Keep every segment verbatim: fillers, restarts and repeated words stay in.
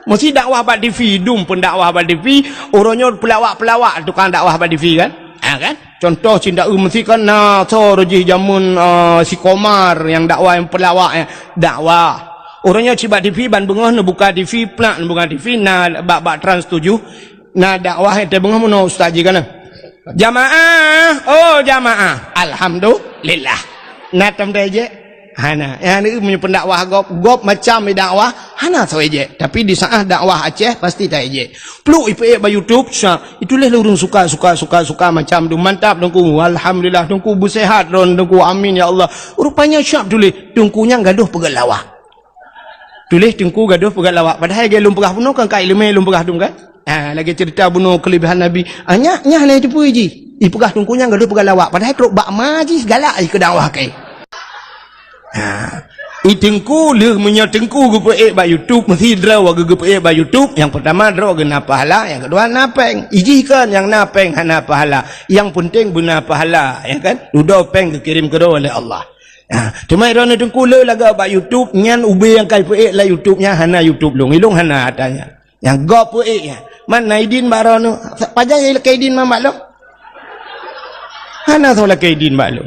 Meusi dakwah bak T V, dum peudakwah bak T V, uroe nyoe peulawak-peulawak tukang dakwah bak T V kan? Ha kan? Contoh cinta eu meusi kan na so jih jameun, ah, si Komar nyang dakwah nyang peulawak nyang dakwah. Uroe nyoe cit bak T V ban beungoh neubuka T V, plak neubuka T V na bak, bak Trans tujuh na dakwah nyang teungoh meunoe ustaz jih kan? Jamaah, oh jamaah. Alhamdulillah. Na tom ejek? Hana. Nyang ni meunyoe pendakwah gob, gob macam dakwah, hana soe ejek. Tapi di saat dakwah Aceh pasti ta ejek. Pluk ipeuék bak YouTube, syak. Itulah ureuëng suka, suka, suka, suka macam tu. Mantap Teungku. Alhamdulillah Teungku, beusehat droen Teungku. Amin ya Allah. Rupanya siap tuléh Teungku nyang gadoh peugah lawak. Tuléh Teungku gadoh peugah lawak. Padahai lagée lôn peugah bunoe kan kai leumé lôn peugah dum kan? Ha, lagée cerita bunoe kelebihan Nabi. Ah, nyak, nyak hana jiteupeu jih. Ipeugah Teungku nyang gadoh peugah lawak. Padahai trok bak ma jih galak jih keu dakwah keu. Ha. I Teungku lheueh meunyoe Teungku geupeuék bak YouTube, meusi droe geu-, geupeuék bak YouTube, nyang peurtama droe geu na pahala, nyang keudua na péng. Ijih kan nyang na péng hana pahala. Nyang peunteng beuna pahala, ya kan? Dudoe péng geukirém keudroe lé Allah. Ha, teuma droeneuh Teungku le lagak bak YouTube, nyan ubé nyang kai peuék lam YouTube nyan hana YouTube lôn. Ilôn hana ata nyan. Nyang gob peuék nyan. Man na idin bak droeneuh. Pajan nyang lakée idin man bak lôn? Hana soe lakée idin bak lôn.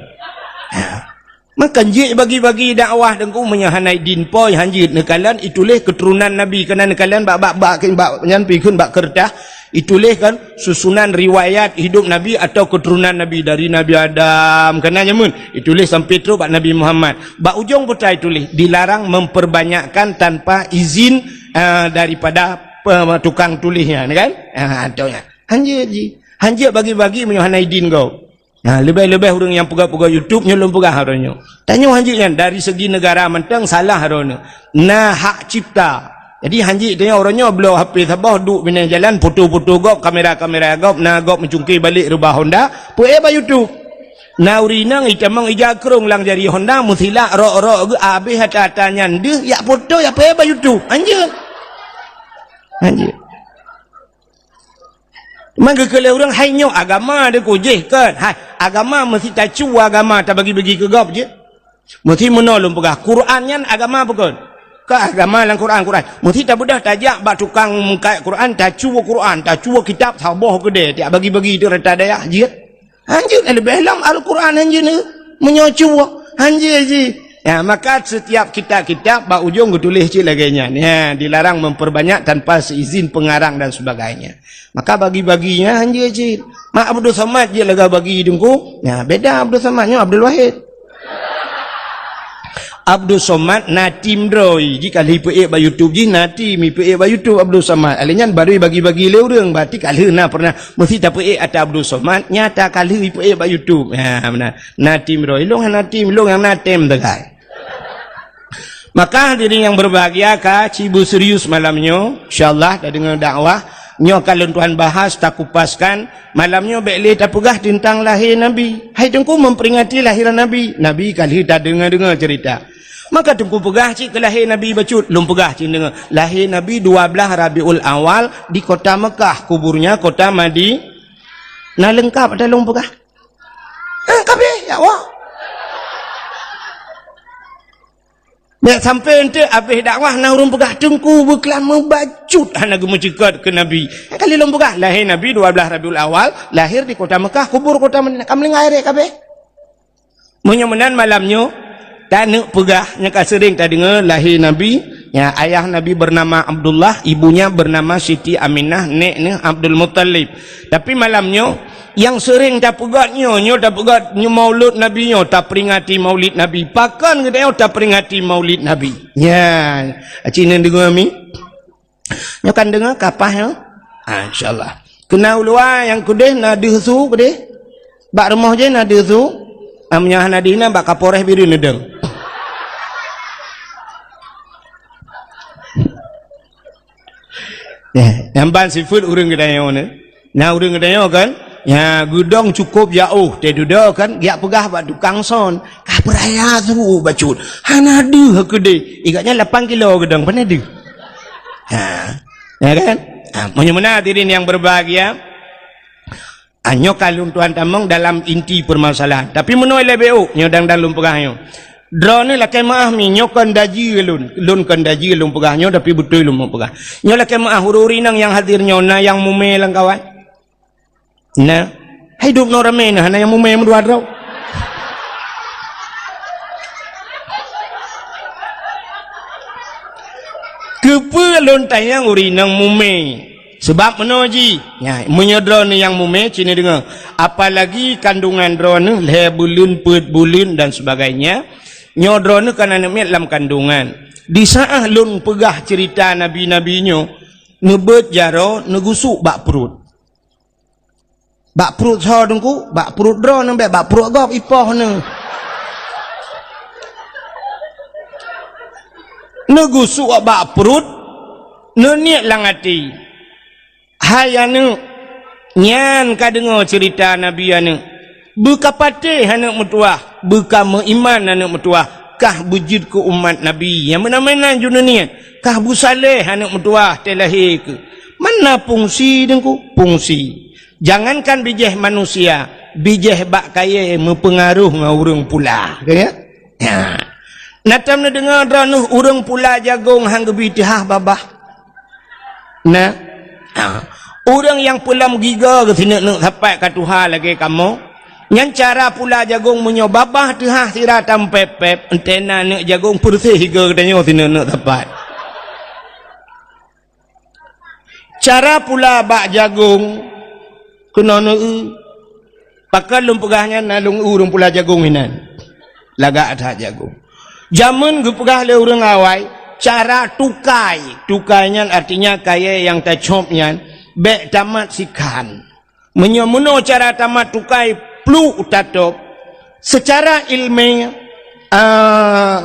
Ha. Maka jeuet bagi-bagi dakwah Teungku meunyoe hana idin poi hanjeuet neukalon ituléh keuturonan Nabi keunan neukalon bak, bak, bak, bak nyan pi kheun bak keureutah. Ituléh kan susunan riwayat hidup Nabi atau keturunan Nabi dari Nabi Adam. Keunan jameun ituléh sampai trok bak Nabi Muhammad. Bak ujong buta ituléh dilarang memperbanyakkan tanpa izin, ah, daripada pe-, tukang tuléh nyan kan? Ah, tu nya. Hanjeuet jih. Hanjeuet bagi-bagi meunyoe hana idin gob. Ha, leubeh-leubeh ureuëng nyang peugah-peugah YouTube nyoe lôn peugah uroe nyoe. Tanyoe hanjeuet nyan dari segi negara mantong salah droeneuh. Na hak cipta. Jadi hanjeuet tanyoe uroe nyoe bloe H P saboh duek binéh jalan foto-foto gob, kamera-kamera gob, na gob meucungké balek reubah Honda, peuék bak YouTube. Na ureuëng inong itamong ija krong lam jari Honda meusilak rok-rok geuh abéh ata-ata nyan deuh yak foto yak peuék bak YouTube. Hanjeuet. Hanjeuet. Man geukheun lé ureuëng hai nyoe agama deungon jih kon. Hai, agama meusi tacu agama tabagi-bagi keu gob jih. Meusi meunoe lôn peugah, Quran nyan agama bukon? Ka agama lam Quran, Quran. Meusi tabeudôh tajak bak tukang meukat Quran, tacu Quran, tacu kitab saboh keudée, tiak bagi-bagi tu rata dayah jih. Hanjeuet leubeh lom Al-Quran hanjeuet ni. Meunyoe cuba, hanjeuet jih. Ya, maka setiap kitab-kitab bak ujong geutuléh cit lagée nyan. Ya, dilarang memperbanyak tanpa seizin pengarang dan sebagainya. Maka bagi-baginya hanjeuet cit. Mak Abdul Somad jeuet lagak bagi Teungku. Ya, beda Abdul Somad nyoe Abdul Wahid. Abdul Somad na tim droe. Jika lhi peuék bak YouTube jih na tim ipeuék bak YouTube Abdul Somad. Alé nyan baru bagi-bagi lé ureuëng. Berarti ka lheueh na pernah Meusi tapeuék ata Abdul Somad, nyata ka lheueh ipeuék bak YouTube. Ha, meunan. Na tim droe, ilong hana tim, ilong nyang na tem teukai. Maka hadirin yang berbahagia, ka ci beuserius malam nyoe, insyaallah tadeungoe dakwah. Nyoe ka lôn tuan bahas, takupaskan. Malam nyoe bék lé tapeugah teuntang lahé Nabi. Hai Teungku memperingati lahiran Nabi. Nabi ka lheueh tadeungoe-deungoe cerita. Maka Teungku peugah cit keu lahé Nabi bacut, lôn peugah cit deungoe. Lahé Nabi dua belas Rabiul Awal di kota Mekah, kuburnya kota Madi-, na leungkap ata lôn peugah? Ha, ka abéh, ya Allah. Bék sampai eunteuk abéh dakwah na ureuëng peugah Teungku beuklam meubacut hana geumeucukot keu Nabi. Nyang kali lôn peugah, lahé Nabi dua belas Rabiul Awal, lahir di kota Mekah, kubur kota Madinah. Ka meuninggai rek ka abéh. Meunyoe meunan malam nyoe, taneuk peugah nyang ka seuring tadeungoe lahé Nabi, ya, ayah Nabi bernama Abdullah, ibunya bernama Siti Aminah, nek neuh Abdul Muttalib. Tapi malam nyoe, nyang seuring tapeugah nyoe, nyoe tapeugah nyoe maulud Nabi nyoe, taperingati maulid Nabi. Pakon geutanyoe taperingati maulid Nabi? Ya, aci neudeungoe mi? Nyoe kan deungoe kapah nyoe? Ha, insyaallah. Keunan u luwa nyang keudeh na deuh su keudeh? Bak rumoh jih na deuh su? Ha, meunyoe hana deuh inan bak Kapolres Bireuen neudong. Ya, nyang ban sifeuet ureuëng geutanyoe nyoe. Na ureuëng geutanyoe kan, ya, geudong cukôp jaôh, teududoe kan, geujak peugah bak tukang son, ka peuraya su bacut, hana deuh keudeh, igat nyan lapan kilo geudong, pane deuh. Ha, ya kan? Ha, meunyoe meunan hadirin yang berbahagia, ha, nyoe ka lôn tuan tamong dalam inti permasalahan. Tapi meunoe lé B O, nyoe dang-dang lôn peugah nyoe. Droeneuh lakée meuáh mi, nyoe kon daji lôn. Lôn kon daji lôn peugah nyoe, tapi beutôi lôn meupeugah. Nyoe lakée meuáh ureuëng-ureuëng inong nyang hadir nyoe, na nyang mumé lam kawan? Na. Hai dum noe ramé na, hana nyang mumé meudua droe. Keupeue lôn tanyong ureuëng inong mumé? Sabab meunoe jih, nya, meunyoe droeneuh nyang mumé, ci neudeungoe, apalagi kandungan droeneuh lhée buleuen, peuet buleuen dan sebagainya, nyoe droeneuh kan aneuk miet lam kandungan. Di saát lôn peugah ceurita nabi-nabi nyoe, neubeuet jaroe neugusuk bak pruet. Bak pruet soe Teungku? Bak pruet droeneuh bék, bak pruet gob ipoh neuh. Neugusuk bak pruet, neuniet lam até. Hai aneuëk, nyan ka deungoe ceurita nabi aneuëk. Beuka patéh aneuëk meutuwah, beuka meuiman aneuëk meutuwah, kah beujeuet keu umat nabi. Nyang meunan-meunan jeuet neuniet, kah beusaléh aneuëk meutuwah teuh lahé keuh. Mana fungsi Teungku? Fungsi. Jangankan bijéh manusia, bijéh bak kayée meupeungaroh ngon ureuëng pula. Ka ya? Ya. Na tom neudeungoe droeneuh ureuëng pula jagong han geubi teuhah babah? Na. Ha. Ureuëng nyang peulom gigoe geuh sineuk-neuk sapat ka tuha lagée kamoe. Nyan cara pula jagong meunyoe babah teuhah sira tampép-pép, entena neuk jagong peureuseh gigoe geutanyoe sineuk-neuk sapat. Cara pula bak jagong keunoe neu-eu. Pakon lôn peugah nyan na lôn eu ureuëng pula jagong inan. Lagak that jagong. Jameun geupeugah lé ureuëng awai, cara tukai. Tukai nyan artinya kayée nyang tacop nyan bék tamat sikhan. Meunyoe meunoe cara tamat tukai pluek tatôb, seucara iéleumé, ah,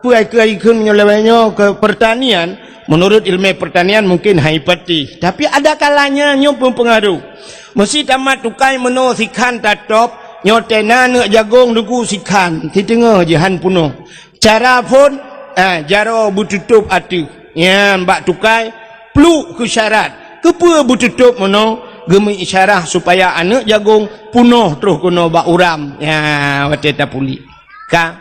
peue ai keu ai kheun meunyoe lawét nyoe keu peurtanian, meunurot iéleumé peurtanian mungken hai patéh. Tapi ada kalanya nyoe peumpeungaroh. Meusé tamat tukai meunoe sikhan tatôb, nyoe tena neuk jagong Teungku sikhan, siteungoh jih han peunoh. Cara phon, ah, jaroe beututôb ateueh. Nyan bak tukai, pluek keu syarat. Keupeue beututôb meunoe? Geumeuisyarah supaya aneuëk jagong peunoh troh keunoe bak uram. Ya, watée tapuléh. Ka.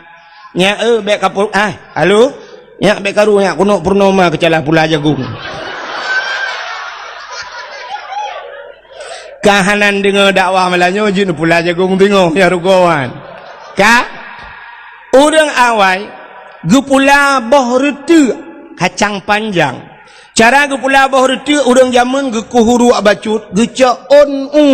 Nyak, eh, bék ka pu-, ah, halo? Nyak bék karu, nyak keunoe purnoma keucalah pula jagong. Ka hana deungoe dakwah malam nyoe jeuet pula jagong teungoh, ya rugoe wan. Ka? Ureuëng awai geupula boh reuteuek kacang panjang. Cara geupula boh reuteuek ureuëng jameun geukoh uruek bacut, geucok ôn u.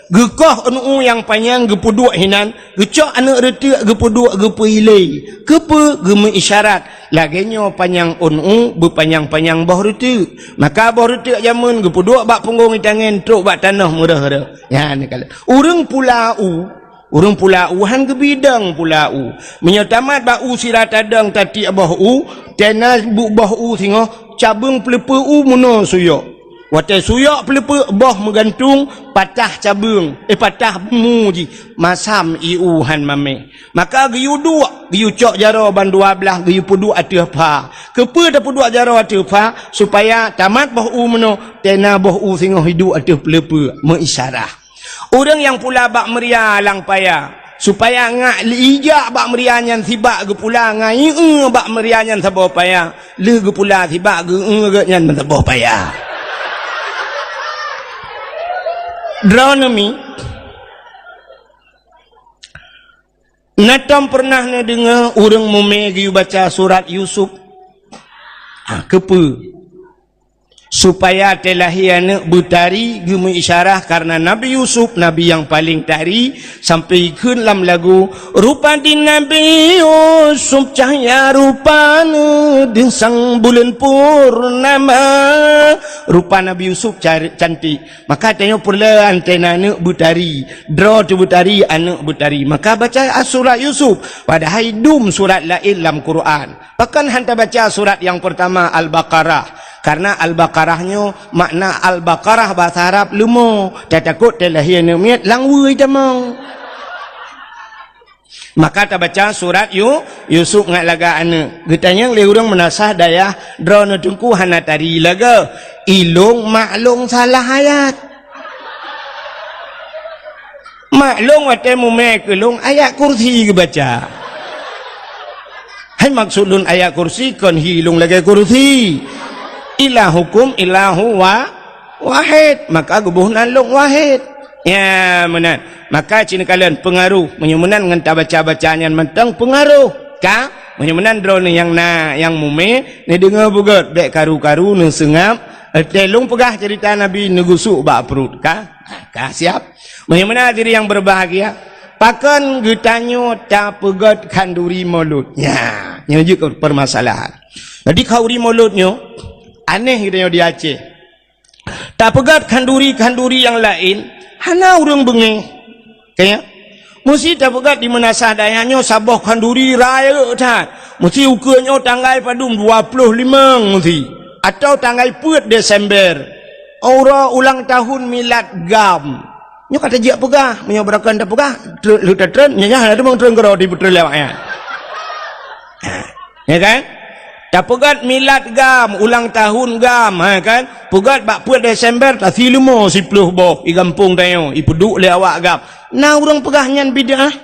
Geukoh ôn u nyang panyang geupeuduek hinan, geucok aneuëk reuteuek geupeuduek geupeulilée. Keupeue geumeuisyarat? Lagée nyoe panyang ôn u beupanyang-panyang boh reuteuek. Maka boh reuteuek jameun geupeuduek bak punggong itangen trok bak tanoh meureuh-reuh. Nyan kala. Ureuëng pula u, ureuëng pula u han geubidong pula u. Meunyoe tamat bak u sira tadong tatiek boh u, tena bu-, boh u singoh, cabeueng peuleupeue u meunoe suyok. Watée suyok peuleupeue boh meugantung, patah cabeueng, eh, patah bumu jih, masam ié u han mamé. Maka geuyue duek, geuyue cok jaroe ban dua blaih geuyue peuduek ateueh pha. Keupeue tapeuduek jaroe ateueh pha? Supaya tamat boh u meunoe, tena boh u singoh iduek ateueh peuleupeue, meuisyarah. Ureuëng nyang pula bak meuria lam paya, supaya ngak ijak bak meuria nyan sibak geupula ngon ié bak meuria nyan saboh paya, lheueh geupula sibak geu-eu geuh nyan meusaboh paya. Droeneuh mi, na tom peureunah neudeungoe ureuëng mumé geuyue baca surat Yusuf? Ah, keupeue? Supaya teulahé aneuëk beutari geumeuisyarah kareuna Nabi Yusuf, nabi nyang paleng tari, sampai ikheun lam lagu, "Rupa di Nabi Yusuf cahya rupana, deusang buleuen purnama." Rupa Nabi Yusuf car-, cantik. Maka tanyoe peureulée antena aneuëk beutari, droe teuh beutari, aneuëk beutari. Maka baca surat Yusuf, padahai dum surat laén lam Quran. Pakon han tabaca surat nyang peurtama Al-Baqarah? Kareuna Al-Baqarah nyoe makna Al-Baqarah bahasa Arab leumo, tatakot teulahé aneuëk miet lam weueh tamong. Maka tabaca surat Yu-, Yusuf ngat lagak aneuëk. Geutanyong lé ureuëng meunasah dayah, "Droeneuh Teungku hana tari lagak?" "Ilong mak long salah ayat." Mak long watée mumé keu long ayat kursi geubaca. Maksud lôn ayat kursi kon hi lôn lagèe kursi. Ilahukum ilahu wa-, wahid. Maka geuboh nan lôn wahid. Ya, meunan. Maka ci neukalon peungaroh. Meunyoe meunan ngon tabaca-baca nyan mantong peungaroh. Ka? Meunyoe meunan droeneuh nyang na, nyang mume, neudeungoe beugöt, bèk karu-karu, neuseungab. Watèe lôn peugah ceurita Nabi neugusuk bak pruet. Ka? Ka siap? Meunyoe meunan hadirin nyang berbahagia, pakon geutanyoe tapeugöt khanduri Maulud? Nya, nyoe jeuet keu permasalahan. Jadi khanduri Maulud nyoe aneh geutanyoe di Aceh. Tapeugöt khanduri-khanduri nyang laén, hana ureueng beungéh. Ka nyan? Meusti tapeugöt di meunasah dayah nyoe saboh khanduri rayeuk that. Meusti ukeue nyoe tanggai padum, dua ploh limong meusti. Atau tanggai peuet Desember. Uroe ulang tahun milad GAM. Nyoe ka tajak peugah, meunyoe beurangkat tapeugah, tre-, lheueh tatreun, nyan, nyan, hana teumong treun keudroe di peutrön lewat nyan. Ya kan? Tapeugöt milad GAM, ulang tahun GAM, ha kan? Peugöt bak peuet Desember, tasi leumo siploh boh, i gampông tanyoe, ipeuduek lé awak GAM. Na ureueng peugah nyan bid'ah?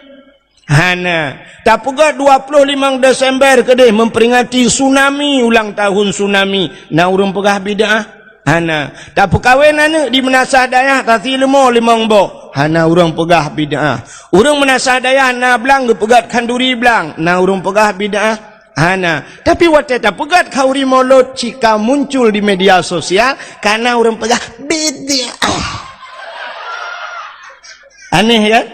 Hana. Tapeugöt dua ploh limong Desember keudeh memperingati tsunami, ulang tahun tsunami. Na ureueng peugah bid'ah? Hana. Tapeukawen aneuk di meunasah dayah tasi leumo limong boh. Hana ureueng peugah bid'ah. Ureueng meunasah dayah na blang geupeugöt khanduri blang. Na ureueng peugah bid'ah? Hana. Tapi watèe tapeugöt khanduri Maulud cit ka muncul di media sosial, ka na ureueng peugah bid'ah. Aneh kan?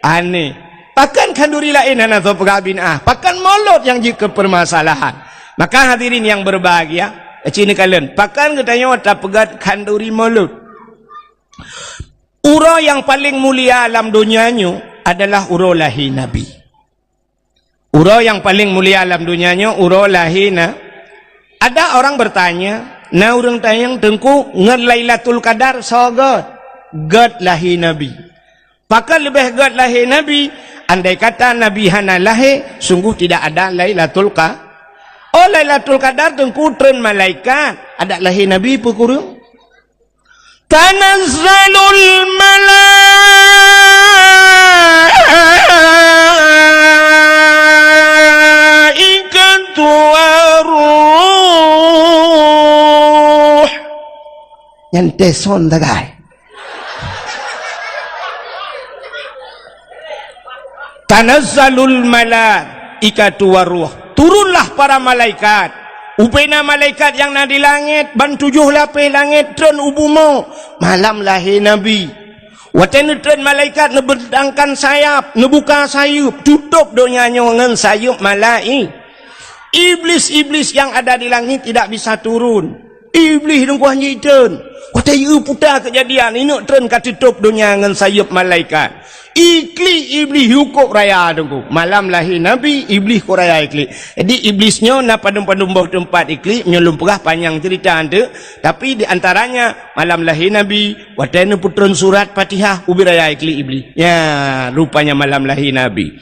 Aneh. Pakon khanduri laén hana soe peugah bid'ah? Pakon Maulud nyang jeuet keu permasalahan? Maka hadirin nyang berbahagia, ci neukalon, pakon geutanyoe tapeugöt khanduri Maulud? Uroe nyang paleng mulia lam donya nyoe adalah uroe lahé Nabi. Uroe nyang paleng mulia lam donya nyoe uroe lahé na. Ada orang bertanya, na ureueng tanyong, "Teungku, ngon Lailatul Qadar soe göt?" Göt lahé Nabi. Pakon leubeh göt lahé Nabi? Andai kata Nabi hana lahé, sungguh tidak ada Lailatul Qa-, oh, Lailatul Qadar Teungku treun malaikat, adak lahé Nabi peue kureueng? Tanazzalul malaikatu waruh. Nyan teson tagai. Tanazzalul malaikatu waruh. Turunlah para malaikat. Ubena malaikat nyang na di langét, ban tujoh lapéh langét treun u bumoe malam lahé Nabi. Watée neutreun malaikat neubentangkan sayap, neubuka sayeuep, tutôb donya nyoe ngon sayeuep malai-, Iblis-iblis yang ada di langit tidak bisa turun. Iblih dungkuah jitreun. Watée jieu puta keujadian, ineuk treun ka teutôb donya ngon sayeuep malaikat. Iklik Iblih yukôb raya teungku. Malam lahé Nabi, Iblih kôb raya iklik. Jadi Iblis nyoe na padum-padum boh teumpat iklik, nyoe lôn peugah panyang ceurita eunteuk, tapi di antaranya malam lahé Nabi, watée neupeutreun surat Fatihah, ubit raya iklik Iblih. Ya, rupanya malam lahé Nabi.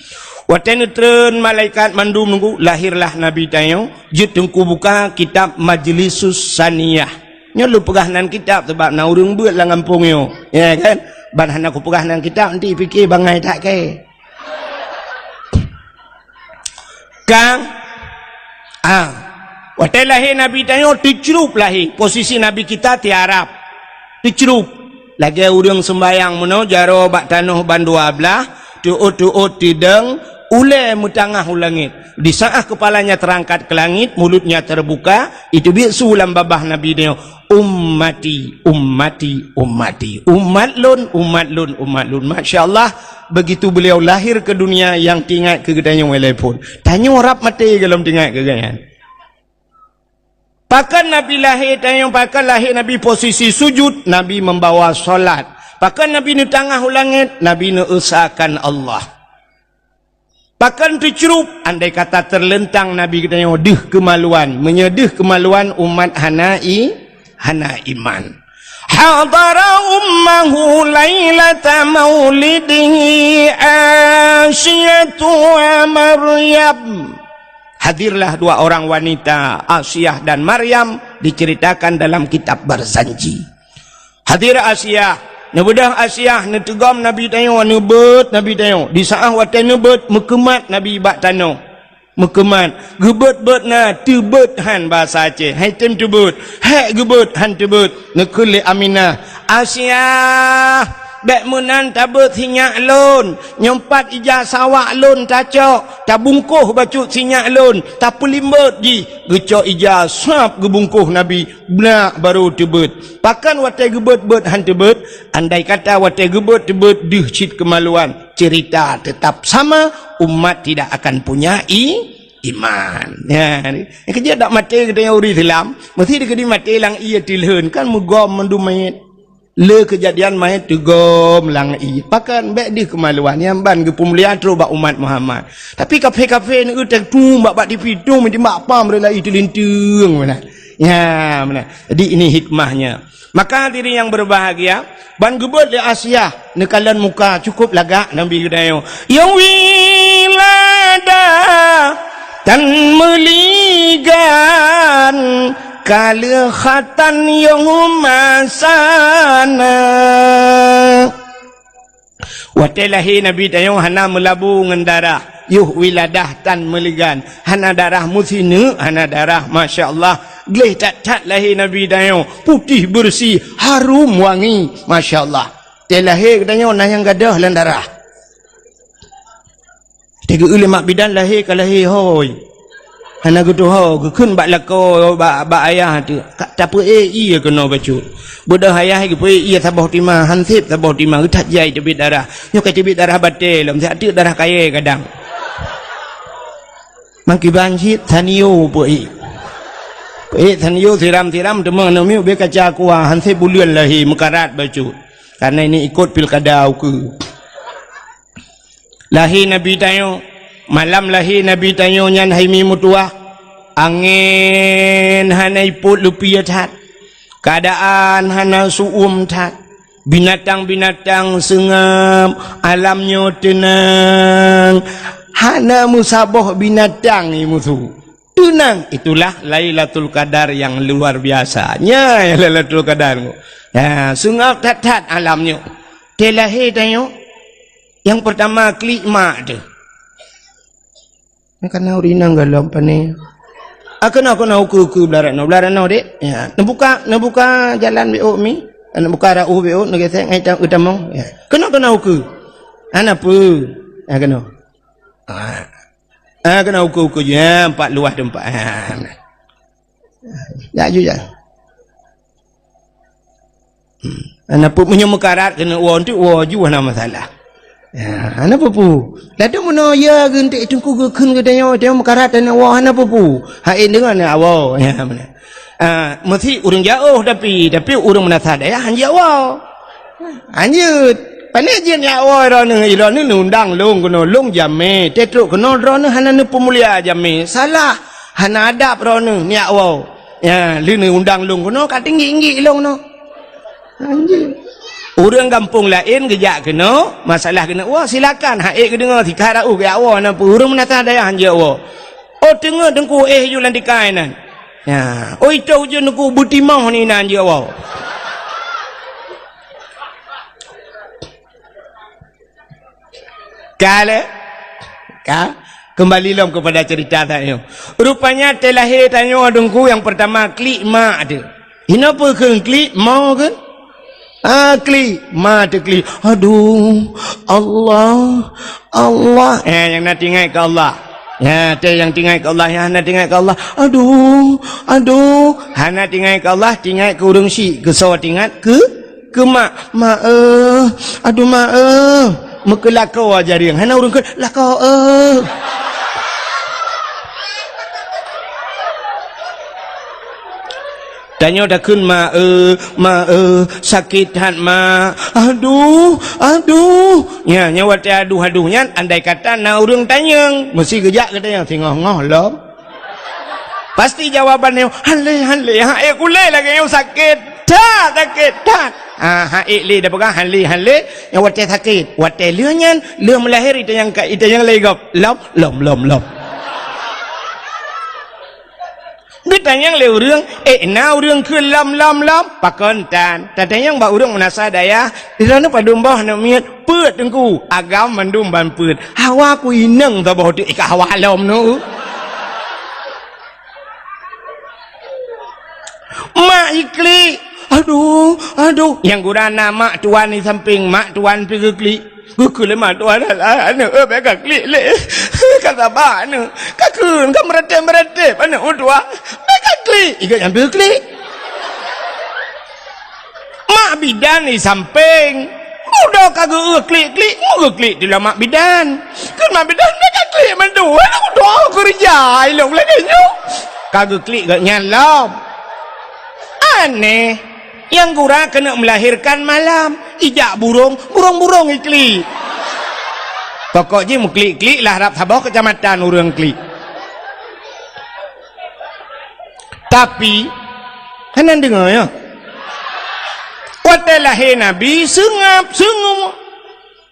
Watée neutreun malaikat mandum teungku, lahirlah Nabi tanyoe, jeuet teungku buka kitab Majlisus Saniyah. Nyoe lôn peugah nan kitab sabab na ureuëng beuet lam gampông nyoe. Ya kan? Ban hana kupeugah nan kitab, nanti pike bangai that kée. Kang, ah, watée lahé Nabi tanyoe teucrup lahé, posisi Nabi kita tiarap. Teucrup. Lagée ureuëng seumbayang meunoe jaroe bak tanoh bandua blaih, teuôt-teuôt tidong, ulée meutangah u langét. Di saat kepalanya terangkat ke langit, mulutnya terbuka, itu biet su lam babah Nabi nyoe, "Ummati, ummati, ummati. Umat lôn, umat lôn, umat lôn." Masya Allah, begitu beliau lahir ke dunia, nyang teuingat keu geutanyoe lé phon. Tanyoe rab maté gohlom teuingat keu geuhnyan. Pakon Nabi lahé tanyoe, pakon lahé Nabi posisi sujud, Nabi membawa salat. Pakon Nabi neutangah u langét, Nabi neuesakan Allah. Pakon teucrup, andai kata teuleuntang Nabi geutanyoe deuh keumaluan. Meunyoe deuh keumaluan, umat hana i-, hana iman. Hadara ummahu lailata maulidihi Asiyatu wa Maryam. Hadirlah dua orang wanita, Asiah dan Maryam, diceritakan dalam kitab Barzanji. Hadir Asiah, neubeudôh Asiah, neuteugom Nabi tanyoe, neubeuet Nabi tanyoe. Di saat watée neubeuet, meukeumat Nabi bak tanoh. Meukeumat, geubeuet-beuet na, teubeuet han basa Aceh. Hai tem teubeuet, hék geubeuet han teubeuet. Neukheun lé Aminah, "Asiah, bék meunan tabeuet sinyak lôn. Nyoe pat ija sawak lôn tacok, tabungkôh bacut sinyak lôn, tapeulimbot jih." Geucok ija sab geubungkôh Nabi, blah barô teubeuet. Pakon watée geubeuet-beuet han teubeuet? Andai kata watée geubeuet teubeuet deuh cit keumaluan, cerita tetap sama, umat tidak akan punya i-, iman. Ya, ni. Keujeuet dak maté geutanyoe ureuëng Islam, meusti dikeudi maté lam ié teulheun, kan meugom mandum manyét. Le keujadian manyét teugom lam ié. Pakon bék deuh keumaluan, nyang ban geupeumulia trok bak umat Muhammad. Tapi kafé-kafé neueu teutung bak, bak tipi tung, meuti bak pam rela ié teulinteung meunan. Ya, meunan. Jadi ini hikmahnya. Maka hadirin yang berbahagia, ban geubeuet lé Asiah neukalon muka cukup lagak Nabi geutanyoe. Nyang wiladah tan meuligan, ka lheueh khatan nyang masa na. Watée lahé Nabi tanyoe hana meulabu ngon darah, yoh wiladah tan meuligan, hana darah meusineuk, hana darah, masya Allah, gleh that-that lahé Nabi tanyoe, putéh beureusi, harum wangi, masya Allah. Watée lahé geutanyoe na nyang gadôh lam darah. Teugeue lé mak bidan lahé ka lahé hôi. Hana geutuho, geukheun bak lakoe, bak, bak ayah teuh. Ka tapeuék ié keunoe bacut. Beudôh ayah geupeuék ié saboh tima, han sép saboh tima, geuthat jai teubiet darah. Nyoe ka teubiet darah batée lom, siat teuk darah kayée kadang. Mangkiban cit, sanio peuék. Peuék sanio siram-siram, teuma aneuk miet ubé kaca aqua, han sép buleuen lahé, meukarat bacut. Karena ini ikot pilkada ukeue. Lahé Nabi tanyoe, malam lahé Nabi tanyoe nyan hai mi meutuwah, angén hana ipot leupie that, keuadaan hana su'uem that, binatang-binatang seungab, alam nyoe teunang, hana meusaboh binatang i musu. Teunang, itulah Lailatul Qadar yang luar biasa. Nyan Lailatul Qadar. Ya, seungab that-that alam nyoe. Watée lahé tanyoe, nyang peurtama klik mak teuh. Nyoe kana ureuëng inong gohlom pané. Ah, keunoe, keunoe ukeue-ukeue blah rot noe, blah rot noe, Dek. Ya, neubuka, neubuka jalan B O mi. Neubuka rot U B O, neugesek ngai ta-, utamong. Ya. Keunoe, keunoe ukeue. Hana peue. Ya, keunoe. Ah. Ah, keunoe ukeue-ukeue jih. Ah, empat luwah teumpat. Ah. Jak ju jak. Hmm. Hana peue, meunyoe meukarat keuneuk woe, enteuk woe ju hana masalah. Ya, hana peue-peue. Ladôm meunoe ya geunteuk teungku geukheun geutanyoe, tanyoe meukarat taneuk woe, hana peue-peue. Hai deungon ya woe. Ya, meunan. Ah, meusti ureuëng jiôh tapi, tapi ureuëng meunasah dayah han jiôh woe. Anjeut, pané jeuet nyak woe droeneuh, droeneuh neuundang lôn keunoe, lôn jamé, teutrok keunoe droeneuh hana neupeumulia jamé, salah, hana adab droeneuh nyak woe. Ya, lheueh neuundang lôn keunoe, ka tinggi-tinggi lôn keunoe. Anjeut. Ureuëng gampông laén geujak keunoe, masalah keuneuk woe, silakan, hai geudeungoe, sikha raôh geujak woe, na peue ureuëng meunasah dayah han jeuet woe. Oh, teungoh teungku éh ju lam tikai nan. Ya, oi toh ujeuen teungku beutimoh ni nan jeuet woe. Ka lé? Ka? Kembali lom kepada cerita tanyoe. Rupanya teulahé tanyoe teungku nyang pertama klik mak teuh. Inoe peue kheun klik, mo kheun? Ah, klik, ma teuklik. Aduh, Allah, Allah. Eh, nyang na teuingat keu Allah. Ya, teuh nyang teuingat keu Allah, nyang hana teuingat keu Allah. Aduh, aduh. Hana teuingat keu Allah, teuingat keu ureuëng syik. Keu soe teuingat? Keu, keu mak. Mak, eh. Aduh, mak, eh. Meukeulakoe jareung. Hana ureuëng kheun, lakoe, eh. Tanyoe takheun, "Ma, eh, ma, eh, sakét that, ma. Aduh, aduh." Nya, nya watée aduh-aduh nyan, andai kata na ureuëng tanyong, meusti geujak keu tanyong, singoh-ngoh lom. Pasti jawaban nyoe, "Han lé, han lé, ha ék ulée lagée nyoe sakét that, sakét that." Ah, ha ék lé dah peugah, "Han lé, han lé," nya watée sakét. Watée lheueh nyan, lheueh meulahé, itanyong ka, itanyong lé gob, "Lom, lom, lom, lom." Geutanyong lé ureuëng, "Eh, na ureuëng kheun lom, lom, lom?" Pakon tan. Tatanyong bak ureuëng meunasah dayah, "Di droeneuh padum boh aneuk miet?" "Peuet, Teungku." "Agam mandum ban peuet." "Hawa ku inong saboh teuk, eh, ka hawa lom nyoe." Mak jiklik. Aduh, aduh. Nyang gura na mak tuan di sampéng, mak tuan pih geuklik. Geukheun lé mak tuan, "Alah, aneuk, eh, bèk kaklik lé. Ka saba aneuk. Kakheun, ka meuratéb-meuratéb aneuk meutuah. Bèk kaklik." Ikôt nyan pih geuklik. Mak bidan di sampéng. Udah ka geu-, geuklik-klik, mu geuklik di lam mak bidan. Kheun mak bidan, "Bèk kaklik mandum, aneuk meutuah keureuja ilôn lagèe nyoe." Ka geuklik geuh nyan lom. Aneh. Nyang gura keuneuk melahirkan malam, ijak burông, burông-burông iklik. Pokok jih meuklik-klik lah rab saboh keucamatan ureueng klik. Tapi, hana deungoe nyoe. Watèe lahé Nabi, seungab, seungab.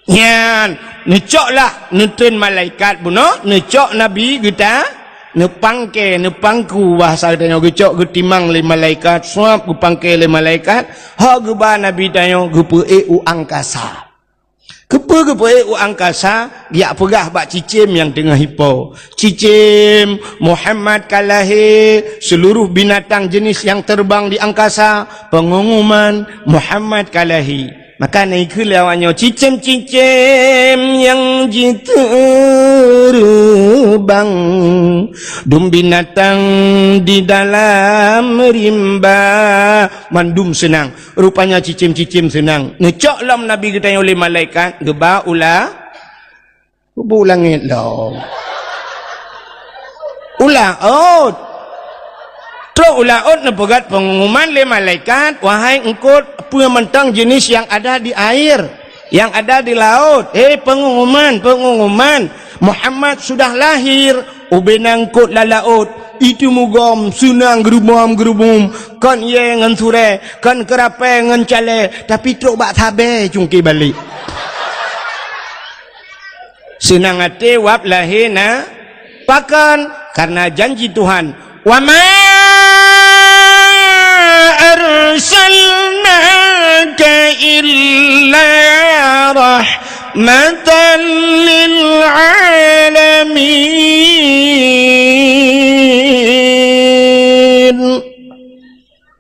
Nyan, neucok lah, neutreun malaikat bunoe, neucok Nabi geuta, neupangke, neupangku, bahasa geutanyoe geucok geutimang lé malaikat, suab geupangke lé malaikat, ho geuba Nabi tanyoe geupeuék u angkasa. Keupeue geupeuék u angkasa? Geujak peugah bak cicém nyang teungoh ipo, "Cicém, Muhammad ka lahé, seluruh binatang jenis yang terbang di angkasa, pengumuman, Muhammad ka lahé." Maka na ikheun lé awak nyoe, "Cicém-cicém nyang jiteureumbang, dum binatang di dalam rimba." Mandum seunang. Rupanya cicém-cicém seunang. Neucok lom Nabi geutanyoe lé malaikat, geuba u la-, Kubu langét lom. U laôt. Trok u laôt neupeugét pengumuman lé malaikat, "Wahai eungkôt, peue mantong jenis yang ada di air, yang ada di laut. Hei pengumuman, pengumuman, Muhammad sudah lahir." Ubena eungkôt lam laôt, itu mugom, seunang geurubom-geurubum, kon yé ngon surée, kon keurapée ngon calée, tapi trok bak sabée cungké balek. Seunang até wab lahé na pakon, karena janji Tuhan, "Wa ma arsalnaka illa rahmatan lil alamin."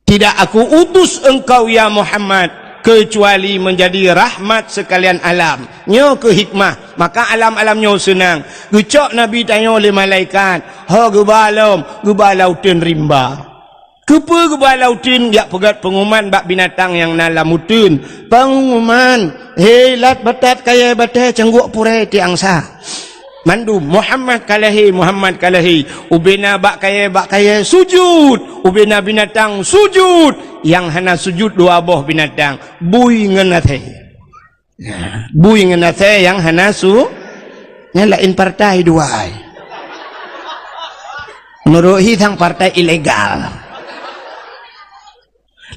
Tidak Aku utus engkau, ya Muhammad, kecuali menjadi rahmat sekalian alam. Nyoe keuh hikmah, maka alam-alam nyoe seunang. Geucok Nabi tanyoe lé malaikat, ho geuba lom, geuba lam uteuen rimba. Keupeue geuba lam uteuen? Geujak peugét pengumuman bak binatang nyang na lam uteuen. Pengumuman, "Hei lat batat kayée batée cangguek purée tiang sa." Mandum, "Muhammad ka lahé, Muhammad ka lahé." Ubena bak kayée, bak kayée sujud. Ubena binatang sujud. Nyang hana sujud dua boh binatang, bui ngon asée. Nah, bui ngon asée nyang hana su-, nyan laén partai dua ai. Meurok hi sang partai ilegal.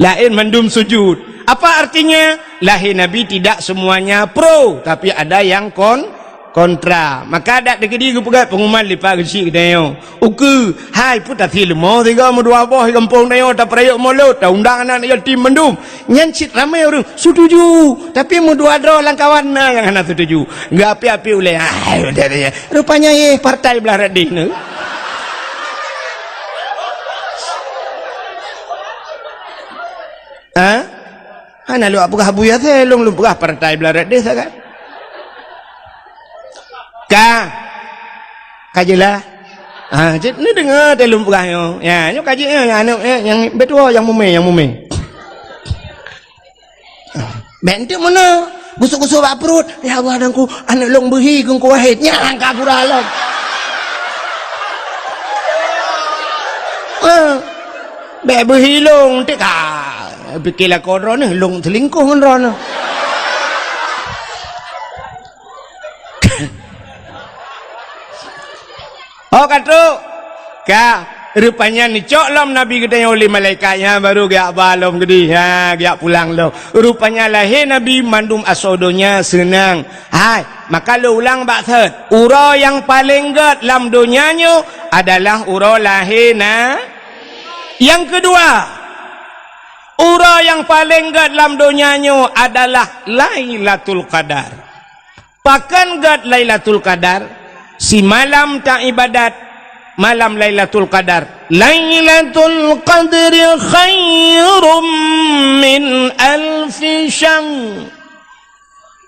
Laén mandum sujud. Apa artinya? Lahé Nabi tidak semuanya pro, tapi ada yang kon-, kontra. Maka dak teukeudi geupeugét pengumuman lipat geuchik geutanyoe. Ukeue, hai peue tasie leumo sigoe meudua boh di gampông tanyoe tapeurayeuk molot, taundang aneuk yatim mandum. Nyan cit ramé ureuëng setuju, tapi meudua droe lam kawan na nyang hana setuju. Geuapi-api ulée, hai, rupanya yeh partai blah radeh nyoe. Ha? Hana lôn peugah Abu Yasir, lôn, lôn peugah partai blah radeh sagai. Ka. Ka jeulaih. Ha, cit ni deungoe teuh lôn peugah nyoe. Ya, nyoe ka jeuet nyoe, aneuk, eh, nyang beutôi nyang mumé, nyang mumé. Bèk enteuk meunoe, gusok-gusok bak pruet, "Ya Allah, Teungku, aneuk lôn beuhi keu Teungku Wahid." Nyan ka gura lom. Eh, bèk beuhi lôn, enteuk ka. Pike lakoe droeneuh, lôn seulingkoh ngon droeneuh. Oh, ka trok. Ka, rupanya neucok lom Nabi geutanyoe lé malaikat nyan, baru geujak ba lom keudeh. Ha, geujak pulang lom. Rupanya lahé Nabi mandum asoe donya seunang. Hai, maka lôn ulang bak thot. Uroe nyang paleng gét lam donya nyoe adalah uroe lahé na-, nyang keudua, uroe nyang paleng gét lam donya nyoe adalah Lailatul Qadar. Pakon gét Lailatul Qadar? Simalam taibadat, Malam Lailatul Qadar. Lailatul Qadri khairum min alfi syahr.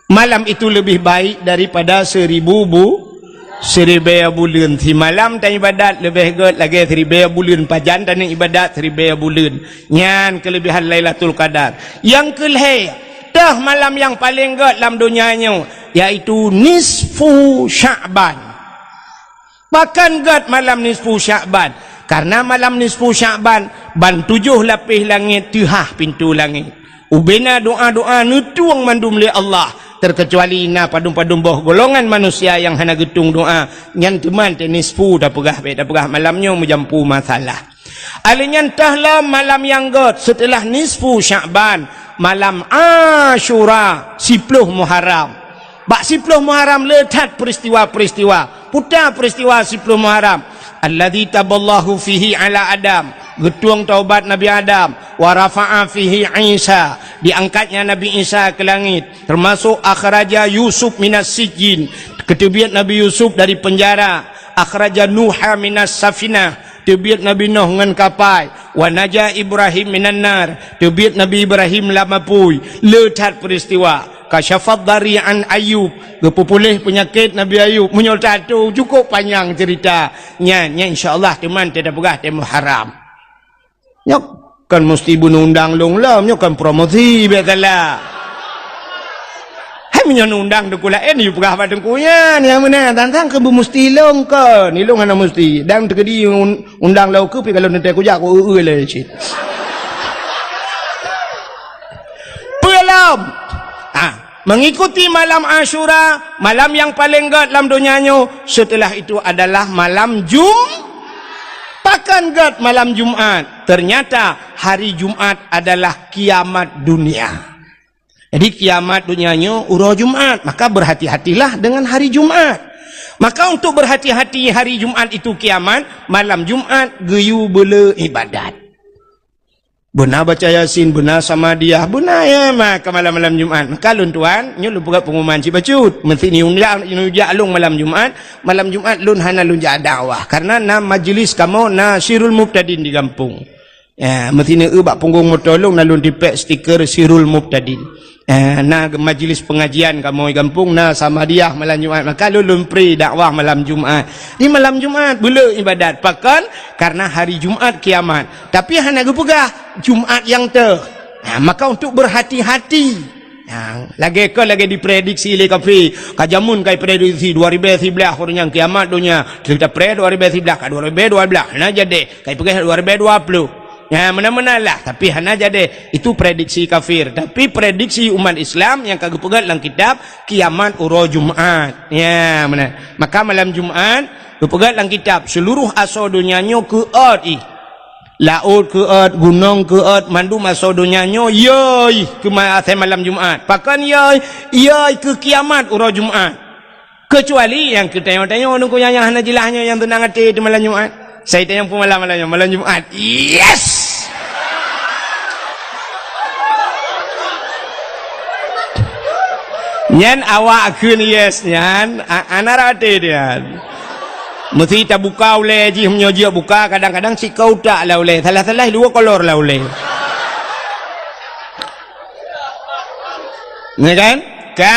Malam itu lebih baik daripada seribu bu-, siribèe buleuen. Simalam taibadat leubeh gèt lagèe siribèe buleuen. Pajan taneuk ibadat siribèe buleuen. Nyan keuleubehan Lailatul Qadar. Nyang keulhèe, teuh malam nyang paleng gèt lam donya nyoe, yaitu nisfu Sya'ban. Pakon gèt malam nisfu Sya'ban? Karena malam nisfu Sya'ban, ban tujoh lapéh langèt teuhah pintoe langèt. Ubena doa-doa neutueng mandum lé Allah, terkecuali na padum-padum boh golongan manusia nyang hana geutueng doa, nyan teuma teuh nisfu tapeugah, bèk tapeugah malam nyoe meujampu masalah. Alèh nyan teuh lom malam nyang gèt seuteulah nisfu Sya'ban, malam Asyura, siploh Muharram. Bak siploh Muharram le that peuristiwa-peuristiwa. Peue ta peuristiwa siploh Muharram? Alladzi taballahu fihi ala Adam. Geutueng taubat Nabi Adam. Wa rafa'a fihi Isa. Diangkatnya Nabi Isa ke langit. Termasuk akhraja Yusuf minas sijjin. Geuteubiet Nabi Yusuf dari penjara. Akhraja Nuha minas safinah. Teubiet Nabi Nuh ngon kapai. Wa naja Ibrahim minan nar. Teubiet Nabi Ibrahim lam apui. Le that peuristiwa. Kasyafad dari an Ayub, geupeupuléh peunyakét Nabi Ayub. Meunyoe tato, cukôp panyang ceurita. Nyan, nyan insya Allah teuma teuh tapeugah teuh Muharram. Nyoe kon musti beuneundang lôn lom, nyoe kon promosi biasalah. Hai meunyoe neundang teungku laén, yue peugah bak teungku nyan, nyang meunan tantang keu beumusti lôn kon. Ilôn hana musti. Dan teukeudi un-, undang lôn keu pi kalau neutée kujak ku eu-eu lé cit. Peue lom? Ah, mengikuti malam Asyura, malam nyang paleng gèt lam donya nyoe, setelah itu adalah malam Jum-, pakon gèt malam Jumat? Ternyata hari Jumat adalah kiamat dunia. Jadi kiamat donya nyoe uroe Jumat, maka berhati-hatilah dengan hari Jumat. Maka untuk berhati-hati hari Jumat itu kiamat, malam Jumat geuyue beuleu ibadat. Beuna baca Yasin, beuna Samadiyah, beuna ya maka malam-malam Jumat. Maka lôn tuan, nyoe lôn peugah pengumuman cit bacut. Meusti ni undang, ni ujak lôn malam Jumat, malam Jumat lôn hana lôn jak dakwah. Karena na majlis kamoe na Sirul Mubtadin di gampông. Ya, meusti ni eu bak punggong moto lôn na lôn tipék stiker Sirul Mubtadin. Eh, na majlis pengajian kamoe gampông na Samadiyah malam Jumat, maka lôn lôn pri dakwah malam Jumat. Di malam Jumat beuleu ibadat. Pakon? Karena hari Jumat kiamat. Tapi hana geupeugah Jumat nyang teuh. Ha, maka untuk berhati-hati. Ha, lagèe kon lagèe diprediksi lé kafé. Ka jameun ka iprediksi dua ribèe siblaih ureueng nyang kiamat donya. Kita pre dua ribèe siblaih ka dua ribèe dua blaih. Hana jadi. Ka ipeugah dua ribèe dua ploh. Ya, meunan-meunan lah, tapi hana jadi. Itu prediksi kafir. Tapi prediksi umat Islam nyang ka geupeugah lam kitab, kiamat uroe Jumat. Ya, meunan. Maka malam Jumat, geupeugah lam kitab, seluruh asoe donya nyoe keuôt ih. Laôt keuôt, gunong keuôt, mandum asoe donya nyoe, yoi, keu ma-, asai malam Jumat. Pakon yoi? Yoi keu kiamat uroe Jumat. Keucuali nyang keu tanyoe-tanyoe nungku nyang, nyang hana jeulaih nyoe nyang teunang até teuh malam Jumat. Sai tanyong peue malam, malam nyoe, malam Jumat. Yes! Nyan awak kheun yes nyan, a-, hana rate nyan. Meusti tabuka ulèe jih, meunyoe jeuet buka, kadang-kadang sikau tak lah ulèe, salah-salah dua kolor lah ulèe. Ya kan? Ka?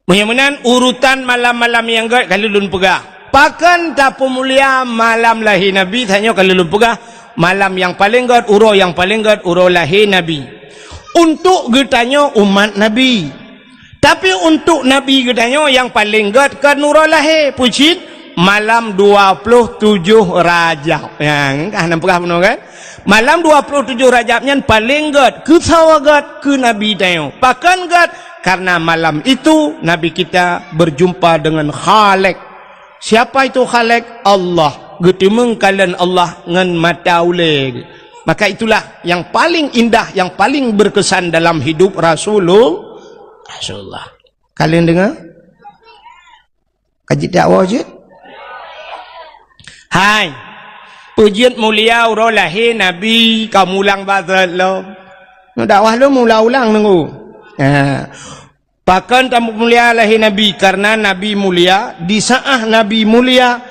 Meunyoe meunan, urutan malam-malam nyang gèt ka lôn peugah. Pakon tapeumulia malam lahé Nabi, tanyoe ka lôn peugah, malam nyang paleng gèt, uroe nyang paleng gèt, uroe lahé Nabi. Untuk geutanyoe umat Nabi. Tapi untuk Nabi geutanyoe nyang paleng gèt kon uroe lahé, peue cit? Malam dua ploh tujoh Rajab. Nyang ka hana peugah bunoe kan? Malam dua puluh tujuh Rajab nyan paleng gèt, keu sawa gèt, keu Nabi tanyoe. Pakon gèt? Karena malam itu Nabi kita berjumpa dengan Khalik. Siapa itu Khalik? Allah. Geuteumeung kalon Allah ngon mata ulèe. Maka itulah yang paling indah, yang paling berkesan dalam hidup Rasulul-, Rasulullah. Kalian dengar? Ka jeuet dakwa jeuet? Hai. Peue jeuet mulia uroe lahé Nabi ka mulang bak lom. Nyoe dakwah lôn meuulang-ulang nunggu. Ha. Pakon tamulia lahé Nabi? Karena Nabi mulia. Di saat Nabi mulia,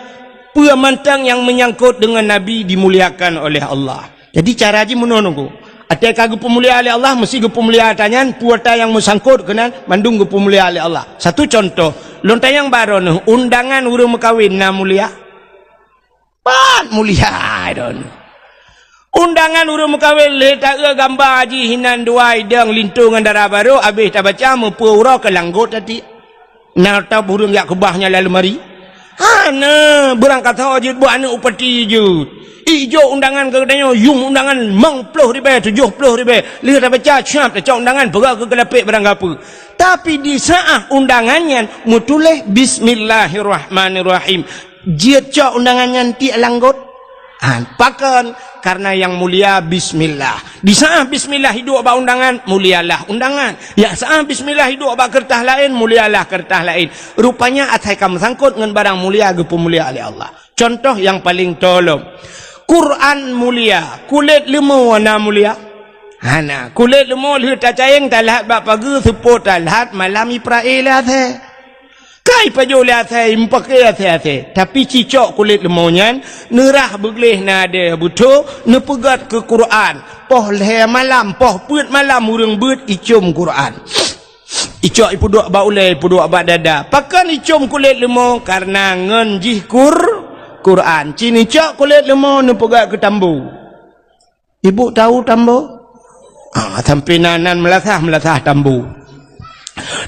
peue mantong nyang meunyangkot deungon Nabi dimuliakan oleh Allah. Jadi, cara jih meunoe nunggu. Até ka geupeumulia lé Allah, meusti geupeumulia ata nyan, peue ata nyang meusangkot keunan, mandum geupeumulia lé Allah. Satu contoh, lôn tanyong bak droeneuh, undangan ureuëng meukawen na mulia? Pat mulia droeneuh. Undangan ureuëng meukawen lé taeu gamba jih hinan dua idong linto ngon dara barô, habéh tabaca meupeu uroe keu langgot tati. Na teuh ureuëng jak keubah nyan lam leumari? Hana, beurangkasoe jeuet buet aneuëk upati jeuet. Ijok undangan keu geutanyoe, yum undangan limong ploh ribée, tujoh ploh ribée. Lheueh tabaca, siap tacok undangan, peugah keu keulapék barang gapeue. Tapi di saat undangan nyan meutuléh bismillahirrahmanirrahim. Jeuet cok undangan nyan tiek langgot? Ha, pakon? Karena nyang mulia bismillah. Di saat bismillah iduek bak undangan, mulialah undangan. Di saat bismillah iduek bak keureutah laén, mulialah keureutah laén. Rupanya asai ka meusangkot ngon barang mulia geupeumulia lé Allah. Contoh nyang paleng tolom. Quran mulia, kulét leumo na mulia? Hana. Kulét leumo lheueh tacayeng talhat bak pageue, seupôt talhat malam iprae lé asée. Kai pajoh lé asée, meupaké asée-asée. Tapi cicok kulét leumo nyan, neurah beugleh nadée beutho, neupeugét keu Quran. Poh lhée malam, poh peuet malam ureuëng beuet icom Quran. Icok ipeuduek bak ulée, ipeuduek bak dada. Pakon icom kulét leumo? Karena ngon jih Qur-, Quran. Ci neucok kulét leumo neupeugét keu tambo. Ibu tahu tambo? Ah, sampai nan, nan meulasah, meulasah tambo.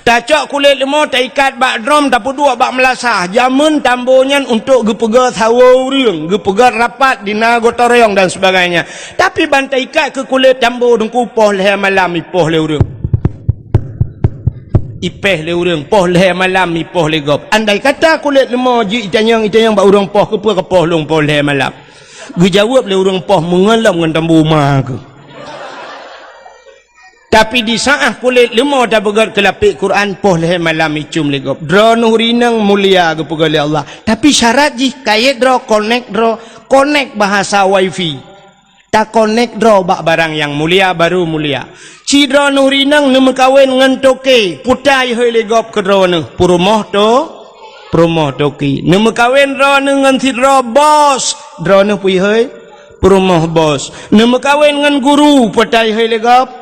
Tacok kulét leumo, taikat bak drom, tapeuduek bak meulasah. Jameun tambo nyan untuk geupeugét sawoe ureuëng, geupeugét rapat di na gotong royong dan sebagainya. Tapi ban taikat keu kulét tambo, teungku, poh lhée malam ipoh lé ureuëng. Ipéh lé ureuëng, poh lhée malam ipoh lé gob. Andai kata kulét leumo jeuet itanyong, itanyong bak ureuëng poh, keupeue kapoh lôn poh lhée malam? Geujaweueb lé ureuëng poh, meungon lom ngon tambo ma keuh. Tapi di saat kulét leumo tapeugét keu lapék Quran, poh lhée malam icom lé gob. Droeneuh rineueng mulia geupeugét lé Allah. Tapi syarat jih kayét droe, konek droe, konek bahasa wifi. Takonek droe bak barang nyang mulia, baru mulia. Ci droeneuh rineueng neumeukawen ngon toke, peue ta ihôi lé gob keu droeneuh? Peurumoh to-, peurumoh toke. Neumeukawen droeneuh ngon sidroe bos, droeneuh peue ihôi? Peurumoh bos. Neumeukawen ngon guru, peue ta ihôi lé gob?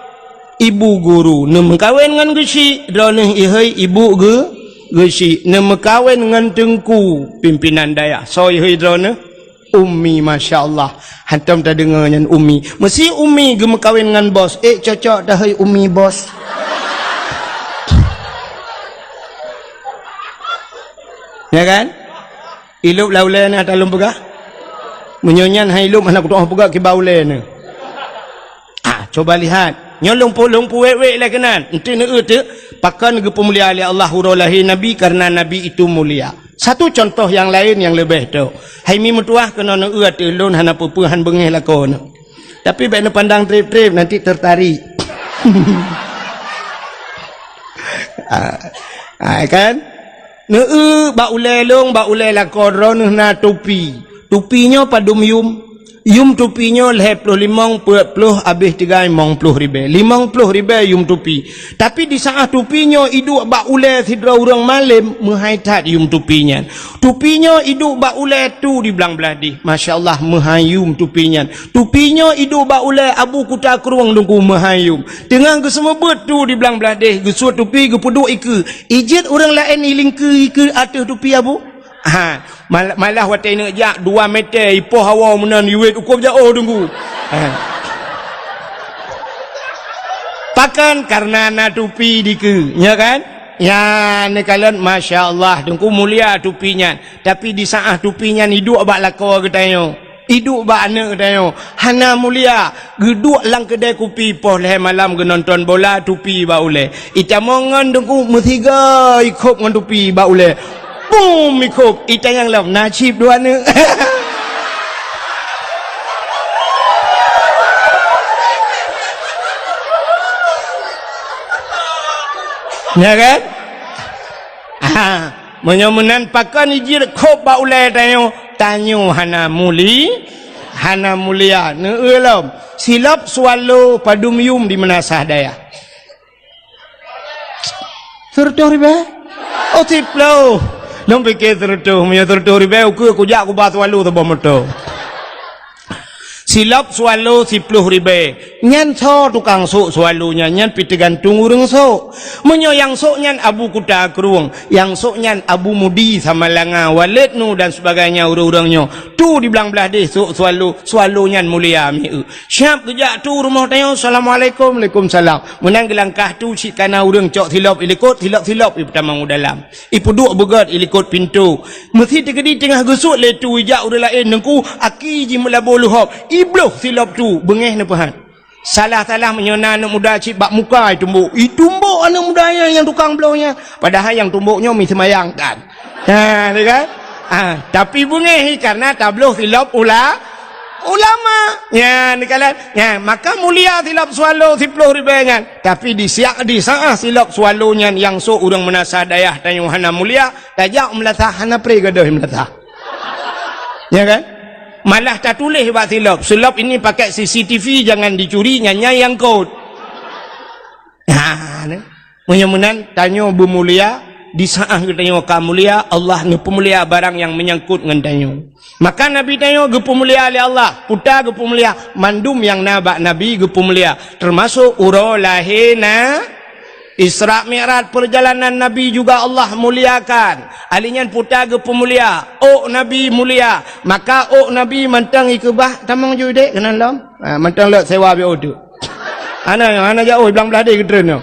Ibu guru. Neumeukawen ngon geuchik, droeneuh ihôi ibu geu-, geuchik. Neumeukawen ngon teungku, pimpinan dayah, soe ihôi droeneuh? Umi, masya Allah. Hantom tadeungoe nyan umi. Meusi umi geumeukawen ngon bos. Eh, cocok tahôi umi bos. Ya kan? Ilop lam ulée na talom peugah. Meunyoe nyan hai ilop hana kutoh peugah kiban ulée na. Ah, coba lihat. Nyoe lôn pu-, lôn puwék-wék lé keunan. Enti neueu teuk, pakon geupeumulia lé Allah uroe lahé Nabi, karena Nabi itu mulia. Satu contoh nyang laén nyang leubeh tôh. Hai mi meutuwah keunoe neueu ateueh lôn hana peue-peue han beungéh lakoe nyoe. Tapi bék neupandang treb-treb, nanti tertarik. Ah, ah, kan? Neueu bak ulée lôn, bak ulée lakoe droeneuh na tupi. Tupi nyoe padum yum? Yum tupi nyoe lhée ploh limong, peuet ploh, abéh tigai limong ploh ribée. Limong ploh ribée yum tupi. Tapi di saát tupi nyoe iduek bak ulée sidroe ureuëng malém, meuhai that yum tupi nyan. Tupi nyoe iduek bak ulée tu di blang blaih deh. Masya Allah, meuhai yum tupi nyan. Tupi nyoe iduek bak ulée Abu Kuta Krueng Teungku, meuhai yum. Teungoh geuseumeubeuet tu di blang blaih deh, geusuet tupi geupeuduek ikeue. Ijeuet ureuëng laén ilingkeue ikeue ateueh tupi Abu? Ha, mal-, malah watée neuk jak dua meter ipoh hawa meunan iwet ukob jaoh Teungku. Ha. Pakon? Karena na tupi dikeue, nya kan? Ya, neukalon, masya Allah, Teungku, mulia tupi nyan. Tapi di saát tupi nyan iduek bak lakoe geutanyoe. Iduek bak aneuëk geutanyoe, hana mulia, geuduek lam keudée kupi poh lhée malam geunonton bola, tupi bak ulée. Itamong ngon Teungku meusigoe ikhôb ngon tupi bak ulée. Bum ikhôb, itanyong lom, na cit dua aneuëk. Ya kan? Ha. Meunyoe meunan pakon ijeuet khôb bak ulée tanyoe, tanyoe hana muli-, hana mulia. Neueu lom, silop swallow padum yum di meunasah dayah. Sireutoh ribèe? Oh, siploh. Lôn pike sireutoh, meunyoe sireutoh ribèe, ukeue kujak kuba Swallow saboh moto. Silop Swallow siploh ribèe. Nyan soe tukang sôk Swallow nyan? Nyan pih teugantung ureueng sôk. Meunyoe nyang sôk nyan Abu Kuta Krueng, nyang sôk nyan Abu Mudi Samalanga, Waled Nu dan sebagainya ureueng-ureueng nyoe, tu di blang blaih deh sôk Swallow, Swallow nyan mulia mieu. Siap geujak tu rumoh tanyoe, "Assalamualaikum." "Waalaikumsalam." Meunan geulangkah tu cit kana ureueng cok silop ilikot, silop-silop ipeutamong u dalam. Ipeuduek beugöt ilikot pintoe. Meusi teukeudi teungoh geusuet lé tu ijak ureueng laén, "Teungku, aki jih meulabô leuhob." Ibloh silop tu, beungéh neupeuhat. Salah-salah meunyoe na aneuk muda cit bak muka itumbok. Itumbok aneuk muda nyan nyang tukang bloh nyan. Padahai nyang tumbok nyoe mi seumayang kan. Ha, ni kan? Ha, tapi beungéh karena tabloh silop ula-, ulama. Nyan, ni kan? Nyan, maka mulia silop Swallow siploh ribèe nyan. Tapi di siak, di saat silop Swallow nyan nyang sôk ureueng meunasah dayah tanyoe hana mulia, tajak u meulasah hana pré gadôh meulasah. Ya kan? Malah tatuléh bak silop, "Silop ini pakai C C T V, jangan dicuri," nyan nyang kot. Ha, ni. Meunyoe meunan, tanyoe beumulia, di saat geutanyoe ka mulia, Allah neupeumulia barang nyang meunyangkot ngon tanyoe. Maka Nabi tanyoe geupeumulia lé Allah, peue ta geupeumulia, mandum nyang na bak Nabi geupeumulia, teumasok uroe lahé na Isra Mi'raj, peurjalanan Nabi juga Allah muliakan. Ahli nyan peue ta geupeumulia, ôk Nabi mulia. Maka ôk Nabi mantong ikeubah, tamong ju dek keunan lom. Ha, mantong lok sewa biôh tu. Hana, hana jauh, blang blaih deh geutreun nyoe.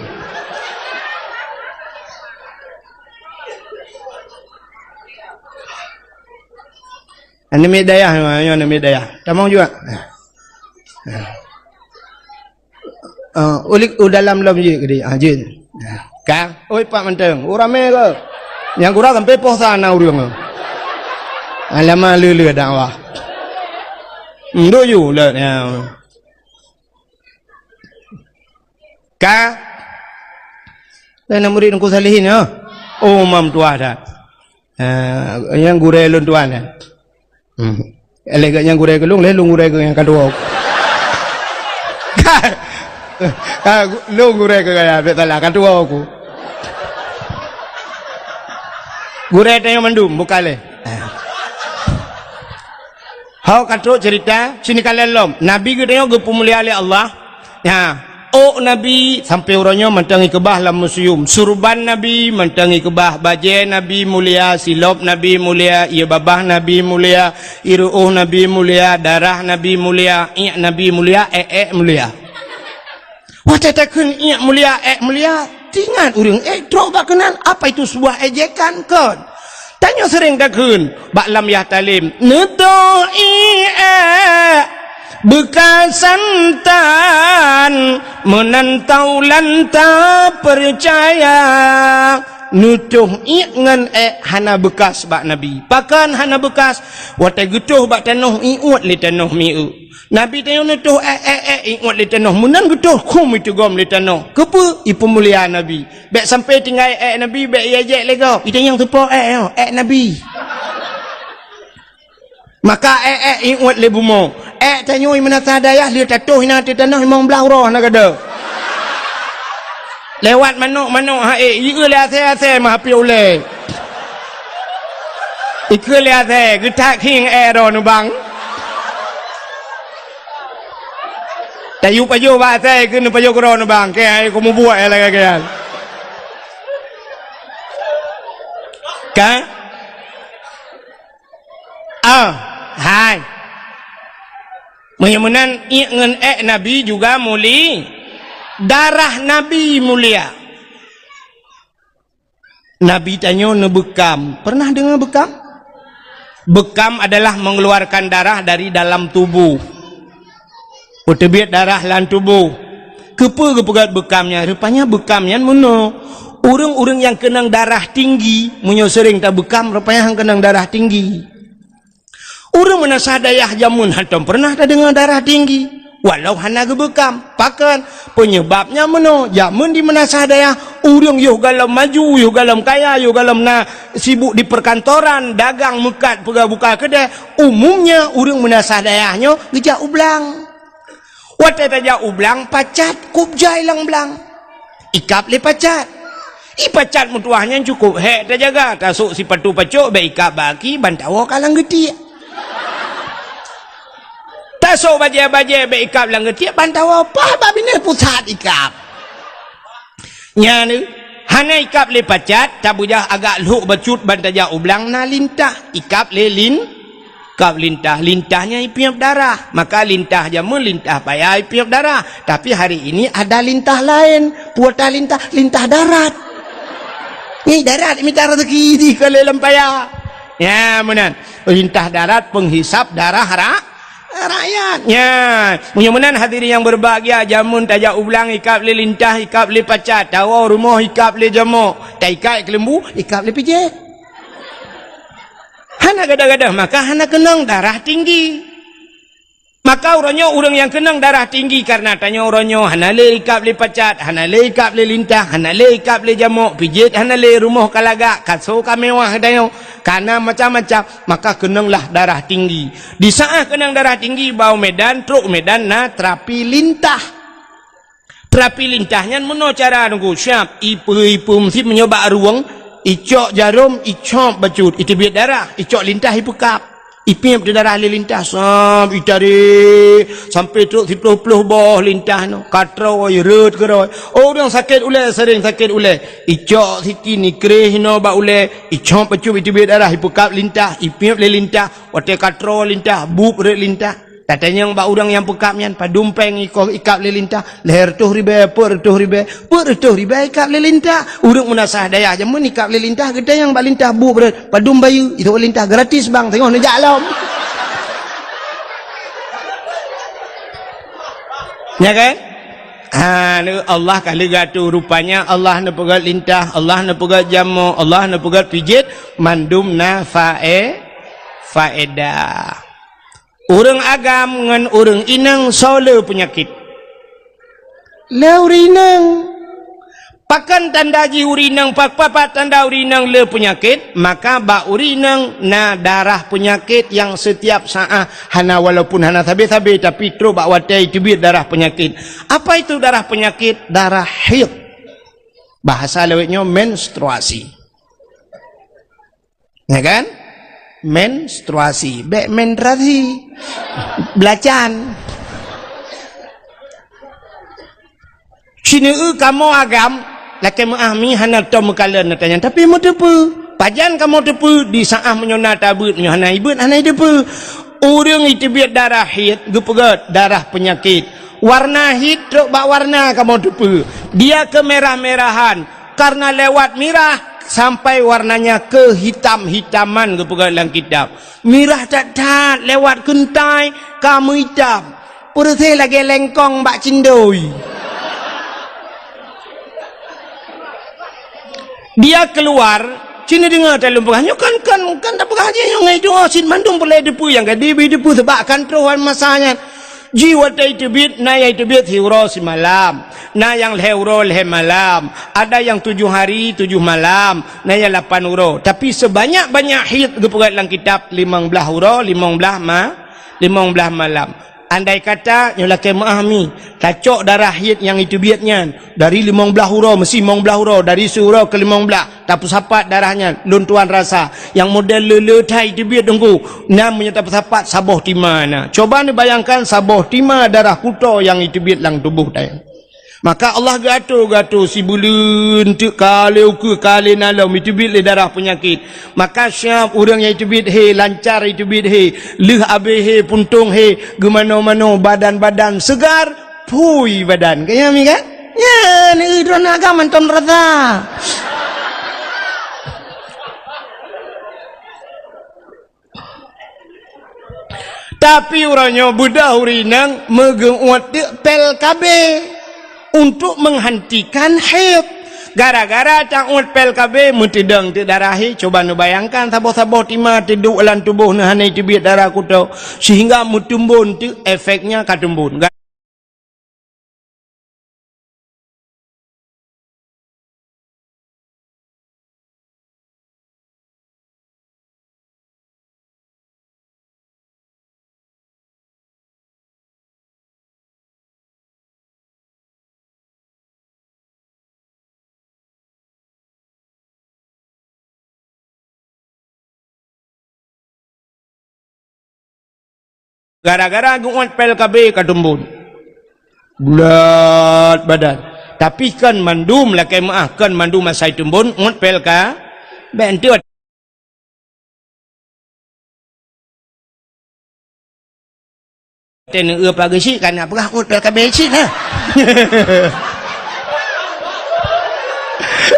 Aneuk miet dayah, nyoe aneuk miet dayah. Tamong juga. Ah, ulik u dalam lom jeuet keudeh. Ah, jeuet. Ka, oi, pat mantong. Oh, ramé ke? Nyang gura sampai poh sa na ureueng. Alamak, le-le dakwah. Nduk ju, le, ya. Ka? Lain murid Teungku Salihin, ya? Oh, mam tuah dah. Ah, nyang gurèe lôn tuan, ya? Hmm. Lé geuh nyang gurèe keu lôn, lé lôn gurèe keu nyang ka tuwoe. Ka, ka, lôn gurèe keu gaya, bèk salah, ka tuwoe ku. Gurèe tanyoe mandum, bukan lé. Hok ka trok cerita, sini kalian lom. Nabi geutanyoe geupeumulia lé Allah. Ya, ôk Nabi sampai uroe nyoe mantong ikeubah lam museum. Surban Nabi mantong ikeubah, bajèe Nabi mulia, silop Nabi mulia, ie babah Nabi mulia, ie ruôh Nabi mulia, darah Nabi mulia, iék Nabi mulia, ék-ék mulia. Watèe takheun iék mulia, ék mulia, teuingat ureueng ék trok bak keunan, apa itu sebuah ejekan kon? Tanyoe seuréng takheun bak lam yah talem, "Neutoh iék ék beukasan tan, meunan taulan tapeucaya." Neutoh iék ngon ék hana beukas bak Nabi. Pakon hana beukas? Watèe geutoh bak tanoh, iuet lé tanoh mieu. Nabi tanyoe neutoh ék, ék, ék, iuet lé tanoh. Meunan geutoh, khum iteugom lé tanoh. Keupeue? Ipeumulia Nabi. Bèk sampai tinggai ék Nabi, bèk iéjek lé gob. Itanyong soe po ék nyoe, ék Nabi. Maka ék, ék, iuet lé bumoe. Ék tanyoe i meunasah dayah lheueh tatoh inan ateueh tanoh limong blaih uroe hana gadôh. Lewat manok-manok ha ék, ieu lé asèe-asèe meuhapé ulèe. Ikheun lé asèe, geutak khieng ék droe neubang. Tayue pajoh bak asèe, ikheun neupajoh keudroe neubang. Kèe hai kumubuet ék lagèe kèe. Ka? Ah, hai. Meunyoe meunan, iék ngon ék Nabi juga muli-, darah Nabi mulia. Nabi tanyoe neubeukam. Pernah deungoe beukam? Beukam adalah mengeluarkan darah dari dalam tubuh. Peuteubiet darah lam tuboh. Keupeue geupeugöt beukam nyan? Rupanya beukam nyan meunoe. Ureuëng-ureuëng nyang keunong darah tinggi, meunyoe seuréng tabeukam, rupanya han keunong darah tinggi. Ureuëng meunasah dayah jameun hantom peureunah tadeungoe darah tinggi, walau hana geubeukam. Pakon? Peunyeubab nyan meunoe, jameun di meunasah dayah, ureuëng yoh gohlom maju, yoh gohlom kaya, yoh gohlom na sibuk di peukantoran, dagang meukat, peugah buka keudè, umumnya ureuëng meunasah dayah nyoe geujak u blang. Watée tajak u blang, pacat kueb jai lam blang. Ikab lé pacat. Ipacat meutuwah nyan cukup hék tajaga, tasôk sipatu pacok bèk ikab bak aki, ban tawoe ka lam geutiek. Tasôk bajèe-bajèe bèk ikab lam geutiek, ban tawoe paih bak binéh pusat ikab. Nyan, hana ikab lé pacat, tabeujah agak lhok bacut ban tajak u blang na lintah, ikab lé lin-, ikab lintah. Lintah nyan ipiep darah. Maka lintah jameun lintah paya ipiep darah. Tapi hari ini ada lintah laén. Peue lintah? Lintah darat. Nyan darat mita rezeki di keu lé lam paya. Nyan meunan. Lintah darat penghisap darah ra-, rakyat. Nyan. Meunyoe meunan hadirin yang berbahagia, jameun tajak u blang ikab lé lintah, ikab lé pacat, tawoe rumoh ikab lé jamok, taikat keuleumbu, ikab lé pijét. Hana gadoh-gadoh, maka hana keunong darah tinggi. Maka uroe nyoe ureuëng nyang keunong darah tinggi karena tanyoe uroe nyoe hana lé ikab lé pacat, hana lé ikab lé lintah, hana lé ikab lé jamok, pijét hana lé, rumoh ka lagak, kaso ka mewah tanyoe, kana macam-macam, maka keunonglah darah tinggi. Di saat keunong darah tinggi, bak u Medan, trok u Medan na terapi lintah. Terapi lintah nyan meunoe cara nunggu siab, ipe-ipe meusit meunyoe bak rueng, icok jarom, icop bacut, iteubiet darah, icok lintah ipeukab. Ipiep di darah lé lintah, sam itarék sampai trok siploh-ploh boh lintah nyoe. Ka troe, rhot keudroe. Oh, ureuëng sakét ulèe, sering sakét ulèe. Icok sikin, ikreh inoe bak ulèe, icop bacut, iteubiet darah, ipeukab lintah, ipiep lé lintah. Watèe ka troe lintah, buet rhot lintah. Tatanyong bak ureuëng nyang peukab nyan, padum péng ikoh ikab lé lintah, lhèe reutôh ribèe, peuet reutôh ribèe, peuet reutôh ribèe ikab lé lintah. Ureuëng meunasah dayah jameun ikab lé lintah, geutanyong bak lintah buet rhot, padum bayeue, itu lintah gratis bang, teungoh neujak lom. Ya kan? Ha, Allah ka lheueh geuatoe, rupanya Allah neupeugét lintah, Allah neupeugét jamok, Allah neupeugét pijét, mandum na fae-, faedah. Ureuëng agam ngon ureuëng inong soe le peunyakét? Le ureuëng inong. Pakon tanda jih ureuëng inong, pa-, pa-, pa tanda ureuëng inong le peunyakét? Maka bak ureuëng inong na darah peunyakét nyang setiap saat hana, walaupun hana sabe-sabe, tapi trok bak watèe iteubiet darah peunyakét. Apa itu darah peunyakét? Darah haid. Bahasa lawét nyoe menstruasi. Ya kan? Menstruasi, bèk menstruasi. Belacan. Sineue kamoe agam, lakèe meu'ah mi hana tom meukalon na tanyong, tapi meuteupeue. Pajan kamoe teupeue di saat meunyoe na tabeuet, meunyoe hana ibeuet, hana iteupeue. Ureuëng iteubiet darah haid geupeugét darah peunyakét. Warna haid trok bak warna kamoe teupeue. Dia kemerah-merahan. Karena lewat mirah sampai warnanya kehitam-hitaman geupeugah lam kitab. Mirah that-that lewat keuntai ka meuitam. Peureuséh lagèe lengkong bak cindoi. Dia keluar, cina deungoe talôn peugah, nyoe kan, kan, kan tapeugah jih nyoe ngai doa cit mandum peureulèe teupeue nyang ka dibi teupeue sebab kan troh masa nyan. Ji watèe iteubiet, na nyang iteubiet siuroe simalam, na nyang lhèe uroe lhèe malam, ada nyang tujoh hari tujoh malam, na nyang lapan uroe. Tapi sebanyak-banyak haid geupeugah lam kitab limong blaih uroe, limong blaih ma-, limong blaih malam. Andai kata nyoe lakèe meu'ah mi, tacok darah haid nyang iteubiet nyan, dari limong blaih uroe, meusi limong blaih uroe, dari siuroe keu limong blaih, tapeusapat darah nyan, lôn tuan rasa, nyang model le-le that iteubiet teungku, na meunyoe tapeusapat saboh tima na. Coba neubayangkan saboh tima darah kuto nyang iteubiet lam tuboh tanyoe. Maka Allah geuatoe-geuatoe sibuleuen teuk ka lheueh ukeue ka lheueh na lom iteubiet lé darah peunyakét. Maka siab ureuëng nyang iteubiet he, lancar iteubiet he, lheueh abéh he, puntông he, geumanoe-manoe, badan-badan seugar, phui badan. Ka nyan mi kan? Nyan, eh, droeneuh agam mantong rasa. Tapi uroe nyoe beudôh ureuëng inong meugeuuet teuk pil K B untuk menghentikan haid. Gara-gara tauet pil K B meuteudong teuk darah haid, cuba neubayangkan saboh-saboh tima teuduek lam tuboh neuh hana iteubiet darah kuto, sehingga meutumbon teuk efeknya ka tumbon. Gara-gara geu'ot P L K B ka teumbon. Bulat badan. Tapi kon mandum, lakée meu'ah, kon mandum asai teumbon, 'ot P L K B. Enteuk watée neueu pageusik, ka na peugah 'ot P L K B cit na.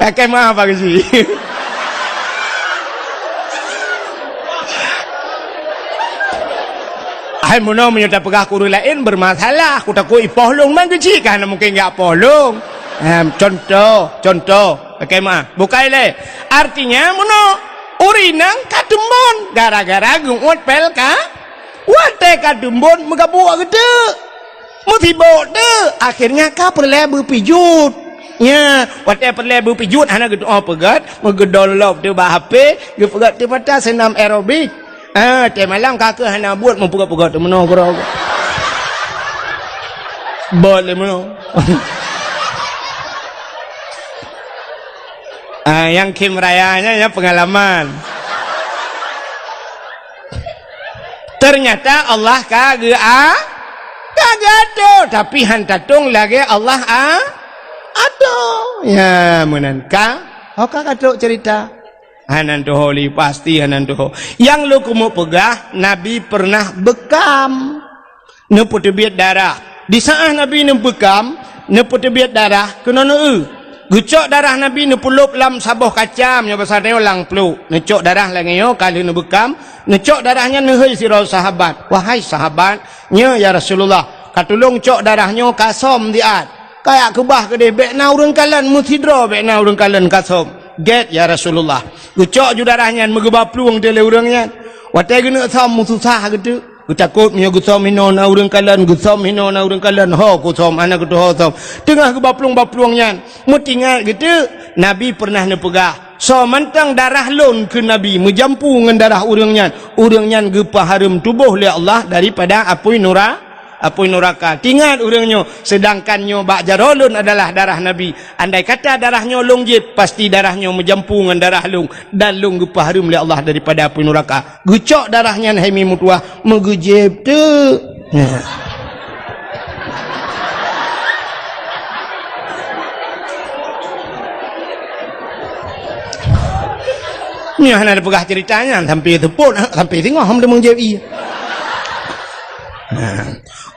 Lakée meu'ah pageusik. Hai meunoe meunyoe tapeugah keu ureuëng laén bermasalah, kutakot ipoh lôn, man keuchik ka hana mungken jak poh lôn. Em, contoh, contoh, lakée meu'ah. Bukai lé. Artinya meunoe, ureuëng inong ka teumbon gara-gara geu'ot P L K. Watée ka teumbon meugabuk geuteuk. Meusibok teuk, akhirnya ka peureulée beupijuet. Nya, watée peureulée beupijuet hana geutu'oh peugét, meugeudong lop teuk bak H P, geupeugét teuk mata seunam aerobik. Ah, teumalam ka keuh hana buet meupeugét-peugét teuk meunoe keudroe. Bot lé meunoe. Ah, nyang khém raya nyan, nyan peungalaman. Ternyata Allah ka geu-, a-, ka geuatoe, tapi han tatong lagée Allah a-, atoe. Ya, meunan ka. Ho ka katrok cerita. Hana tuho lé, pasti hana tuho. Nyang lôn keumeung peugah, Nabi pernah beukam. Neupeuteubiet darah. Di saát Nabi neubeukam, neupeuteubiet darah, keunoe neueu. Geucok darah Nabi neupeulop lam saboh kacam, nyoe basa tanyoe lam pluek. Neucok darah lagée nyoe ka lheueh neubeukam, neucok darah nyan neuhôi sidroe sahabat. "Wahai sahabat, nyoe ya Rasulullah, ka tulông cok darah nyoe ka som siat. Kajak keubah keudeh, bék na ureuëng kalon, meusidroe bék na ureuëng kalon ka som." "Gét ya Rasulullah." Geucok ju darah nyan, meugeuba plueng teuk lé ureuëng nyan. Watée geuneuk som meususah geuteuk. Geutakot meunyoe geusom hinoe na ureuëng kalon, geusom hinoe na ureuëng kalon, ho kusom, hana geutuho som. Teungoh geuba plueng-ba plueng nyan, meutingat geuteuk, Nabi pernah neupeugah, "Soe mantong darah lôn," kheun Nabi, "meujampu ngon darah ureuëng nyan, ureuëng nyan geupeuhareuem tuboh lé Allah daripada apui nura-, apui nuraka." Tingat ureuëng nyoe, seudangkan nyoe bak jaroe lôn adalah darah Nabi. Andai kata darah nyoe lôn jieb, pasti darah nyoe meujampu ngon darah lôn, dan lôn geupeuhareuem lé Allah daripada apui nuraka. Geucok darah nyan hai mi meutuwah, meugeujeb teuk. Nyoe hana tapeugah cerita nyan, sampai teupot, sampai singoh hom teumeujieb ie.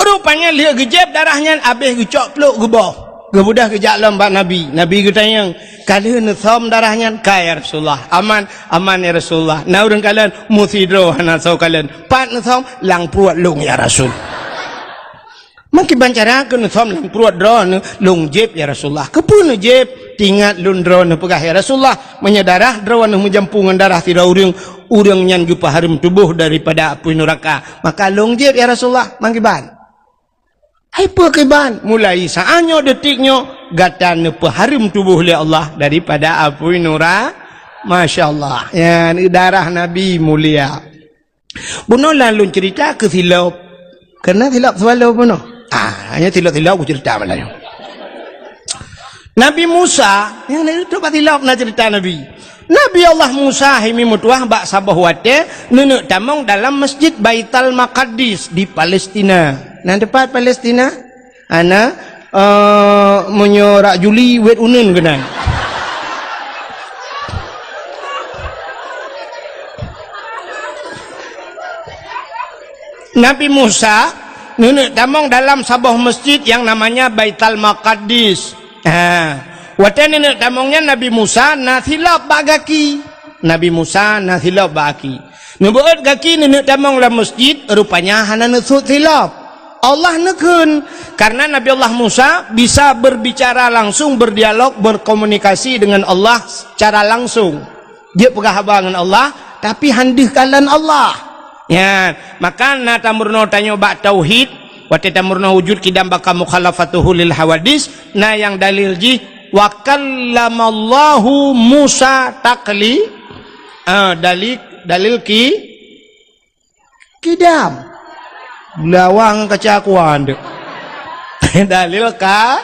Rupanya lheueh geujeb darah nyan, abéh geucok pluek geuboh. Geubeudôh geujak lom bak Nabi. Nabi geutanyong, "Ka lheueh neusom darah nyan?" "Ka, ya Rasulullah." "Aman?" "Aman, ya Rasulullah." "Na ureuëng kalon?" "Meusidroe hana soe kalon." "Pat neusom?" "Lam pruet lôn, ya Rasul." "Meukiban cara keu neusom lam pruet droeneuh?" "Lôn jieb, ya Rasulullah." "Keupeue neujieb?" "Tingat lôn droeneuh peugah, ya Rasulullah, meunyoe darah droeneuh meujampu ngon darah sidroe ureuëng, ureuëng nyan geupeuhareuem tuboh daripada apui nuraka. Maka lôn jieb, ya Rasulullah." "Meukiban?" "Hai peue kiban?" "Mulai saát nyoe, detik nyoe, gata neupeuhareuem tuboh lé Allah daripada apui nura-," Masya Allah. Nyan darah Nabi mulia. Bunoe lôn cerita keu silop. Keureuna silop seuwalo bunoe. Ah, hanya silop-silop kucerita malam nyoe. Nabi Musa, nyang na itu bak silop na cerita Nabi. Nabi Allah Musa hai mi meutuwah bak saboh watée neuneuk tamong dalam Masjid Baital Maqaddis di Palestina. Na teupat Palestina? Ana, eh, meunyoe rak Juli wet uneun keunan. Nabi Musa neuneuk tamong dalam saboh masjid nyang namanya Baital Maqaddis. Ha. Watée neuneuk tamong nyan Nabi Musa na silop bak gaki. Nabi Musa na silop bak gaki. Neubeuet gaki neuneuk tamong lam masjid, rupanya hana neusut silop. Allah neukheun, karena Nabi Allah Musa bisa berbicara langsung, berdialog, berkomunikasi dengan Allah secara langsung. Jeuet peugah haba ngon Allah, tapi han deuh kalon Allah. Nyan, maka na tameurunoe tanyoe bak tauhid, watée tameurunoe wujud qidam baqa mukhalafatuhu lil hawadis, na nyang dalil jih, "Wa kallamallahu Musa takli-," ah, dalil, dalil ki-, Qidam. Lawang kaca kuan tu. Dalil ka-,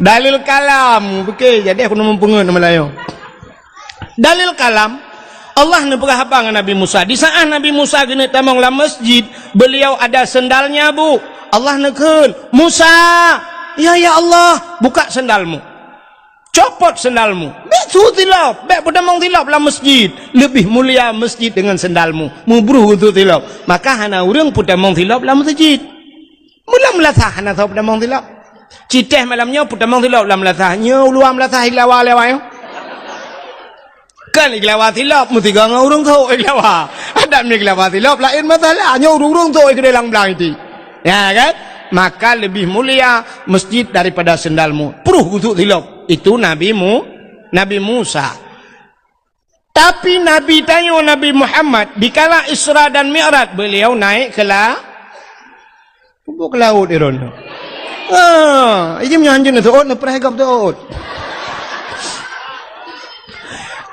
dalil kalam. Oke, jadi aku nak mempengen nama lain. Dalil kalam. Allah neupeugah haba ngon Nabi Musa. Di saat Nabi Musa geuneuk tamong lam masjid, beliau ada sendalnya, Bu. Allah neukheun, "Musa!" "Ya, ya Allah." "Buka sendalmu. Copot sendalmu. Bèk su tilop, bèk peutamong tilop lam masjid. Leubeh mulia masjid deungon sendalmu. Meubruh su tilop." Maka hana ureueng peutamong tilop lam masjid. Meulam meulasah hana soe peutamong tilop. Ci teh malam nyoe peutamong tilop lam meulasah. Nyoe u luwa meulasah i lawa lewat nyoe. Kan i lawa tilop meusigoe ngon ureueng sok i lawa. Adak mi lawa tilop laén masalah. Nyoe ureueng-ureueng sok i keudéh lam blang iti. Ya kan? Maka lebih mulia masjid daripada sendalmu. Pruh gusuk tilop. Itu Nabi Mu-, Nabi Musa. Tapi Nabi tanyoe, Nabi Muhammad, dikala Isra dan Mi'raj, beliau naik ke la-, Peubuet keu laôt di droeneuh. Ah, ijim nyan jeuneuh teuôt, neupreh gob teuôt.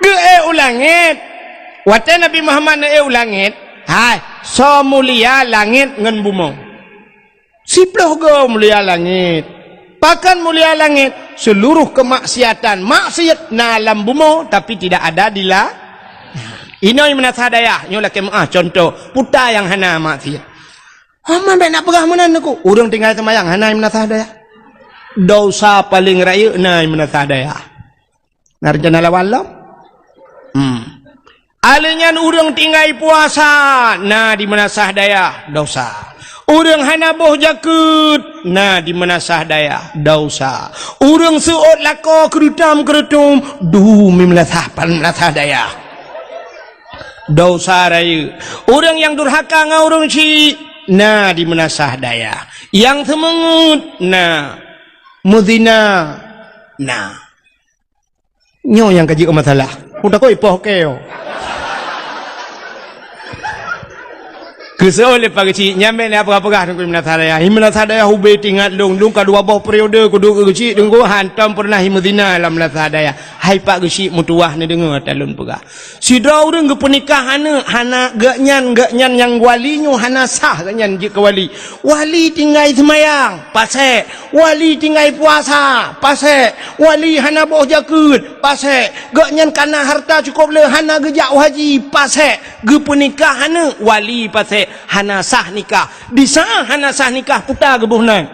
Geuék u langét. Watée Nabi Muhammad neuék u langét, hai, soe mulia langét ngon bumoe? Siplôh goe mulia langét. Pakon mulia langét? Seluruh kemaksiatan, maksiat na lam bumoe, tapi tidak ada di la-, inoe meunasah dayah, nyoe lakée meuáh contoh, peue nyang hana maksiat. Hana bèk nak peugah meunan Teungku. Ureueng tinggai seumayang hana meunasah dayah. Dosa paleng rayeuk na meunasah dayah. Na reuncana lawan lom? Hmm. Alèh nyan ureueng tinggai puasa na di meunasah dayah, dosa. Ureueng hana boh jakeuet na di meunasah dayah, dosa. Ureueng seuôt lakoe keureutôm-keureutôm du meunasah, meunasah dayah. Dosa rayeuk. Ureueng nyang durhaka ngon ureueng syik na di meunasah dayah. Nyang seumeungeut na. Meuzina na. Nyoe nyang ka jeuet masalah. Ku takot ipoh keu. Keusoe lé Pak Geuchik, nyan bèk lé peugah-peugah Teungku di meunasah dayah. Di meunasah dayah ubé teuingat lôn, lôn ka dua boh periode kuduek keu Geuchik Teungku, hantom peureunah meuzina lam meunasah dayah. Hai Pak Geuchik, meutuwah neudeungoe ata lôn peugah. Sidroe ureueng geupeunikah aneuk, hana geuhnyan, geuhnyan nyang wali nyoe hana sah geuhnyan jeuet keu wali. Wali tinggai seumayang, pasék. Wali tinggai puasa, pasék. Wali hana boh jakeuet, pasék. Geuhnyan kana hareuta cukôp le, hana geujak u haji, pasék. Geupeunikah aneuk, wali pasék. Hana sah nikah. Di saát hana sah nikah, peue geuboh nan?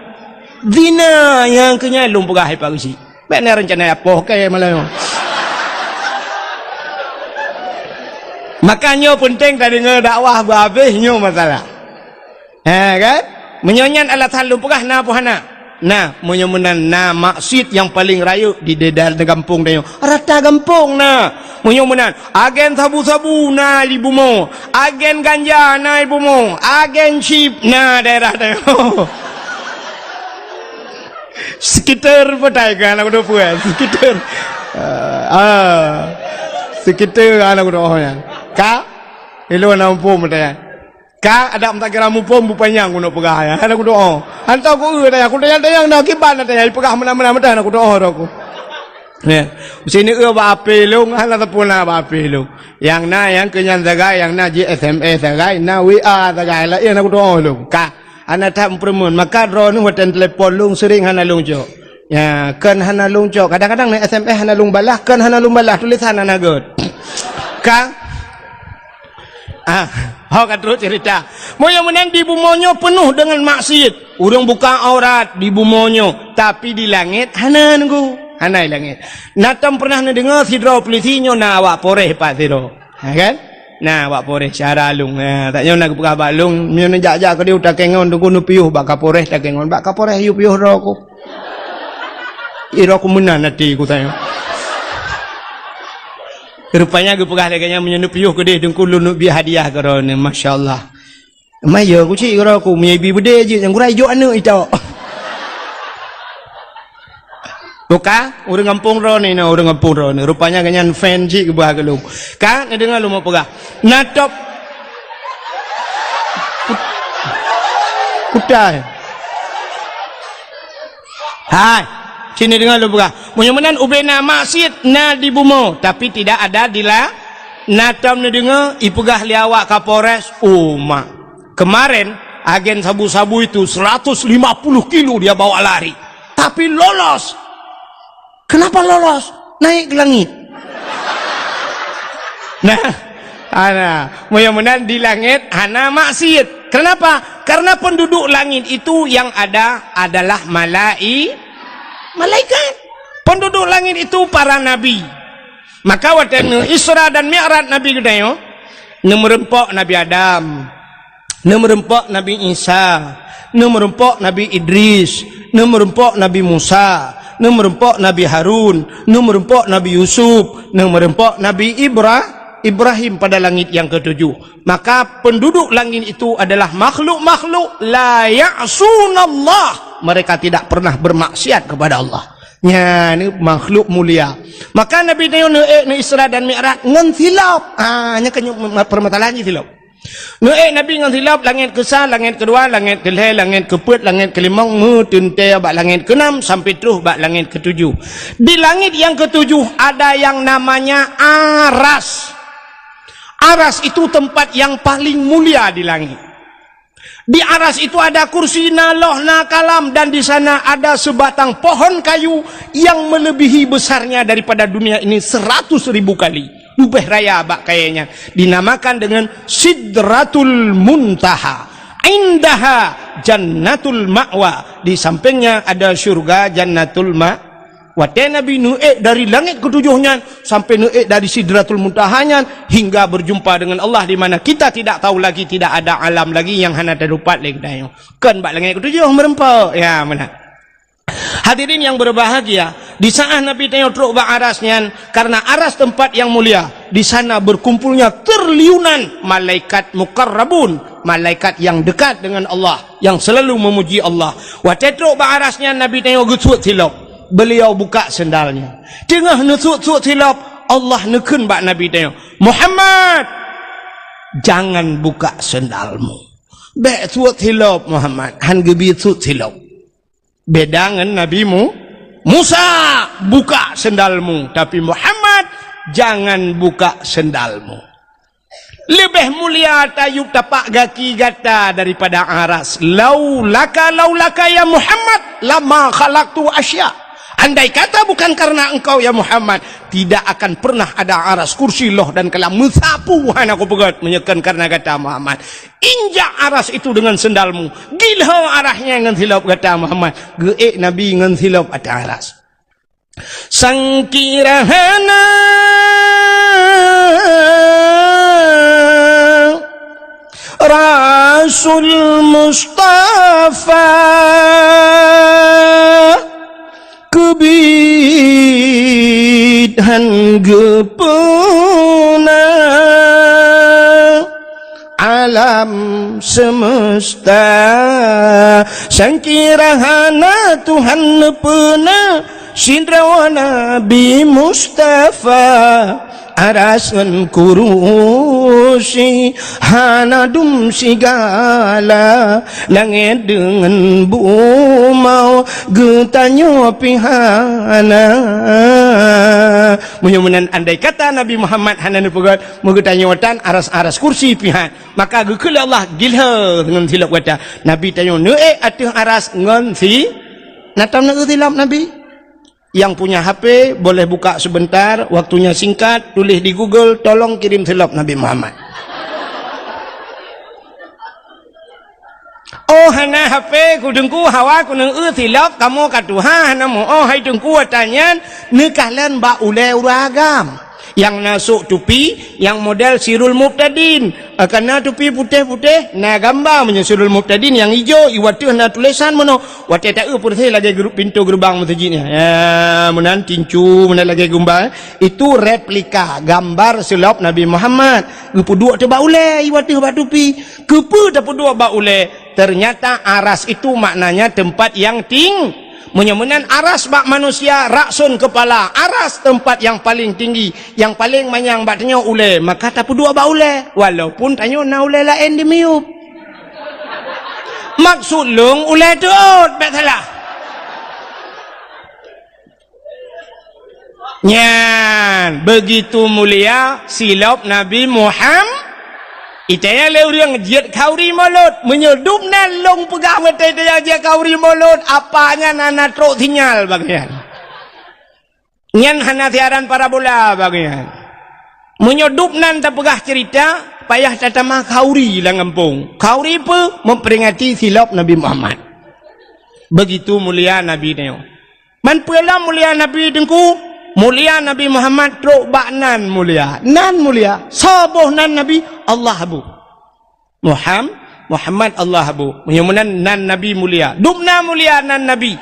Zina. Nyang keu nyan lôn peugah hai Pak Geuchik. Bèk na reuncana ipoh keu malam nyoe. Maka nyoe peunteng tadeungoe dakwah beuhabéh nyoe masalah. Ha kan? Meunyoe nyan alasan lôn peugah na peue hana? Na, meunyoe meunan na maksiet nyang paleng rayeuk di daerah gampông tanyoe. Rata gampông na. Meunyoe meunan, agen sabu-sabu na di bumoe, agen ganja na di bumoe, agen chip na daerah tanyoe. Sekitar petai ka aneuk kudo peue? Sekitar. Ah, ah. Sekitar aneuk kudo nyan. Ka? Ilôn na muphom petai. Ka adak meutakira muphom bupanyang keuneuk peugah nyan. Aneuk kudo. Hantom ku eu tanya, ku tanya-tanya na kiban na tanya, ipeugah meunan-meunan meutai aneuk kudo droe ku. Ya. Sini eu bak ape lôn, hana teupeu na bak ape lôn. Nyang na nyang keu nyan sagai, nyang na jih S M S sagai, na W A sagai, laén aneuk kudo lôn. Ka. Hana that meupeureumeun, maka droeneuh watèe telepon lôn seuring hana lôn cok. Ya, kon hana lôn cok. Kadang-kadang na S M S hana lôn balah, kon hana lôn balah, tulisan hana göt. Ka? Ah, ho ka trok cerita. Meunyoe meunan di bumoe nyoe peunoh deungon maksiet. Ureueng buka aurat di bumoe nyoe, tapi di langét hana Teungku. Hana di langét. Na tom pernah neudeungoe sidroe pulisi nyoe na awak Polres pat sidroe. Ha kan? Na, bak Polres syara lôn. Ha, tak nyoe na geupeugah bak lôn, meunyoe neujak-jak keudeh u Takengon, Teungku neupiôh bak Kapolres Takengon. Bak Kapolres yue piôh droe ku. Ih, droe ku meunan até ku tanyoe. Rupanya geupeugah lagèe nyan, meunyoe neupiôh keudeh Teungku lôn neubri hadiah keu droeneuh. Masya Allah. Maya ku cit keudroe ku, meunyoe ibi beudé jeuet nyang gura ijok aneuk itok. Buka, ureueng gampông droeneuh, na ureueng gampông droeneuh. Rupanya geuhnyan fan cit geuba keu lôn. Ka, neudeungoe lôn peugah. Na top. Kutai. Hai, sini deungoe lôn peugah. Meunyoe meunan ubé na maksiet na di bumoe, tapi tidak ada di la-, na tom neudeungoe ipeugah lé awak Kapolres, uma. Kemarin, agen sabu-sabu itu seratus lima puluh kilo dia bawa lari. Tapi lolos. Kenapa lolos? Naik ke langit. Nah, Hana, meunyoe meunan di langét hana maksiet. Kenapa? Karena penduduk langit itu yang ada adalah malai-, malaikat. Penduduk langit itu para nabi. Maka watée neu Isra dan Mi'raj Nabi geutanyoe, neumeureumpok Nabi Adam, neumeureumpok Nabi Isa, neumeureumpok Nabi Idris, neumeureumpok Nabi Musa, neumeureumpok Nabi Harun, neumeureumpok Nabi Yusuf, neumeureumpok Nabi Ibra-, Ibrahim pada langit yang ketujuh. Maka penduduk langit itu adalah makhluk-makhluk la ya'sunallah. Mereka tidak pernah bermaksiat kepada Allah. Nyan makhluk mulia. Maka Nabi tanyoe neuék neu Isra dan Mi'raj ngon silop. Ha, nyan keuh permasalahan jih silop. Neuék Nabi ngon silop, langét keusa, langét keudua, langét keulhée, langét keupeuet, langét keulimong, meuteuntée bak langét keunam sampai troh bak langét ketujuh. Di langit yang ketujuh ada yang namanya Aras. Aras itu tempat yang paling mulia di langit. Di Aras itu ada kursi, na loh, na kalam, dan di sana ada sebatang pohon kayu yang melebihi besarnya daripada dunia ini seratus ribu kali. Leubeh raya bak kayée nyan. Dinamakan dengan Sidratul Muntaha. Indaha Jannatul Ma'wa. Di sampingnya ada syurga Jannatul Ma-, Watée Nabi neuék dari langét keutujoh nyan sampai neuék dari Sidratul Muntaha nyan hingga berjumpa dengan Allah di mana kita tidak tahu lagi, tidak ada alam lagi nyang hana teudapat lé geutanyoe. Kon bak langét keutujoh meureumpok. Ya, meunan. Hadirin yang berbahagia, di saat Nabi tanyoe trok bak aras nyan, karena aras tempat yang mulia, di sana berkumpulnya triliunan malaikat muqarrabun, malaikat yang dekat dengan Allah, yang selalu memuji Allah. Watée trok bak aras nyan, Nabi tanyoe geusuet silop. Beliau buka sendalnya. Teungoh neusuet-suet silop, Allah neukheun bak Nabi tanyoe, "Muhammad, jangan buka sendalmu." Bék suet silop, Muhammad. Han geubi suet silop. Beda ngon Nabi Mu-, Musa, "Buka sendalmu." Tapi Muhammad, "Jangan buka sendalmu." Leubeh mulia tayub tapak gaki gata daripada aras. Laulaka, laulaka ya Muhammad, lama khalaqtu asya. Andai kata bukan karena engkau ya Muhammad, tidak akan pernah ada aras, kursi, loh dan kalam meusapu hana kupeugét meunyoe kon karena gata Muhammad. Injak aras itu dengan sendalmu. Gilho arasnya ngon silop gata Muhammad. Geuék Nabi ngon silop ateueh aras. Sangkira hana Rasul Mustafa keubiet han geupeuna alam semesta. Sangkira hana Tuhan neupeuna sidroe Nabi Mustafa, aras ngon kurusi hana dum sigala, langét deungon bumoe geutanyoe pih hana. Meunyoe meunan andai kata Nabi Muhammad hana neupeugét, meugeutanyoe tan aras-aras kursi pih han. Maka geukheun lé Allah, "Gilho ngon silop gata." Nabi tanyoe neuék ateueh aras ngon si-, na tom neuék silop Nabi? Yang punya H P boleh buka sebentar, waktunya singkat, tulis di Google, "Tolong kirim silop Nabi Muhammad." Oh, hana H P ku Teungku, hawa ku neuék silop, kamoe ka tuha hana meu-oh hai Teungku, ata nyan neukalon bak ulée ureuëng agam. Nyang na sôk tupi, nyang model Sirul Mubtadin. Ah, ka na tupi putéh-putéh, na gamba meunyoe Sirul Mubtadin nyang ijo, i ateueh na tulésan meunoe. Watée taeu peureséh lagée gru-, pintoe geureubang meuseujid nyan. Ya, meunan tincu, meunan lagée gumba, eh. Itu replika gambar silop Nabi Muhammad. Geupeuduek teuh bak ulée, i ateueh bak tupi. Keupeue tapeuduek bak ulée? Ternyata aras itu maknanya tempat yang ting-, meunyoe meunan aras bak manusia, rakson kepala, aras tempat yang paling tinggi, yang paling manyang bak tanyoe ulée, maka tapeuduek bak ulée, walaupun tanyoe na ulée laén di miyueb. Maksud lôn ulée teuôt, bék salah. Nyan, begitu mulia silop Nabi Muham-, itaya lé ureuëng jeuet khauri mulod. Meunyoe dum nan lôn peugah meutai-taya jeuet khauri mulod, apa nyan hana trok sinyal bagian. Nyan hana siaran parabola bagian. Meunyoe dub nan tapeugah ceurita, payah tatamah khauri lam gampông. Khauri peue? Memperingati silop Nabi Muhammad. Begitu mulia Nabi tanyoe. Man peue lom mulia Nabi Teungku? Mulia Nabi Muhammad trok bak nan mulia. Nan mulia. Soe boh nan Nabi? Allah boh. Muham-, Muhammad Allah boh. Meunyoe meunan nan Nabi mulia. Dum na mulia nan Nabi.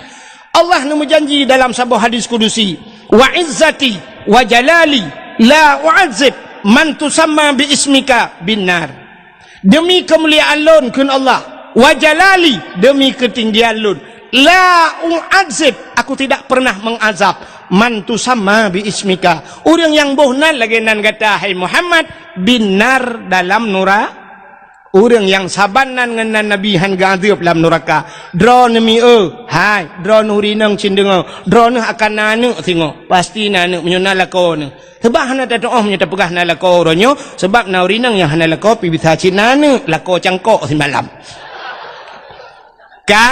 Allah neumeujanji dalam saboh hadis kudusi, "Wa izzati wa jalali la u'adzib man tusamma bi ismika bin nar." Demi keumuliaan Lôn, kheun Allah, wa jalali, demi keutinggian Lôn, la u'adzib, Aku tidak pernah mengazab, man tusamma bi ismika, ureuëng nyang boh nan lagée nan gata, hai Muhammad, bin nar, dalam nura-, ureuëng nyang saban nan ngon nan Nabi hán geuazeueb lam nuraka. Droeneuh mi-e, hai, droeneuh ureuëng inong cit deungoe, droeneuh akan na aneuëk singoh, pasti na aneuëk meunyoe na lakoe neuh. Sabab hana tatuoh meunyoe tapeugah na lakoe uroe nyoe, sabab na ureuëng inong nyang hana lakoe pih bisa cit na aneuëk, lakoe cangkok simalam. Ka?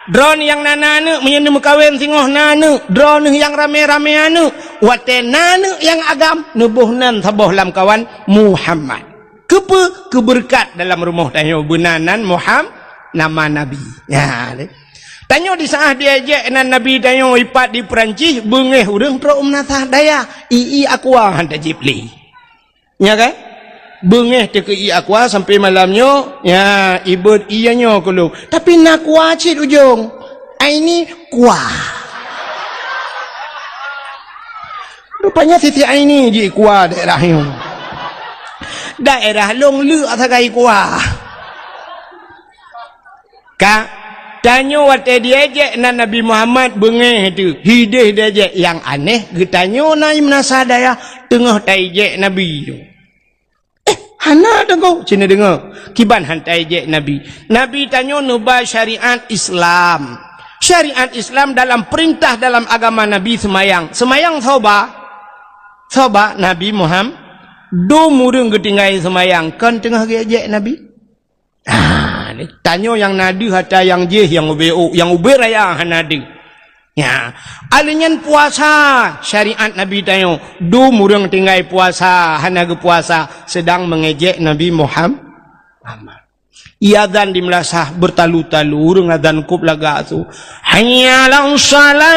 Droeneuh nyang na, na aneuëk, meunyoe neumeukawen singoh na aneuëk, droeneuh nyang ramé-ramé aneuëk, watée na aneuëk nyang agam, neuboh nan saboh lamkawan Muhammad. Keupeue? Keubeureukat dalam rumoh tanyoe beuna nan Muham-, nama Nabi. Nyan, eh. Tanyoe di saat diejek nan Nabi tanyoe ipat di Peurancih, beungéh ureuëng trok meunasah dayah, ié aqua hán tajép lé. Nya kan? Beungéh teuh keu ié aqua sampai malam nyoe, ya, ibeuet ié nyoe keu lôn. Tapi na aqua cit ujong. Aini kuah. Rupanya Siti Aini jikuah daerah nyoe. Daerah lôn leuk sagai kuah. Ka, tanyoe watée diejek nan Nabi Muhammad beungéh teuh, hideh diejek nyang aneh, geutanyoe na meunasah dayah teungoh taijek Nabi nyoe. Eh, hana deungoe, cit neudeungoe. Kiban hán taijek Nabi. Nabi tanyoe neuba syariat Islam. Syariat Islam dalam peurintah dalam agama Nabi seumayang. Seumayang soe ba? Soe ba? Nabi Muhammad. Dum ureuëng geutinggai seumayang, kon teungoh geuejek Nabi? Ah, ni, tanyoe nyang na deuh atra nyang jih nyang ubé ôk, nyang ubé raya hana deuh. Ya, alheuh nyan puasa, syariat Nabi tanyoe, dum ureuëng tinggai puasa, hana geupuasa, sedang mengejek Nabi Muham-, Muhammad. Iazan di meulasah beurtalu-talu, ureuëng azan kôb lagak su, "Hayya 'alas shalah!"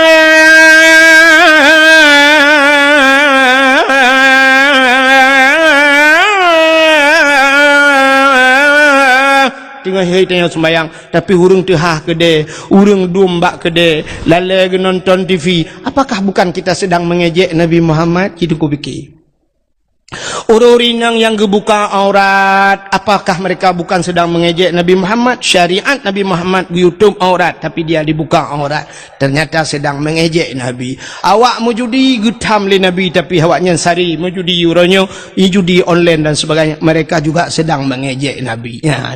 Teungoh hai tanyoe seumayang, tapi ureuëng teuhah keudée, ureuëng dum bak keudée, lalée geunonton T V. Apakah bukan kita sedang mengejek Nabi Muhammad? Cit Teungku pike. Ureuëng-ureuëng inong nyang geubuka aurat, apakah mereka bukan sedang mengejek Nabi Muhammad? Syariat Nabi Muhammad geuyutob aurat, tapi dia dibuka aurat. Ternyata sedang mengejek Nabi. Awak meujudi geutham lé Nabi, tapi awaknyan sari meujudi uroe nyoe, judi online dan sebagainya. Mereka juga sedang mengejek Nabi. Ya.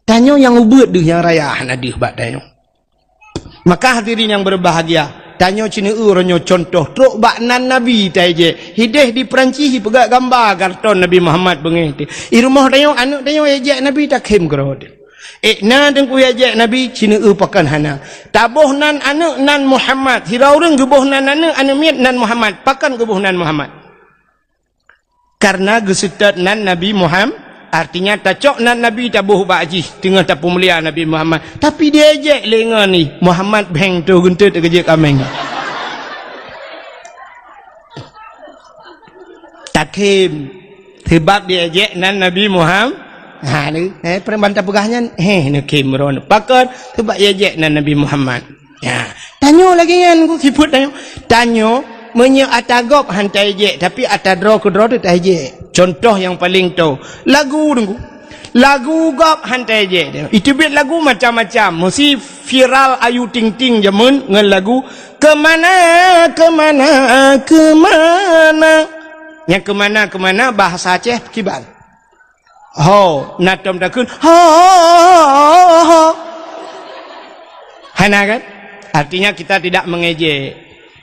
Tanyoe nyang ubeuet deuh nyang raya hana deuh bak tanyoe. Maka hadirin yang berbahagia, tanyoe cit neueu uroe nyoe contoh trok bak nan Nabi taijek. Hideh di Peurancih ipeugah gamba karton Nabi Muhammad beungéh teuh. I rumoh tanyoe aneuëk tanyoe ijek Nabi takhém keudroe teuh. Eh, na Teungku ijek Nabi cit neueu pakon hana. Taboh nan aneuëk nan Muhammad. Sidroe ureuëng geuboh nan aneuëk, aneuëk miet nan Muhammad. Pakon geuboh nan Muhammad? Karena geuseutôt nan Nabi Muham-, artinya tacok nan Nabi taboh bak jih teungoh tapeumulia Nabi Muhammad. Tapi diejek lé ngon ni, Muhammad beng tu geuntôt keujeuet kaméng. Takhém. Sebab diejek nan Nabi Muham-, ha, ni, eh, peureuman tapeugah nyan, heh, neukhém ron. Pakon? Sebab diejek nan Nabi Muhammad. Ya, tanyoe lagée nyan, Teungku, sifeuet tanyoe. Tanyoe, meunyoe atra gob hán taijek, tapi atra droe keudroe teuh taijek. Contoh nyang paleng toe, lagu, Teungku. Lagu gob hán taijek. Iteubiet lagu macam-macam. Meusi viral Ayu Ting Ting jameun ngon lagu Kemana, Kemana, Kemana. Nyang kemana, kemana bahasa Aceh kiban? Ho, na tom takheun, ho, ho, ho, ho. Hana kan? Artinya kita tidak mengejek.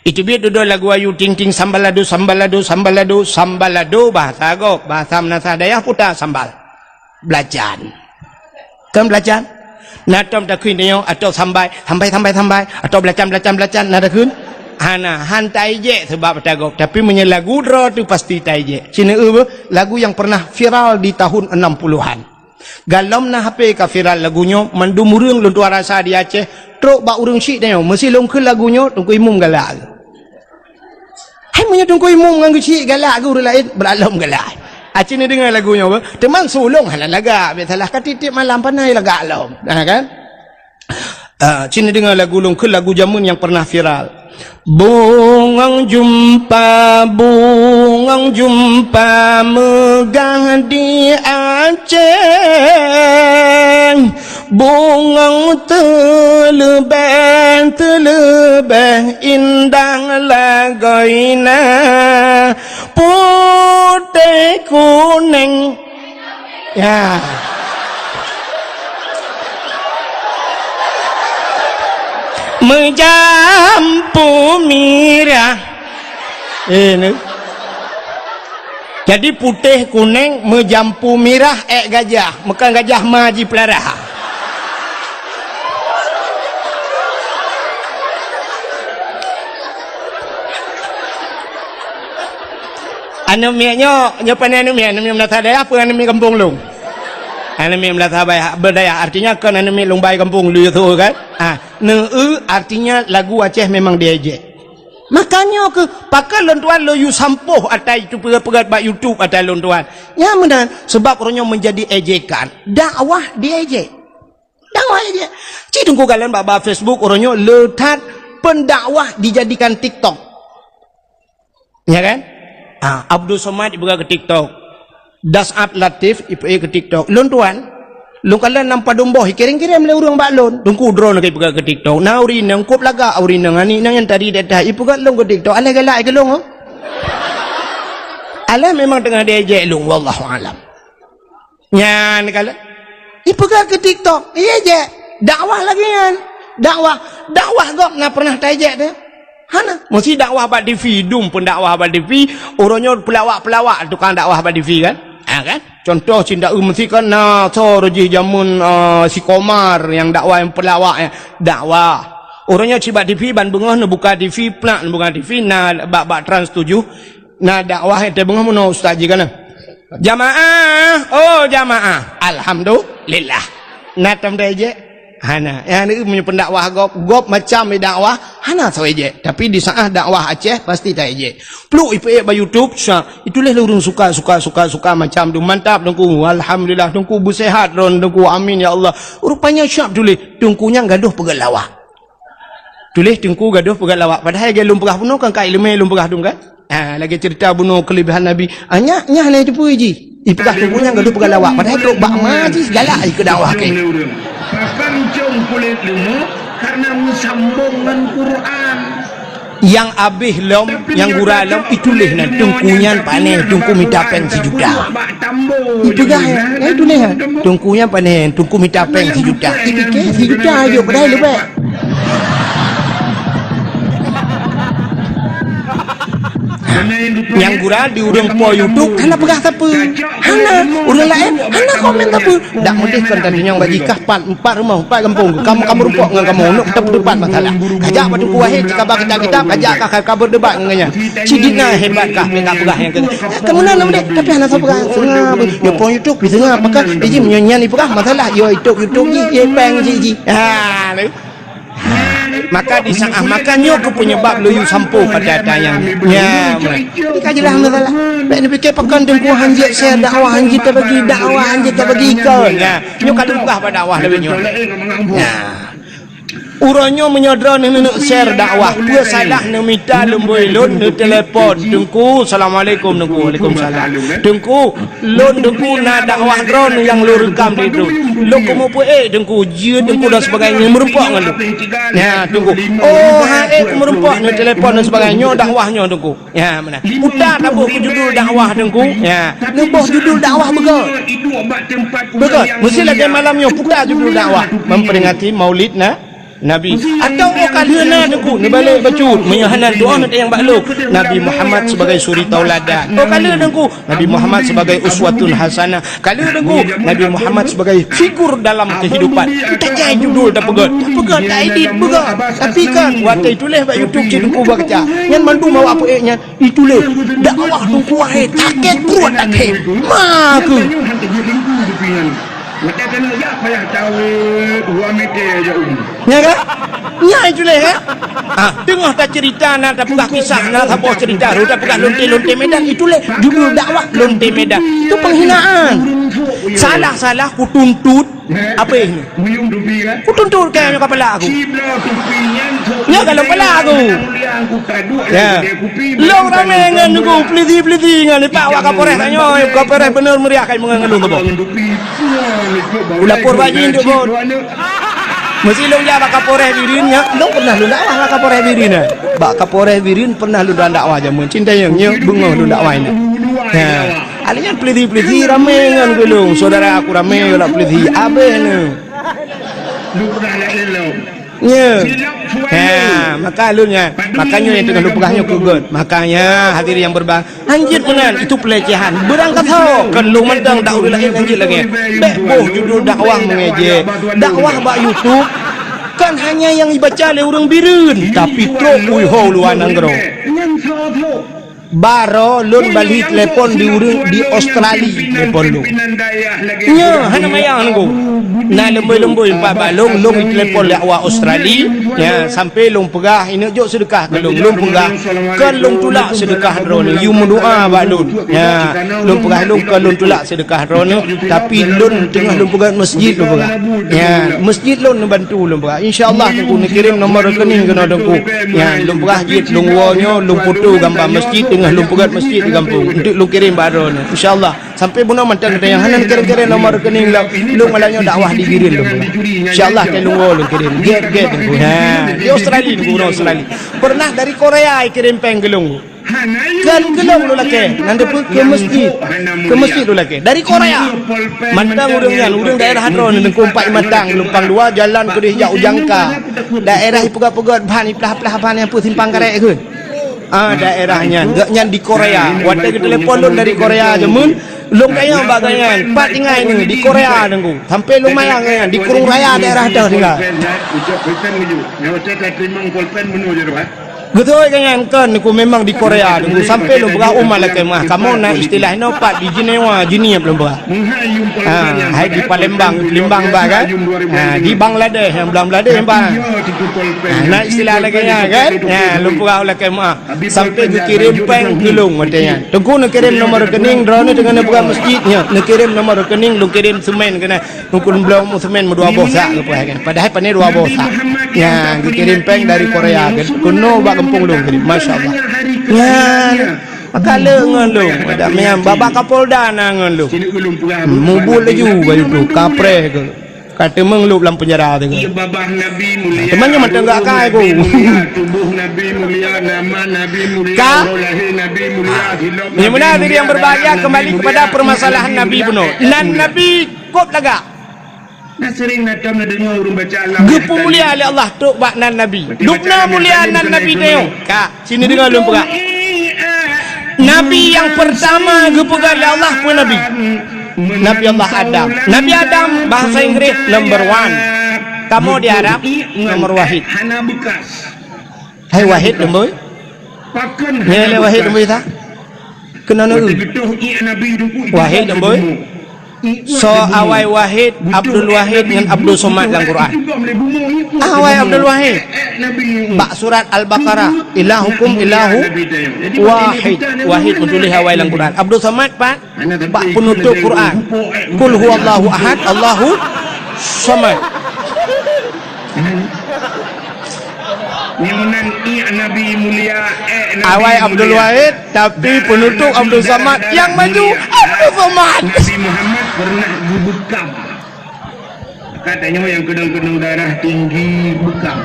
Iteubiet dudoe lagu Ayu Ting Ting, sambalado, sambalado, sambalado, sambalado, bahasa gob, bahasa meunasah dayah puta sambal. Belacan. Kan belacan? Na tom takheun tanyoe, atau sambai, sambai, sambai, sambai, atau belacan, belacan, belacan, na takheun? Hana, han taijek sabab ata gob, tapi meunyoe lagu droe tu pasti taijek. Ci neueu beuh, lagu nyang pernah viral di tahun enam puluhan. Galom na H P ka viral lagu nyoe, mandum ureuëng lôn tuan rasa di Aceh, trok bak ureuëng syiek tanyoe, meusi lôn kheun lagu nyoe, Teungku Imum galak. Hai meunyoe Teungku Imum ngon geuchik galak geuh ureuëng laén, brat lom galak. Aci neudeungoe lagu nyoe beuh, teuma sulong hana lagak, biasalah ka tiep-tiep malam panai lagak lom. Nah kan? Ah, ci neudeungoe lagu lôn kheun, lagu jameun nyang pernah viral. Bungong jeumpa, bungong jeumpa meugah di Aceh. Bungong teuleubeh, teuleubeh indah lagoina, putéh kuneng. Ya. Meujampu mirah. Eh, ni. Jadi putéh kuneng meujampu mirah ék gajah, meukan gajah ma jipeulara. Aneuk miet nyoe, nyoe pane aneuk miet, aneuk miet meunasah dayah peue aneuk miet gampông lôn? Aneuk miet meunasah baya-, beudayah, artinya kon aneuk miet lôn bai gampông lôn yue kan? Ah, neueu artinya lagu Aceh memang diejek. Makanya keuh pakon lôn tuan lôn yue sampôh ata itu peugét-peugét bak YouTube ata lôn tuan. Nyan meunan, sebab uroe nyoe menjadi ejekan. Dakwah diejek. Dakwah diejek. Cit Teungku kalon bak, bak Facebook uroe nyoe le that pendakwah dijadikan TikTok. Ya kan? Ah, Abdul Somad ipeugah keu TikTok. Dasat Latif ipeugah keu TikTok. Lôn tuan, lôn kalon lam padum boh, ikirém-kirém lé ureuëng bak lôn. Teungku droeneuh ka ipeugah keu TikTok. Na ureuëng inong kop lagak, ureuëng inong aneuk inong nyang tadi dak ipeugah lôn keu TikTok. Alah galak keu lôn, oh. Alah memang teungoh diejek lôn, wallahu alam. Nyan kalon. Ipeugah keu TikTok, ijek. Dakwah lagi nyan. Dakwah, dakwah gob na pernah taijek teuh? Hana. Meusi dakwah bak TV, dum pun dakwah bak TV, uroe nyoe peulawak-peulawak tukang dakwah bak TV kan? Ha kan? Contoh cit taeu meusi kan na soe jih jameun, ah, si Komar nyang dakwah nyang peulawak nyan. Dakwah. Uroe nyoe cit bak TV ban beungoh neubuka TV, plak neubuka TV na bak, bak Trans tujuh. Na dakwah nyang teubeungoh meunoe ustaz jih kana. Jamaah, oh jamaah. Alhamdulillah. Na tom taijek? Hana. Ya, ni meunyoe pendakwah gob, gob macam dakwah, hana soe ijek. Tapi di saat dakwah Aceh pasti taijek. Pluk ipeugét bak YouTube, sa, itulah ureuëng suka, suka, suka, suka macam tu. Mantap Teungku. Alhamdulillah Teungku beusehat droen Teungku. Amin ya Allah. Rupanya siap tuléh. Teungku nyang gadoh peugét lawak. Tuléh Teungku gadoh peugét lawak, padahai lagée lôn peugah bunoe kan ka iéleumé lôn peugah dum kan? Ha, lagée ceurita bunoe keulebihan Nabi. Ah, nyak, nyak hana teupeue jih. Ipeugah Teungku nyang gadoh peugét lawak, padahai trok bak ma jih galak jih keu dakwah keu. Pakon cong kulét leumô karena meusambông ngon Quran. Nyang abéh lom, nyang gura lom, ituléh nan Teungku nyan pané, Teungku mita péng sijuta. Ipeugah, eh, tuléh, eh. Teungku nyan pané, Teungku mita péng sijuta. Ipike sijuta jok padahai leubeh. Nyang gura di ureuëng po YouTube hana peugah sapeue. Hana, ureuëng laén hana komen sapeue. Dak meudeh kon tatunyong bak jih kah pat empat rumoh, empat gampông. Kamoe ka meurumpok ngon kamoe, neuk teupat masalah. Kajak bak Teungku Wahid, cikaba kitab-kitab, kajak ka, ka, ka beudebat ngon nyan. Cit na hebat kah, ka peugah nyang keu. Kamoe na, na meudeh, tapi hana sapeue. Seungab, nyoe po YouTube, seungab, pakon, iji meunyoe nyan ipeugah masalah, yo YouTube, YouTube jih, ye péng jih, jih. Ha, lé. Maka di saat makan nyoe keuh penyebab laju sampoe pada datang nyang nya. Jadi ka jeulaih masalah. Bèk neupike pakon Teungku hanjeuet share dakwah, hanjeuet tabagi dakwah, hanjeuet tabagi ikon. Nya, nyoe ka lôn peugah bak dakwah lagèe nyoe. Nya. Uroe nyoe meunyoe droeneuh neuk share dakwah, peue salah neumita lumbôi lôn, neutelepon. Teungku, assalamualaikum Teungku. Waalaikumsalam. Teungku, lôn Teungku na dakwah droeneuh nyang lôn reukam di droe. Lôn keumeupeuék Teungku, jeuet Teungku dan sebagainya, meureumpok ngon lôn. Nya, Teungku. Oh, ha, ék keumeureumpok, neutelepon dan sebagainya, nyoe dakwah nyoe Teungku. Nya, meunan. Puta taboh keu judul dakwah Teungku. Nya, neuboh judul dakwah beugöt. Beugöt. Meusti lagèe malam nyoe puta judul dakwah. Memperingati Maulid na-, Nabi. Atawa oh ka lheueh na Teungku, neubalek bacut, meunyoe hana tu'oh neutanyong bak lôn. Nabi Muhammad sebagai suri tauladan. Oh ka lheueh Teungku, Nabi Muhammad sebagai uswatun hasanah. Ka lheueh Teungku, Nabi Muhammad sebagai figur dalam kehidupan. Tajak judul tapeugöt, tapeugöt, taedit peugöt. Tapi kan watèe tuléh bak YouTube cit Teungku baca. Nyan mandum awak peuék nyan. Itulah dakwah Teungku Wahid, sakét pruet sakét. Makeu. Nya kan? Nya itulah kan? Ah, teungoh tacerita na, tapeugah kisah na, saboh cerita, rot tapeugah lonte-lonte Medan, itulah judul dakwah lonte Medan. Itu penghinaan. Salah-salah kutuntut Apa ini? Kutuntut keu nyoe kapala aku. Nyoe ka lôn pala aku. Ya. Lôn ramé ngon Teungku, peulisi-peulisi ngon ipak wak Kapolres tanyoe, Kapolres beuneu meuriah kai meungon ngon lôn saboh. Ulapor bak jih Teungku. Meusi lôn jak bak Kapolres Bireuen nyoe, lôn pernah lôn dakwah bak Kapolres Bireuen nyoe. Bak Kapolres Bireuen pernah lôn dakwah jameun. Cinta nyang nyoe beungoh lôn dakwah ini. Ha. Alèh nyan peulisi-peulisi ramé ngon gulong, saudara aku ramé ngon peulisi. Abéh nyoe. Nya. Ha, maka lôn nyan. Maka nyoe nyang teungoh lôn peugah nyoe keu gèt. Makanya hadirin yang berbahagia, hanjeuet meunan itu pelecehan. Beurangkasoe kon lôn mantong dak ureueng laén hanjeuet lagèe. Bèk boh judul dakwah mengejek. Dakwah bak YouTube kan hanya yang dibaca lé ureueng Bireuen, tapi trok u luwa nanggroe. Baroe lôn bali telepon di ureueng di Australia, telepon lôn. Nyoe hana manyang Teungku. Na leumbôi-leumbôi pat bak lôn, lôn telepon lé awak Australia. Ya, sampai lôn peugah, "Ineuk jok seudeukah keu lôn." Lôn peugah, "Kon lôn tulak seudeukah droeneuh, yue meudoa bak lôn." Ya, lôn peugah, "Lôn kon lôn tulak seudeukah droeneuh, tapi lôn teungoh lôn peugah masjid," lôn peugah. Ya, masjid lôn neubantu lôn peugah. Insya Allah Teungku neukirém nomor rekening keunoe Teungku. Nyan lôn peugah jeuet lôn woe nyoe lôn foto gambar masjid teungoh lôn peugöt masjid di gampông. Enteuk lôn kirém bak droeneuh. Insya Allah. Sampai bunoe mantong gata nyang hana neukirém-kirém nomor rekening lôn, lôn malam nyoe dakwah di Bireuen lôn peugah. Insya Allah keu lôn woe lôn kirém. Gèt-gèt Teungku. Ha, di Australia Teungku, ureueng Australia. Pernah dari Korea ikirém péng keu lôn. Kan keu lôn lôn lakèe, nan teupeu keu masjid. Keu masjid lôn lakèe. Dari Korea. Mantong ureueng nyan, ureueng daerah droeneuh Teungku Empat Matang, Lumpang Dua, jalan keudeh jak u Jangka. Daerah ipeugöt-peugöt ban, iplah-plah ban nyang peue simpang karek keuh. Ah, daerah nyan. Gobnyan di Korea. Watèe geutelepon lôn dari Korea jameun, lôn tanyong bak gobnyan, "Pat tinggai nyoe?" "Di Korea Teungku." Sampai lôn manyang gobnyan, di Krueng Raya daerah toh tinggai. Beutôi kan nyan, kon Teungku, memang di Korea Teungku, sampai lôn peugah u ma lakèe meu'ah. Kamoe na istilah inoe pat di Jenewa, Jeunieb lôn peugah. Ha, hai di Palembang, Palembang bah kan. Ha, di Bangladesh, nyang Bangladesh bah. Ha, na istilah lagèe nyan kan. Ha, lôn peugah u lakèe meu'ah. Sampai geukirém péng keu lôn watèe nyan. Teungku neukirém nomor rekening, droeneuh teungoh neupeugah masjid nyoe. Neukirém nomor rekening, lôn kirém seumén keunan. Teungku lôn bloe seumén meudua boh sak geupeugah kan. Padahai pané dua boh sak. Nyan geukirém péng dari Korea kan. Keunoe bak gampông lôn kirém. Masya Allah. Nyan. Maka le ngon lôn. Ada meunan Babah Kapolda na ngon lôn. Mubuet laju bak YouTube. Kapreh keuh. Ka teumeung lôn lam penjara teuh. Teuma nyoe mantong gak akai ku. Ka? Nyoe meunan diri yang berbahagia, kembali kepada permasalahan Nabi bunoe. Nan Nabi kôb lagak. Geupeumulia lé Allah trok bak nan Nabi. Dubna mulia nan Nabi teuh. Ka, sini deungoe lôn peugah. Nabi yang pertama geupeugah lé Allah peue Nabi? Nabi Allah Adam. Nabi Adam bahasa Inggris number one. Kamoe di Arab nomor wahid. Hai wahid leumbôi. Nilai wahid leumbôi sa. Keunoe neu. Wahid leumbôi. Soe awai Wahid, Abdul Wahid ngon Abdul Somad lam Quran? Awai Abdul Wahid. Bak surat Al-Baqarah, ilahukum ilahu wahid. Wahid meutuléh awai lam Quran. Abdul Somad pat? Bak penutup Quran. Qul huwallahu ahad, Allahu somad. Awai Abdul Wahid, tapi penutup Abdul Somad. Yang maju Abdul Somad. Nabi Muhammad pernah geubekam. Katanya yang kenal-kenal darah tinggi bekam.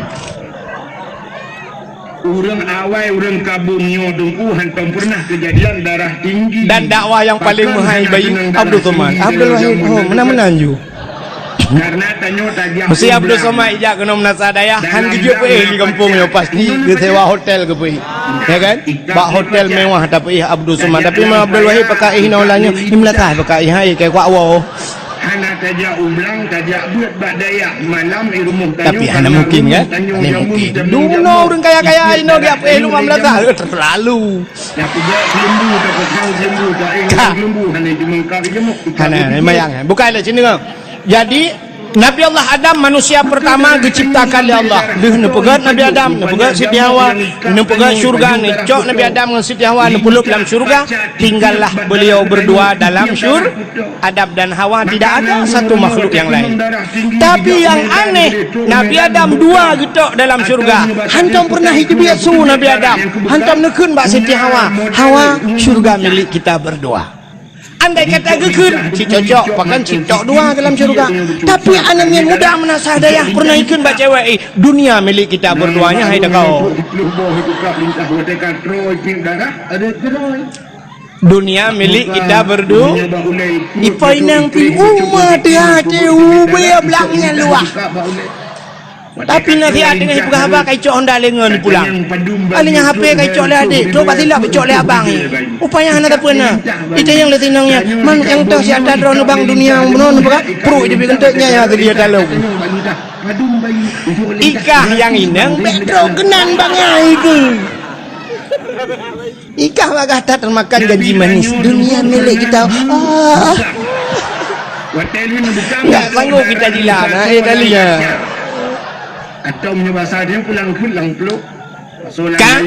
Ureuëng awai, ureuëng kabung nyoe Teungku hantom pernah kejadian darah tinggi. Dan dakwah yang paling meuhai bagi Abdul Somad. Abdul Wahid, oh, meunan-meunan ju. Meusi Abdul Somad ijak keunoe meunasah dayah, han geujok peuéh di gampông nyoe, pasti geusewa hotel geupeuéh. Ya kan? Bak hotel mewah tapeuéh Abdul Somad. Tapi Imam Abdul Wahid peuka éh inoe ulah nyoe, i meunasah peuka éh, hai, kai kuak woe. Hana tajak u blang, tajak beuet bak dayah, malam i rumoh tanyoe. Tapi hana mungkin, kan? Hana mungkin. Dumnoe ureueng kaya-kaya inoe geujak peuéh lom meunasah, terlalu. Hana, hana, bayang, eh. Bukan lah sini, kan? Jadi, Nabi Allah Adam manusia pertama geuciptakan lé Allah. Lheueh neupeugét Nabi Adam, neupeugét Siti Hawa, neupeugét syurga, neucok Nabi Adam ngon Siti Hawa neupeulheueh lam syurga, tinggallah beliau berdua dalam syur-, Adam dan Hawa, tidak ada satu makhluk yang lain. Tapi yang aneh, Nabi Adam dua geutok dalam syurga, hantom pernah jiteubiet su Nabi Adam, hantom neukheun bak Siti Hawa, "Hawa, syurga milik kita berdua." Andai kata geukheun, cit cocok, pakon cit tok dua dalam syurga. Tapi aneuk miet muda meunasah dayah pernah jikheun bak cewek, "Eh, dunia milik kita berdua nyan, hai takau." Dunia milik kita berdua. Ipo inong pi uma teuh até ubé blang nyan luwah. Tapi nasihat teungoh jipeugah haba, kai cok honda lé ngon pulang. Aneuk nyan H P kai cok lé adék, trok bak silap cok lé abang. Rupanya hana sapeue na. Itanyong lé si inong nyan, "Man nyang toh si ata droeneuh bang dunia bunoe neupeugah?" Pruet jih keuneuk nyan, ya, si dia talong. Ikah nyang inong bèk trok keunan bangai keuh. Ikah bak gata teumakan janji manis, dunia milik kita. Ah. Enggak sanggup kita jila, nah, eh, tali, ya. Atau meunyoe basa dia pulang-pulang peluk. Kan?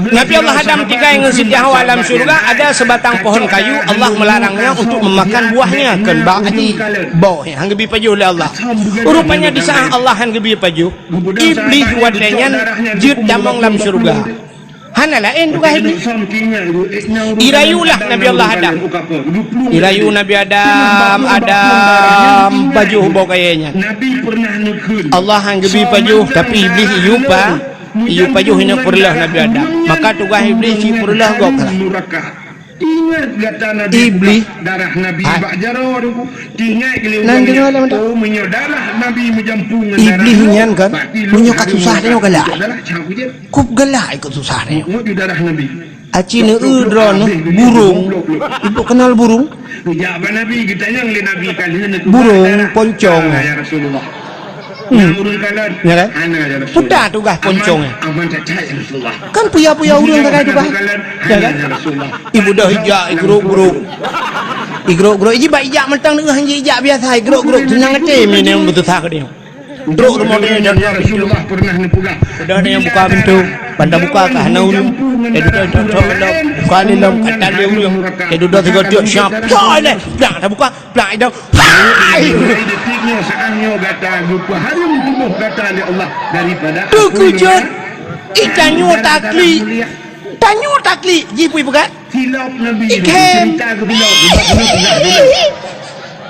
Nabi Allah Adam tinggai ngon Siti Hawa lam syurga, ada sebatang pohon kayu, Allah melarangnya untuk memakan buahnya, kan, bak aji. Boh, han geubri pajoh lé Allah. Rupanya di saat Allah han geubri pajoh, Iblih watèe nyan jeuet tamong lam syurga. Hana laén tugaih Iblih. Irayulah Nabi Allah Adam. Irayu Nabi Adam, Adam pajoh boh kayèe nyan. Allah han geubri pajoh, tapi Iblih iyue pa-, iyue pajoh inoe peureulèe Nabi Adam. Maka tugaih Iblih cit peureulèe gob lah. Ingat gata Nabi Iblih. Darah Nabi bak jaroe. Ingat geuliu. Nan deungoe lah, oh, meunyoe darah Nabi meujampung ngon darah Iblih nyan kan, meunyoe ka susah tanyoe galak. Darah campur je. Kup galak ikot susah tanyoe. Ngut di darah Nabi. Aci neu droeneuh burung. Ibu kenal burung? Geujak bak Nabi, geutanyong lé Nabi ka lheueh neupeugah. Burung poncong. Ah, ya Rasulullah. Hmm. Ureueng kalon. Ya kan? Hana, ya Rasulullah. Peue tugaih poncong, eh? Aman, aman that-that, ya Rasulullah. Kan puya-puya ureueng sagai tugaih. Ya kan? Hana, ya Rasulullah. Ibu dah ijak, igrok-grok. Igrok-grok. Iji bak ijak mantong, deuh han ijak biasa, igrok-grok. Seunang até, meunan beususah keu dia. Trok rumoh dia, ya Rasulullah, pernah neupeugah. Udah ada yang buka pintu. Banda buka ka hana ureueng. Dia duduk, duduk, duduk, duduk. Buka lé lom, kata dia ureueng. Dia duduk sigoe tiep siap. Cok, ini. Dah, dah buka. Plak idong. Hai! Mulai detik nyoe, saat nyoe gata geupeuhareuem tuboh gata lé Allah daripada api neraka. Teukeujot. Ih, tanyoe taklik. Tanyoe taklik. Jih pui peugah. Silop Nabi. Ikhem. Cerita ke silop.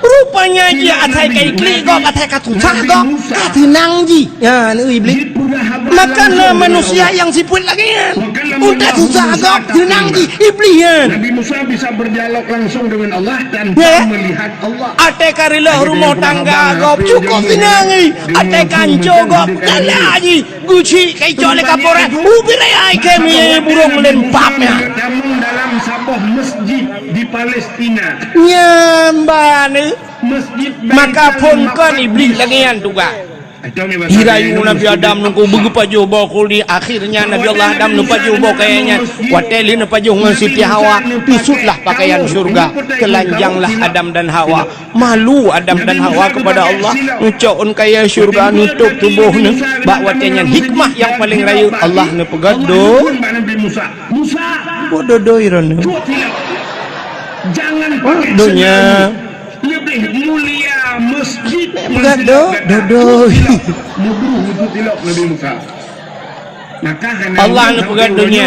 Rupanya jih asai ka iklik gob, asai ka susah gob, ka seunang jih. Ya, neu Iblih. Maka na manusia nyang sifeuet lagèe nyan. Untèe susah gob, seunang jih Iblih nyan. Nabi Musa bisa berdialog langsung dengan Allah tanpa melihat Allah. Até ka reuloh rumoh tangga gob, cukup seunang jih. Até ka hanco gob, galak jih. Guci ka icok lé kaporet. Ubit raya ikhem burung lempap nyan. Dalam saboh masjid di Palestina. Nyan bak neu. Maka phon kon Iblih lagèe nyan tugaih. Irayu Nabi Adam nungku beugeupajôh boh khuldi, akhirnya Nabi Allah Adam neupajoh boh kayèe nyan. Watèe lheueh neupajoh ngon Siti Hawa, teusutlah pakaian syurga, telanjanglah Adam dan Hawa. Malu Adam dan Hawa kepada Allah, neucok ôn kayèe syurga, neutôp tuboh neuh. Bak watèe nyan hikmah nyang paleng rayeuk, Allah neupeugah do-, boh dodoi droeneuh. Jangan pakai donya. Lebih mulia masjid. Peugah do-, dodoi. Mudru itu tilok Nabi Musa. Maka hana Allah neupeugah donya.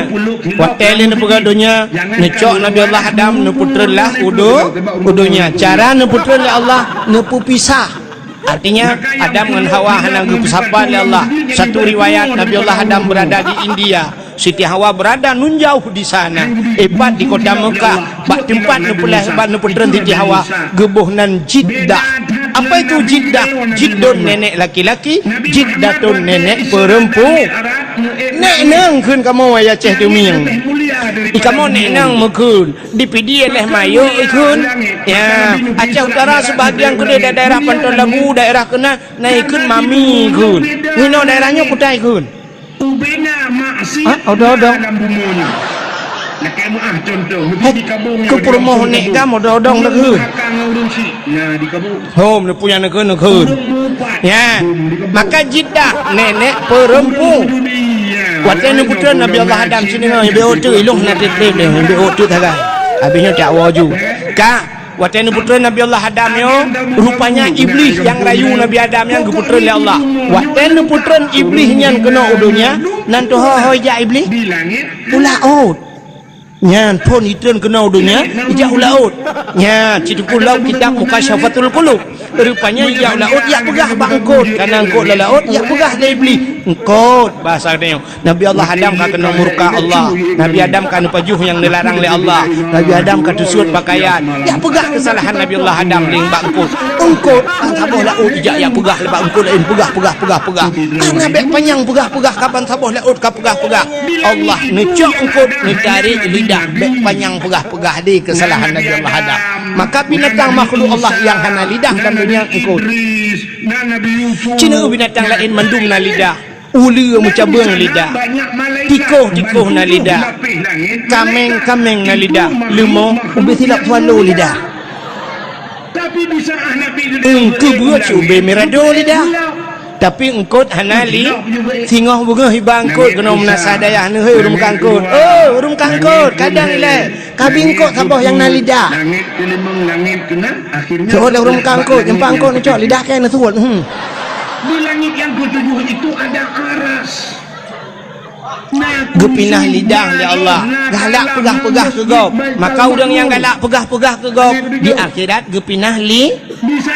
Watèe lheueh neupeugah donya, neucok Nabi Allah Adam, neupeutrön lah u do-, u donya. Cara neupeutrön lé Allah, neupeupisah. Artinya, Adam ngon Hawa hana geupeusapat lé Allah. Satu riwayat, Nabi Allah Adam berada di India. Siti Hawa berada nun jauh di sana, ipat di kota Mekah, bak teumpat neupeulahé, bak neupeutrön Siti Hawa, geuboh nan Jiddah. Apa itu jiddah? Jiddun nenek laki-laki, jiddatun nenek perempu-. Nek nang kheun kamoe ya Aceh Tumieng. Di kamoe nek nang meukheun. Di Pidie leh mayok ikheun. Ya, Aceh Utara sebahagian keudeh daerah Panton Labu, daerah keunan, na ikheun mami ikheun. Nyoe daerah nyoe kutai ikheun. Ubena maksiat. Ah, odong-odong. Dalam bumoe nyoe. Lakèe meu'ah contoh, meusti dikabong. Keu peurumoh nek gam odong-odong dah kheun. Nah, dikabong. Hom, neupue nyang neukheun, neukheun. Ya. Maka jiddah nenek perempu. Watèe neupeutreun Nabi Allah Adam siningoe, ibe otu ilong na tiep-tiep deh, ibe otu tagai. Habis nyoe tak waju. Ka Watèe neupeutreun Nabi Allah Adam nyoe, rupanya Iblih nyang rayu Nabi Adam nyan geupeutreun lé Allah. Watèe neupeutreun Iblih nyan keunoe u donya, nan teuho-ho ijak Iblih? U laôt. Nyan phon itreun keunoe u donya, ijak u laôt. Nyan, cit teupeu lam kitab Mukasyafatul Qulub. Rupanya ijak u laôt, ijak peugah bak eungkôt. Kana eungkôt lam laôt, ijak peugah lé Iblih. Eungkôt, bahasa geutanyoe. Nabi Allah Adam ka keunoe murka Allah. Nabi Adam ka neupajoh nyang neularang lé Allah. Nabi Adam ka teusuet pakaian. Jak peugah keusalahan Nabi Allah Adam lé bak eungkôt. Eungkôt, ban saboh laôt ijak jak peugah lé bak eungkôt laén, peugah, peugah, peugah, peugah. Hana bèk panyang peugah, peugah ka ban saboh laôt ka peugah, peugah. Allah neucok eungkôt, neutarek lidah, bèk panyang peugah, peugah di keusalahan Nabi Allah Adam. Maka binatang makhluk Allah nyang hana lidah dan donya eungkôt. Cina binatang laén mandum na lidah. Uleue meucabeueng lidah, tikoh-tikoh na lidah, kaméng-kaméng na lidah, leumo ubé silop swallow lidah. Eungkôt buet si ubé mirado lidah. Tapi eungkôt hana li, singoh beungoh iba eungkôt keunoe meunasah dayah neuhôi ureueng kangkôt. Oh, ureueng kangkôt, kadang ilèe. Ka bi eungkôt saboh nyang na lidah. Langét keulimong, langét keunan, akhirnya. Seuôt lé ureueng kangkôt, nyang pangkôt neucok lidah kèe neuseuôt. Hmm. Di langit yang ketujuh itu ada aras. Nah, geupinah lidah lé Allah. Galak peugah-peugah keu gob. Maka ureueng nyang galak peugah-peugah keu gob, di akhirat geupinah li-,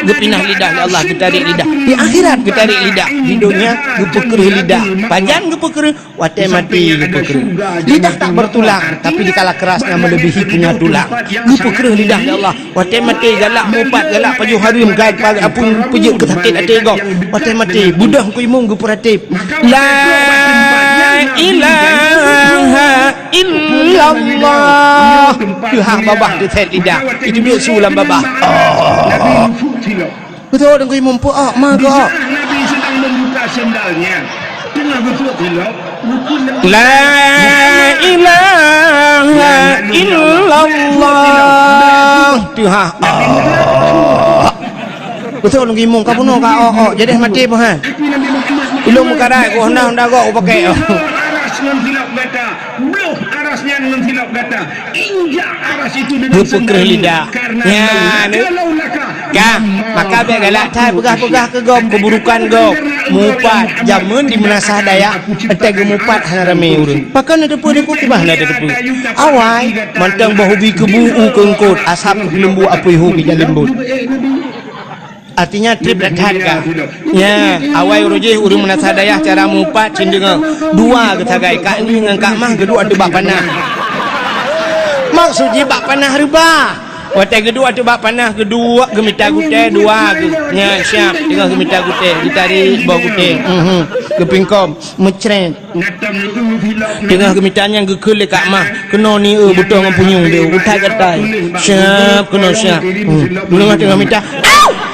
geupinah lidah lé Allah, geutarek lidah. Di akhirat geutarek lidah. Di donya geupeukreuh lidah. Pajan geupeukreuh? Watèe maté geupeukreuh. Lidah tak bertulang, tapi dikala kerasnya melebihi punya tulang. Geupeukreuh lidah lé Allah. Watèe maté galak meuupat, galak pajoh hareuem, galak apui peujeuet keu sakét até gob. Watèe maté, beudôh keu imum geupeuratéb. La ilaha illallah. Teuhah babah teuthet lidah. Itu duek su lam babah. Oh. Beutôi, Teungku Imum, peuok ma geuok. Di saat Nabi sedang membuka sendalnya, tengah geusuet silop, rukun dan La ilaha illallah. Tuhan. Ah. Beutôi, Teungku Imum, ka bunoe ka ok-ok, jadi maté pun, ha. Ulôn meukarai, ku honda-honda gok upakè. Aras ngon silop gata, bloh aras nyan ngon silop gata. Injak aras itu dengan sendalmu. Geupeukreuk lidah. Karena nyan, kalau laka, ka, maka bèk galak that peugah-peugah keu gob, keuburukan gob. Mupat, jameun di meunasah dayah, watèe geumupat hana ramè ureueng. Pakon na teupeue, teupeue, kiban na teupeue. Awai, mantong boh ubi keubu u keu eungkôt, asab keupeuleumbut apui hu bijak leumbot. Artinya trép that-that ka. Nya, awai uroe jih ureueng meunasah dayah cara mupat cit deungoe. Dua geusagai, Kak Ni ngon Kak Mah geuduek ateueh bak panah. Maksud jih bak panah reubah. Watèe geuduek ateueh bak panah, geuduek geumita gutèe dua geu-, nya siap, teungoh geumita gutèe, geutarek boh gutèe. Mhm. Geupingkom, meucrét. Teungoh geumita nyan geukheun lé Kak Mah, keunoe ni, eu, beutoh ngon punyueng deh, utai gatai. Siap, keunoe siap. Hmm. Teungoh, teungoh mita. Au!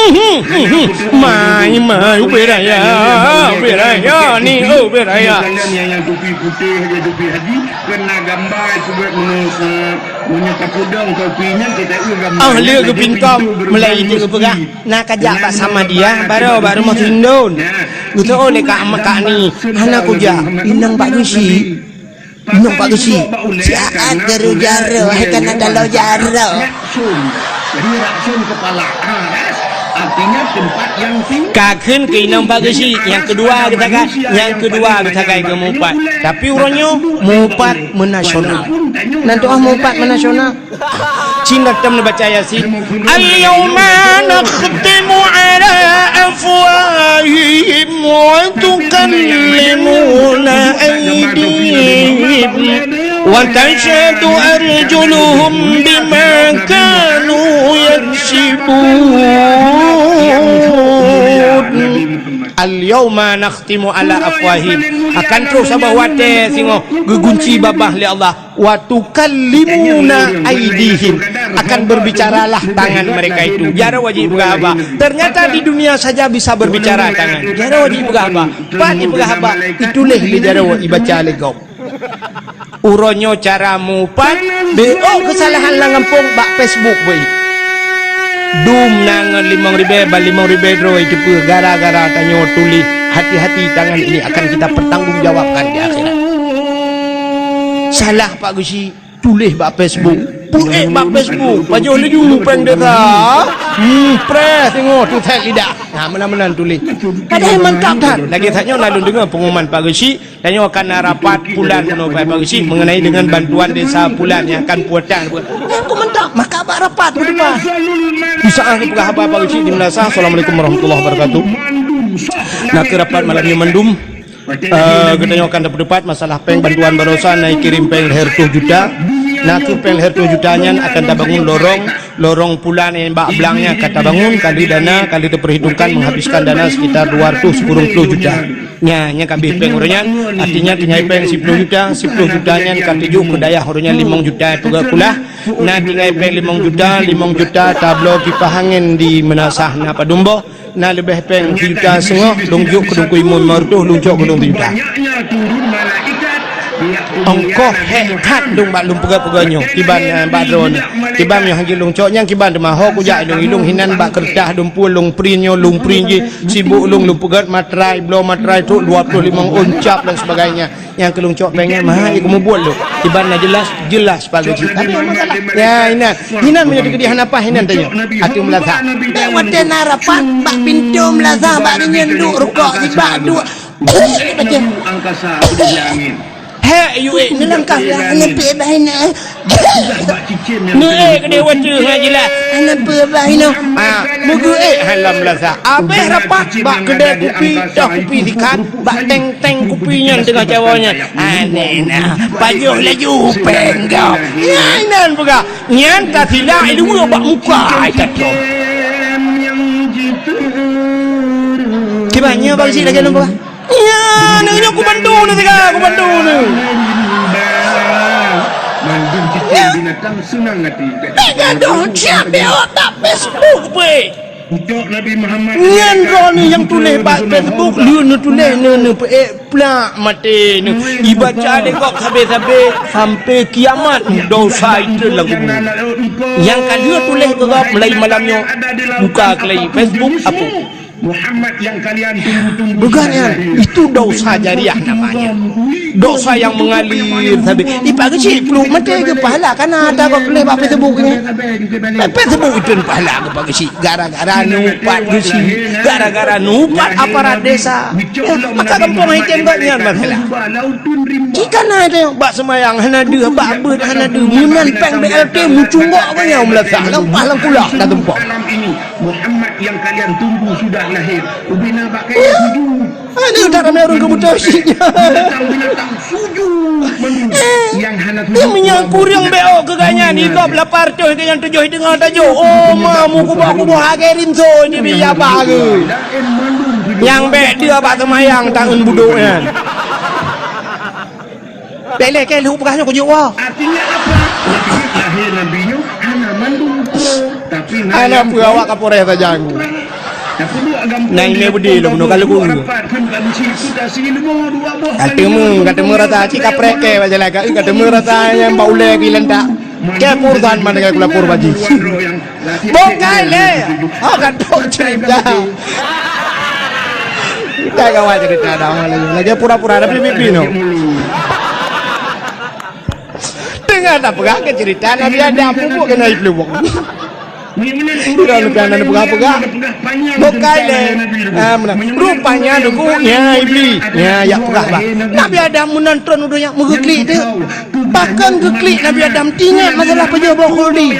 Mhm, mhm. Mai, mai, ubé raya, ubé raya ni, ubé raya. Yang, yang topi putih, ada topi haji, kena gambar itu buat menus-, eh, menyerta kudong topinya, kita, eh, gambar. Ah, lé geupingkom, mulai itu geupeugah. Na kajak bak Samadiyah, baroe bak rumoh Sindon. Geuseuôt lé Kak, Kak Ni, hana kujak. Inong bak geusyik. Inong bak geusyik. Siat jaroe-jaroe, hai kana daloe jaroe. Jadi rasun kepala aras, artinya tempat yang tinggi. Ka kheun keu inong bak geusyik, nyang keudua geusagai, nyang keudua geusagai geumupat. Tapi uroe nyoe mupat meunasional. Nan tuah mupat meunasional. Cina tam neubaca Yasin. Al-yauma nakhtimu ala afwahihim wa tukallimuna aydihim وتشهد أرجلهم بما كانوا يكسبون. اليوم نختم على أفواههم. Akan troh saboh watèe singoh geugunci babah lé Allah. وتكلمنا أيديهم. Akan berbicaralah tangan mereka itu. Jaroe jipeugah haba. Ternyata di dunia saja bisa berbicara tangan. Jaroe jipeugah haba. Pat jipeugah haba, ituléh lé jaroe, ibaca lé gob. Uroe nyoe cara mupat, beuôk keusalahan lam gampông bak Facebook beuih. Dum na ngon limong ribèe, ban limong ribèe droe jiteupeue gara-gara tanyoe tuléh, "Hati-hati, tangan ini akan kita pertanggungjawabkan di akhirat." Salah Pak Geuchik, tuléh bak Facebook. Peuék bak Facebook, pajoh laju péng desa. Hmm, preh, singoh tu that lidah. Nah, meunan-meunan tuléh. Padahai mantap that. Lagèe that nyoe na lôn deungö pengumuman Pak Geuchik. Tanyoe akan na rapat pulan meunoe Pak Geuchik mengenai dengan bantuan desa pulan nyang akan pulang. Nyang keu mantap, maka bak rapat keu depan. Di saat geupeugah haba Pak Geuchik di Meunasah. Assalamualaikum warahmatullahi wabarakatuh. Na keu rapat malam nyoe mandum. Eh, geutanyoe akan tapeutupat masalah péng bantuan baroesa na kirém péng lhèe reutôh juta. Na keu péng lhèe reutôh juta nyan akan tabangun lorong, lorong pulan nyang bak blang nyan ka tabangun, ka lheueh dana, ka lheueh tapeuhitongkan menghabiskan dana sekitar dua ratus kurang ploh juta. Nyan, nyan ka abéh péng uroe nyan, artinya tinggai péng siploh juta, siploh juta nyan ka teujoh keu dayah uroe nyan limong juta peugöt kulah. Na tinggai péng limong juta, limong juta tabloe kipah angén di Meunasah na padum boh. Na leubeh péng sijuta singoh, lôn jok keu Teungku Imum lima reutôh, lôn cok keu lôn sijuta. Ongkoh hék that lôn bak lôn peugah-peugah nyoe, kiban, eh, bak droeneuh. Kiban nyoe hana lôn cok nyan kiban teuma ho kujak ilông-ilông hinan bak keureutah lôn pun lôn print nyoe, lôn print jih, sibuk lôn, lôn peugöt matrai, bloe matrai trok dua ploh limong ôn cap dan sebagainya. Nyang keu lôn cok péng nyan, meuhai keu mubuet lôn. Kiban na jeulaih, jeulaih Pak Geuchik. Tapi hana masalah. Ya, inan. Inan meunyoe dikeudi hana paih inan tanyoe. Ateueh Meunasah. Bèk watèe na rapat bak pintoe Meunasah bak nyan duek rukok sibak duek. Angkasa udah di angin. Hek, yue, neulangkah lah, neupie bah inan. Neuék keudéh watèe ngon jeulaih. Hana peue bah inoe. Ah, meugeuék hana Meunasah. Abéh rapat bak keudè kupi, toh kupi sikat, bak teng-teng kupi nyan teungoh cawoe nyan. Aneh na, pajoh laju péng gob. Nyan inan peugah, nyan ka silak i luwa bak muka ai ka troh. Kiban nyoe Pak Geuchik lagèe nyoe peugah. Nyan, nyoe kubantu neuh, siga kubantu neuh. Mandum cicém binatang seunang hati. Bék gadoh, siap bék bak Facebook peuék. Utok Nabi Muhammad. Nyan droeneuh nyang tuléh bak Facebook, lheueh neutuléh neuh, neuh peuék plak maté neuh. Ibaca lé gob sabé-sabé sampai kiamat, dosa itrön lam kubu. Nyang ka lheueh tuléh keu gob mulai malam nyoe, buka keulai Facebook, apui. Muhammad yang kalian tunggu-tunggu. Bukan, ya, itu dosa jariah namanya. Dosa yang mengalir sampai. Ipak kecil, peluk mata ke pahala, karena ada kau tulis bak Facebook ni. Eh, Facebook itu pahala ke Pak Geuchik. Gara-gara nupat Geuchik. Gara-gara nupat aparat desa. Ya, maka kampung hitam kau ni masalah. Jika na ada bak semayang, hana deuh, bak beuet, hana deuh. Meunan péng B L T, mucungok kau nyang meulasah. Lampah lam kulah, dah tumpok. Malam ini, Muhammad yang kalian tunggu sudah lahir. Ubina bak kaya sujud. Aduh, tak ramai orang kebutuhan sih. Binatang-binatang sujud. Yang hana sujud. Yang menyang kurang B O ke ganya ni, kop lapar tu, dengan tujuh dengan tajuk. Oh, ma, mu kubah-kubah agai rinso, ni biar apa ke? Yang bek dia bak semayang, tangan buduk, ya. Bèk lé kèe lheueh peugah nyoe kujok woe. Artinya apa? Lahir Nabi nyoe hana mandum ukeue, tapi na nyang peue awak ka poreh sajan. Tapi dua gampông. Nai mé budi lom, nyoe ka leubu. Ka teumé, ka teumé rasa cit kaprek kèe bak jalan ka, ka teumé rasa nyang bak ulèe geulantak. Kèe pur tan man dengan kula pur baji. Bukai lé. Oh, ka trok cerita. Kita kawan cerita dah malam ni. Lagi pura-pura tapi pipi no. Tengah tak pegang ke cerita Nabi Adam pupuk kena ibu lubang. Tidak lebih anda pegang-pegang. Bukai lé. Ah, mana? Rupanya dukungnya iblis. Ya, ya pegang bah. Nabi Adam menonton udah yang mengeklik tu. Bahkan geuklik Nabi Adam tingat masalah pajoh boh khuldi.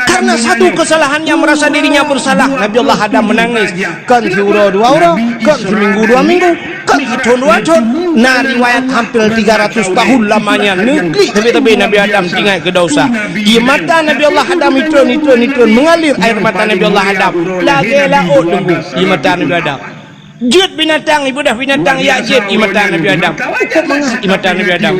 Karena satu kesalahannya merasa dirinya bersalah, Nabi Allah Adam menangis. Kon siuroe dua uroe, kon siminggu dua minggu, Sithon dua thon, na riwayat hampir tiga ratus tahun lamanya neuklik sabe-sabe Nabi Adam teuingat keu desya. Ié mata Nabi Allah Adam itreun, itreun, itreun, mengalir air mata Nabi Allah Adam. Lagèe laôt teungku ié mata Nabi Adam. Jeuet binatang, ibeudôh binatang jak jeuet ié mata Nabi Adam. Cukôp mangat ié mata Nabi Adam.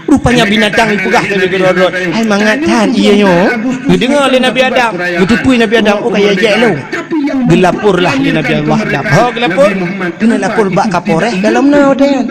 Rupanya binatang ipeugah lagèe keudroe-droe, "Hai, mangat that ié nyoe." Geudeungoe lé Nabi Adam, geuteupeue Nabi Adam, "Oh, ka ié jek lôn." Geulaporlah lé Nabi Allah Adam. Ho geulapor? Keuneuk lapor bak Kapolres dalam na watèe nyan.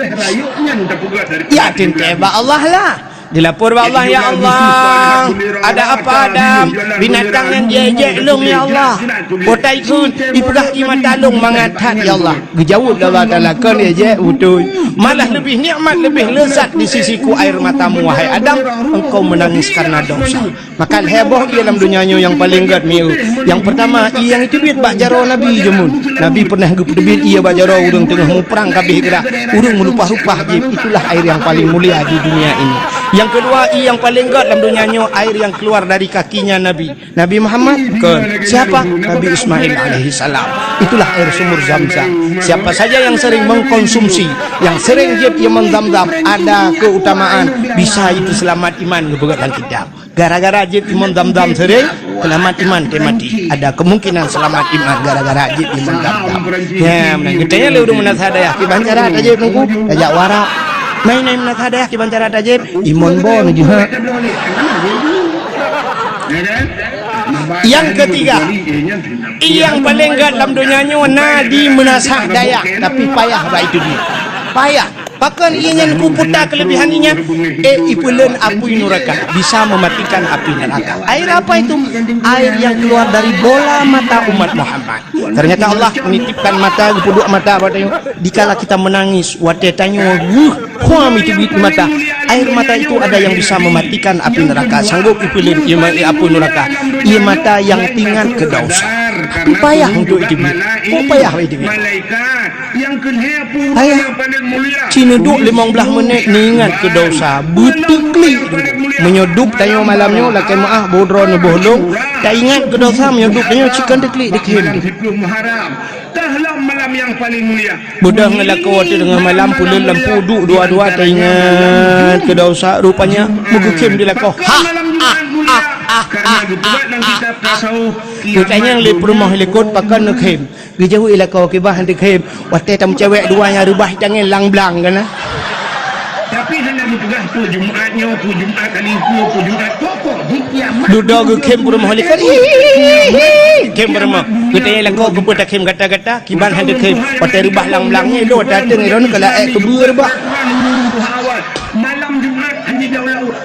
Ya teuntèe bak Allah lah. Geulapor bak Allah, "Ya Allah, ada apa Adam? Binatang nyan jek-jek lôn, ya Allah. Botai kheun, ipeugah ié mata lôn mangat that, ya Allah." Geujaweueb lé Allah Taala, "Kon jek-jek beutôi. Malah leubeh nikmat, leubeh leuzat di sisiku air matamu, wahai Adam, engkau menangis karena dosa." Maka lhèe boh ié lam donya nyoe nyang paleng gèt mié. Nyang peurtama, ié nyang iteubiet bak jaroe Nabi jameun. Nabi peureunah geupeuteubiet ié bak jaroe ureueng teungoh muprang ka abéh grah, ureueng meulupah-lupah jieb. Itulah air yang paling mulia di dunia ini. Nyang keudua, ié nyang paleng gèt lam donya nyoe, air yang keluar dari kakinya Nabi. Nabi Muhammad? Kon. Siapa? Nabi Ismail alaihi salam. Itulah air sumur Zam-Zam. Siapa saja yang sering mengkonsumsi, yang sering jieb ié mon Zam-Zam, ada keutamaan, bisa itu selamat iman geupeugèt lam kitab. Gara-gara jieb ié mon Zam-Zam sering, selamat iman teuh maté. Ada kemungkinan selamat iman gara-gara jieb ié mon Zam-Zam. Ya, meunan. Geutanyong lé ureueng meunasah dayah, "Kiban cara tajieb, Teungku?" "Tajak u Arab." "Main-main meunasah dayah, kiban cara tajieb?" "Ié mon boh neujeuhet." Nyang keutiga, ié nyang paleng gèt lam donya nyoe na di meunasah dayah, tapi payah bak iteubiet. Payah. Pakon ié nyan kuputa keuleubihan ié nyan? Eh, ipeuleuen apui nuraka, bisa mematikan api neraka. Air apa itu? Air yang keluar dari bola mata umat Muhammad. Ternyata Allah menitipkan mata, geupeuduek mata bak tanyoe. Dikala kita menangis, watèe tanyoe geuh, huam iteubiet mata. Air mata itu ada yang bisa mematikan api neraka, sanggup ipeuleuen ié ma-, apui nuraka. Ié mata yang teuingat keu desya. Tapi payah untuk iteubiet. Oh, payah iteubiet. Payah. Ci neuduek limong blaih menit neuingat keu desya, beuteuklik. Meunyoe duek tanyoe malam nyoe, lakèe meu'ah, boh droeneuh boh lôn, taingat keu desya, meunyoe duek tanyoe ci kon teuklik dikhem. Beudôh ngon lakoe watèe teungoh malam, peuleuen lampu, duek dua-dua, taingat keu desya, rupanya meugeukhem di lakoe. Ha, ah, ah, ah, ah, ah, ah. Geutanyong lé peurumoh likot, pakon neukhem. Geujaweueb lé lakoe, "Kiban han teukhem, watèe tameucewek dua nyang reubah tangieng lam blang keunan." Tapi hana geupeugah peue Jumat nyoe, peue Jumat kali peue, peue Jumat pokok di kiamat. Dudoe geukhem peurumoh likot. Khem peurumoh. Geutanyong lé lakoe, "Keupeue takhem gata-gata? Kiban han teukhem, watèe reubah lam blang nyoe, lôn watèe ateueng droeneuh ka laén keubeue reubah." Malam Jumat hana jijak u laôt.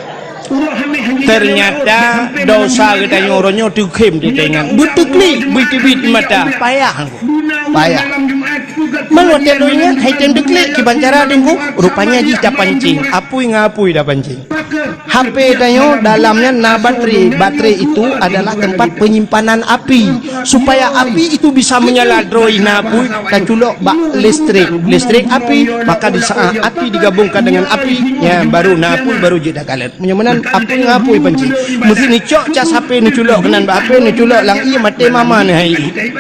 Ternyata desya geutanyoe uroe nyoe teukhem teuingat. Beuteuklik, beuteubiet mata. Payah. Payah. Meunyoe watèe lôn ingat, han tem teuklik, kiban cara Teungku? Rupanya jih tapancing. Apui ngon apui tapancing. H P tanyoe dalam nyan na baterai. Baterai itu adalah tempat penyimpanan api. Supaya api itu bisa menyala droe na apui, taculok bak listrik. Listrik api, maka di saat api digabungkan dengan api, nyan baru na apui, baru jeuet takalon. Meunyoe meunan apui ngon apui pancing. Meusti neucok cas H P neuculok keunan bak H P, neuculok lam ié, maté mama neuh hai ié.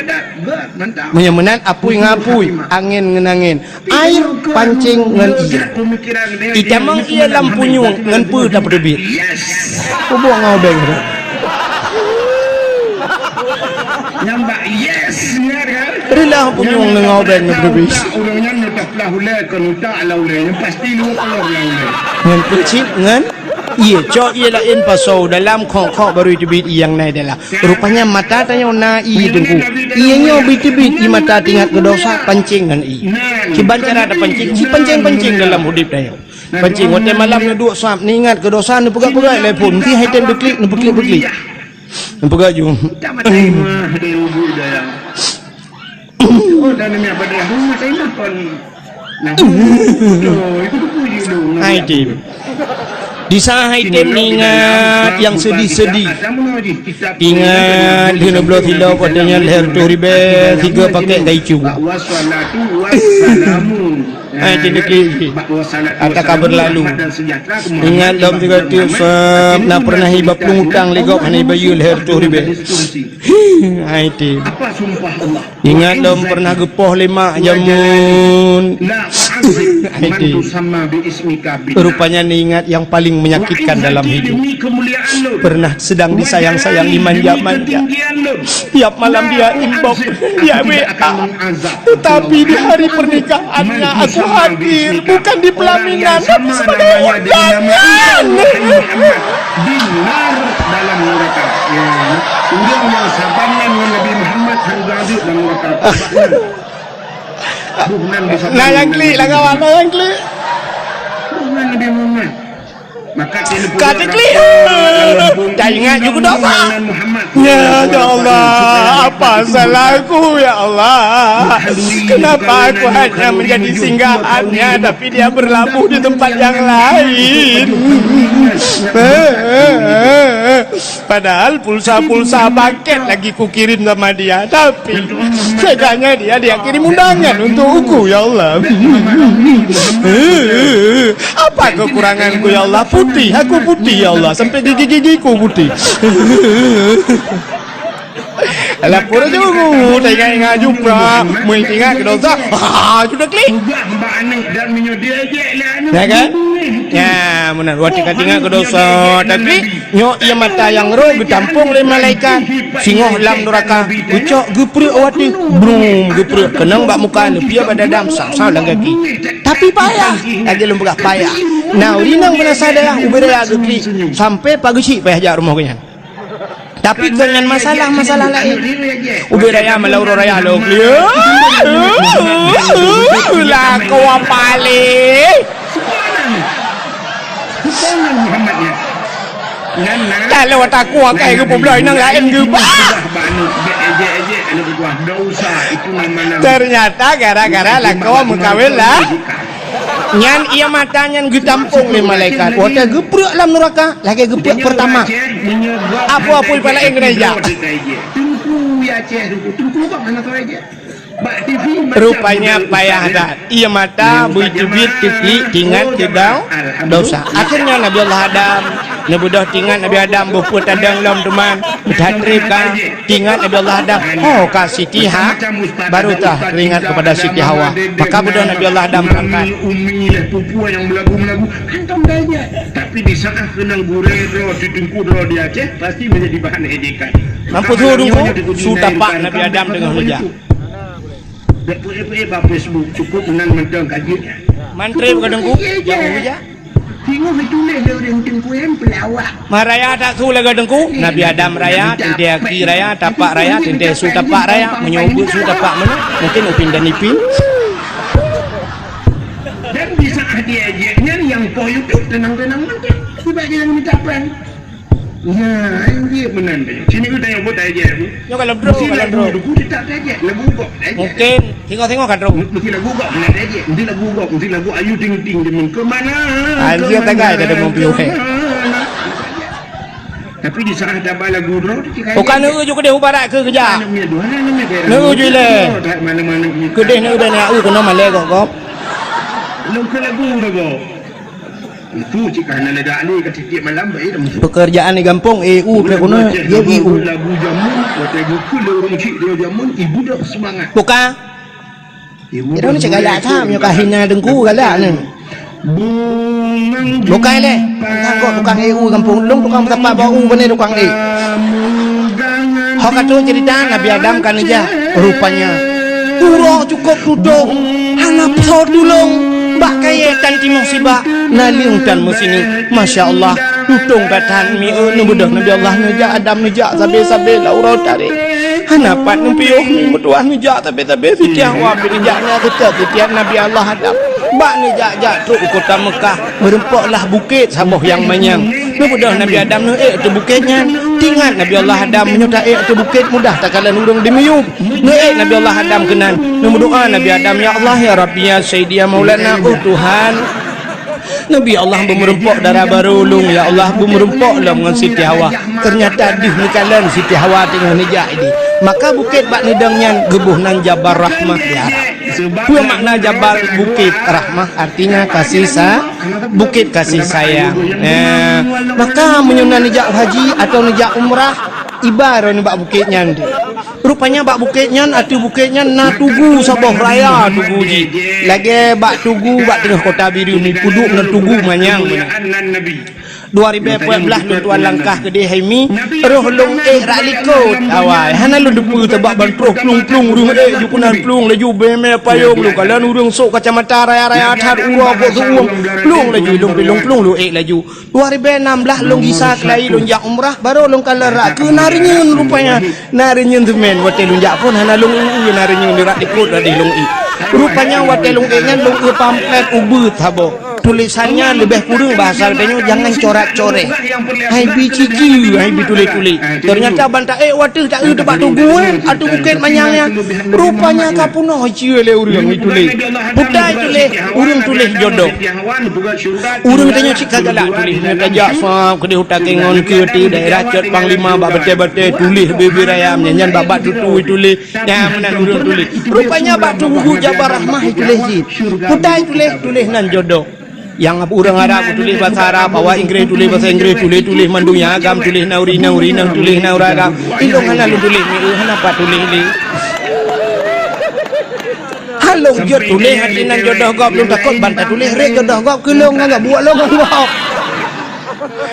Meunyoe meunan apui ngon apui, angén ngon angén, air pancing ngon ié. Itamong ié lam punyueng ngon peue tapeuteubiet. Kubueng ngon ubeng. Nyang bak yes, ya kan? Reulah punyueng ngon ubeng tapeuteubiet. Ureueng nyan nyoe taplah ulèe kon utak lam ulèe, nyan pasti luwah kolom lam ulèe. Ngon peucit ngon ié, cok ié laén pasoe dalam, khok-khok baru iteubiet ié nyang na dalam. Rupanya mata tanyoe na ié Teungku. Ié nyoe beuteubiet ié mata teuingat keu desya, pancing ngon ié. Kiban cara tapancing, ci pancing-pancing dalam udép tanyoe. Pancing watèe malam neuduek sab, neuingat keu desya, neupeugah-peugah lé phôn, meusti hai tem teuklik, neupeuklik-peuklik. Neupeugah ju. Hai tem. Di saat hai tem ingat nyang sedih-sedih. Ingat lheueh neubloe silop, watèe nyan lhèe reutôh ribèe, sigoe pakèk kaicu. Hai tem teuklik. Ata ka beurlalu. Ingat lom sigoe teuk sab, na peureunah iba plueng utang lé gob hana ibayeue lhèe reutôh ribèe. Hai tem. Ingat lom peureunah geupoh lé mak jameun. Hidin. Rupanya neuingat yang paling menyakitkan dalam hidup. Pernah sedang disayang-sayang, dimanja-manja. Tiap malam dia inbox, dia W A. Tetapi di hari pernikahannya aku hadir, bukan di pelaminan, tapi sebagai undangan. Di nar dalam neraka. Ya. Ureueng nyang saban ngon Nabi Muhammad harus jeuet dalam neraka. Nah, nyang klik lah kawan, nah, nyang klik. Ka diklik. Dah ingat juga dah. Ya, ya Allah, apa salahku, ya Allah? Kenapa aku hanya menjadi singgahannya, tapi dia berlabuh di tempat yang lain? Padahal pulsa-pulsa paket lagi kukirim sama dia, tapi setidaknya dia, dia kirim undangan untuk aku, ya Allah. Apa kekuranganku, ya Allah? Putih, aku putih, ya Allah. Sampai gigi-gigiku putih. Alah, pura jauh, tak ingat-ingat jumpa. Mui ingat ke dosa. Ah, sudah klik. Ya kan? Ya, meunan. Watèe ka ingat ke dosa, tak klik. Nyoe ié mata nyang roh geutampong lé malaikat, singoh lam nuraka, geucok geupreuek watèe, brum, geupreuek keunong bak muka, neupiôh bak dada, sam-sam lam gaki. Tapi payah, lagèe lôn peugah payah. Nah, ureueng inong beunasa dayah ubé raya geuklik, sampai pageusyik payah jak rumoh geuhnyan. Tapi kon nyan masalah, masalah laén. Ubé raya malam uroe raya lôn klik. Lakoe paléh. Subhanallah. Subhanallah Muhammad nyan. Nyan na. Kalau takwa kai geupubloe inong laén geubah. Sudah bak aneuk, ejek-ejek aneuk buah dosa itu nama-nama. Ternyata gara-gara lakoe meukawen lah. Nyan ié mata nyan geutampong lé malaikat. Watèe geupreuek lam nuraka, lagèe geupreuek Pertamax. Apui-apui pih laén keuneuk jak. Teungku ya Aceh, teungku, teungku bak mana tu aja? Rupanya payah that. Ié mata beuteubiet teuklik teuingat keu dau-, dosa. Akhirnya Nabi Allah Adam neubeudôh teuingat Nabi Adam boh peue tadong lom teuma that trép ka teuingat Nabi Allah Adam. Ho ka Siti Ha-, baru tah teuingat kepada Siti Hawa. Maka beudôh Nabi Allah Adam berangkat. Umi lah pupu yang belagu-belagu. Hantom dah aja. Tapi di saat kenang gurèe droe, teungku droe di Aceh, pasti menjadi bahan ejekan. Mampu suruh teungku, su tapak Nabi Adam teungoh neujak. Dak peuék-peuék bak Facebook, cukup meunan mantong ka jeuet. Mantri bukan teungku, jauh je. Singoh dituléh lé ureueng teungku nyan pelawak. Maraya tak su lagèe teungku, Nabi Adam raya, teuntèe aki raya, tapak raya, teuntèe su tapak raya, meunyoe beuet su tapak meunan, mungkin upin dan ipin. Dan di saat dia aja nyan yang po YouTube tenang-tenang mantong. Sebab dia yang minta prank. Ya, ayo dia meunan tadi. Sini kita yang buat aja. Nyoe kalau bro, mesti kalau lagu bro. Lagu tetap aja. Lagu kok aja. Mungkin tengok-tengok kan bro. Mesti lagu kok meunan aja. Mesti lagu kok, mesti lagu Ayu Ting Ting dia main. Kemana? Anjir, kemana, tagai dah ada mobil, kemana? Tapi di saat ada lagu bro, kita bukan aja. Neu ju keudeh u barat keu keujak. Neu ju ilèe. Mana-mana. Keudeh neu bèk neu keunoe malèe kok kok. Lôn keu lagu dah kok. Itu cit ka hana lé dak lé ka tiep-tiep malam bae dah musoh. Pekerjaan di gampông, E U, trek keunoe, dia I U. Lagu jameun, watèe geukheun lé ureueng chik dia jameun, ibu dah semangat. Buka. Ibu dah ni cek galak tham, nyoe ka hina teungku galak ni. Bukai lé. Tangkok tukang E U gampông lôn, tukang tapak bak u, bani tukang E. Ho ka troh cerita Nabi Adam ka neujak. Rupanya uroe cukup tutong, hana soe tulông. Bak kayèe tan timoh sibak, naleueng tan meusineuk. Masya Allah, tutong ka tan mi, eh, neubeudôh Nabi Allah neujak, Adam neujak, sabe-sabe lam uroe tarek. Hana pat neupiôh mi meutuah neujak, sabe-sabe Siti Hawa pih neujak nyan seutôt sitiap Nabi Allah Adam. Bak neujak-jak trok u kota Mekah, meurumpok lah bukét saboh nyang manyang. Neubeudôh Nabi Adam neuék ateueh bukét nyan. Teuingat Nabi Allah Adam, meunyoe taék ateueh bukét mudah takalon ureueng dimiyueb. Neuék Nabi Allah Adam keunan. Neumeudoa Nabi Adam, "Ya Allah, ya Rabbi, ya Sayyidi, ya Maulana, oh Tuhan." Nabi Allah beumeurumpok dara barô ulôn, ya Allah, beumeurumpok lom ngon Siti Hawa. Teunyata deuh neukalon Siti Hawa teungoh neujak idéh. Maka bukét bak neudong nyan geuboh nan Jabal Rahmah di Arab. Peue makna Jabal? Bukét, Rahmah artinya kasih sa-, bukét kasih sayang. Nah, maka meunyoe na neujak haji atawa neujak umrah, iba droeneuh bak bukét nyan deuh. Rupanya bak bukét nyan, ateueh bukét nyan na tugu saboh raya tugu jih. Lagèe bak tugu bak teungoh kota Bireuen, ipeuduek ngon tugu manyang meunan. Dua ribèe peuet blah lôn tuan langkah keudéh hai Mi, roh lôn ék rot likot awai. Hana lôn teupeue sabab ban troh plueng-plueng ureueng ék ju keunan plueng laju bèe mè payông lôn kalon ureueng sôk kacamata raya-raya that uroe bôh seuuem plueng laju lôn pi lôn plueng lôn ék laju. Dua ribèe nam blah lôn gisa keulayi lôn jak umrah, barô lôn kalon rot keu na reunyeun rupanya. Na reunyeun seumén, watèe lôn jak phôn hana lôn eu-eu na reunyeun di rot likot rot deh lôn ék. Rupanya watèe lôn ék nyan lôn eu pamflet ubeut saboh. Tulésan nyan leubeh kureueng bahasa geutanyoe jangan corak-coreh. Hai bi ciceu, hai bi tuléh-tuléh. Teunyata ban taék watèe taeu teubak tugu, eh, ateueh bukét manyang nyan. Rupanya ka peunoh ciceu lé ureueng ituléh. Putai tuléh, ureueng tuléh jodoh. Ureueng tanyoe cit ka galak tuléh, nyoe tajak sab keudéh u Takengon keu di daerah Cot Panglima bak batèe-batèe tuléh bibir ayam nyan, nyan bak-bak tutui tuléh. Nyan meunan ureueng tuléh. Rupanya bak tubuh Jabar Rahmah tuléh jih. Putai tuléh, tuléh nan jodoh. Nyang ureueng Arab tuléh basa Arab, awak Inggréh tuléh basa Inggréh, tuléh-tuléh mandum nyang agam tuléh nauri-nauri, nang tuléh nauri agam. Ilôn hana lôn tuléh, mi hana pat tuléh lé. Halong jeuet tuléh hati nan jodoh gob lôn takot ban tatuléh rét jodoh gob keu lôn ngon buet lôn ngon gob.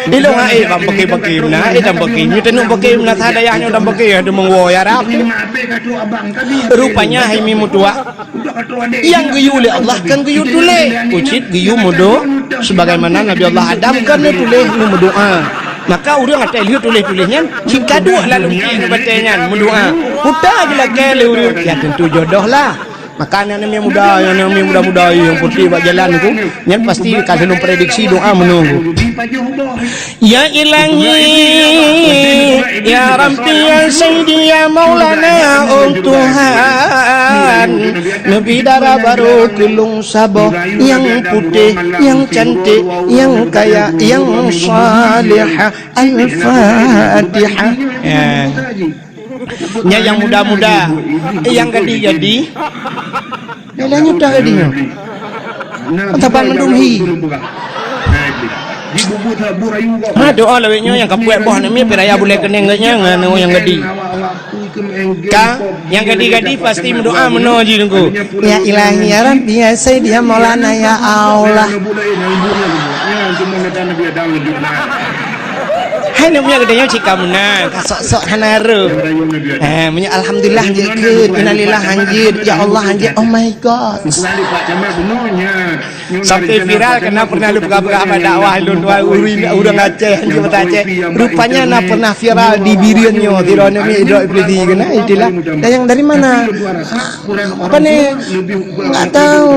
Ilôn hai ban peke-peke meunan, hai dan peke. Nyoe teunong peke meunan sa dayah nyoe dan peke ada mengwo ya Rab. Rupanya hai mi meutuah. Nyang geuyue lé Allah kan geuyue tuléh. Ucit geuyue meudo sebagaimana Nabi Allah Adam kan neutuléh neumeudoa. Maka ureueng atai lheueh tuléh-tuléh nyan, cit ka duek laleueng cit batèe nyan meudoa. Puta geulakèe lé ureueng, ya tentu jodoh lah. Maka aneuk-aneuk muda, aneuk muda-muda nyang putéh bak jalan tu, nyan pasti ka lheueh prediksi doa meunoe. Ya Ilahi, ya Rabbi, ya Sayyidi, ya Maulana, oh Tuhan, neubi dara barô keu lôn saboh nyang putéh, nyang cantik, nyang kaya, nyang salihah. Al-Fatihah. Ya. Nyan nyang muda-muda, eh, nyang gadih-gadih. Nyan nyang muda gadih nyoe. Atapan mandum hi. Ha, doa lawét nyoe nyang kapuet boh aneuk miet, piraya bulèe keuneng geuh nyan ngon nyang gadih. Ka, nyang gadih-gadih pasti meudoa meunoe jih Teungku. Ya Ilahi, ya Rabbi, ya Sayyidi, ya Maulana, ya Allah. Hai, nyoe geutanyoe cit ka meunan, ka sok-sok hana reuh. Eh, meunyoe alhamdulillah hanjeuet kheun, innalillah hanjeuet, ya Allah hanjeuet, oh my God. Sampai viral keunan pernah lôn peugah-peugah bak dakwah lôn tuan ureueng, ureueng Aceh, hanjeuet basa Aceh. Rupanya na pernah viral di Bireuen nyoe, sidroe aneuk miet droe Iblisi keunan, itulah. Dan yang dari mana? Apa ni? Enggak tahu.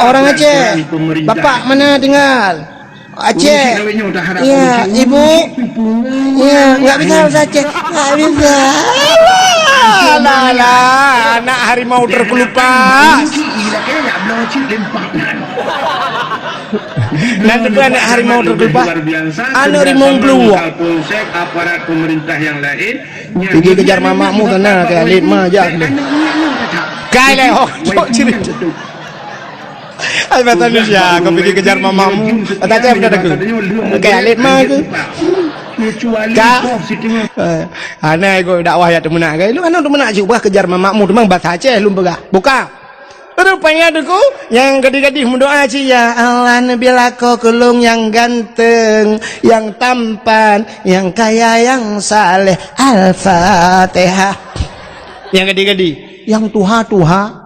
Orang Aceh. Bapak mana tinggal? Aceh. Ya, ibu. Ya, enggak bisa bahasa Aceh. Enggak bisa. Alah, alah, anak harimau terkelupas. Nan teupeue anak harimau terkelupas? Anak rimong keluar. Polsek, aparat pemerintah yang lain. Pigi kejar mamakmu sana, kayak alit ma jak. Kai leh, oh, cok cerita. Ai bahasa Indonesia, kau pigi kejar mamakmu. Kata saya benar aku. Kayak alit ma ke? Ka? Eh, aneh kau dakwah ya teumeunak ke? Lu kan teumeunak juga kejar mamakmu, teumang bahasa Aceh lu peugah. Buka. Rupanya Teungku, nyang gadih-gadih meudoa cit, "Ya Allah, neubi lakoe keu lôn nyang ganteng, nyang tampan, nyang kaya, nyang saleh." Al-Fatihah. Nyang gadih-gadih, nyang tuha-tuha.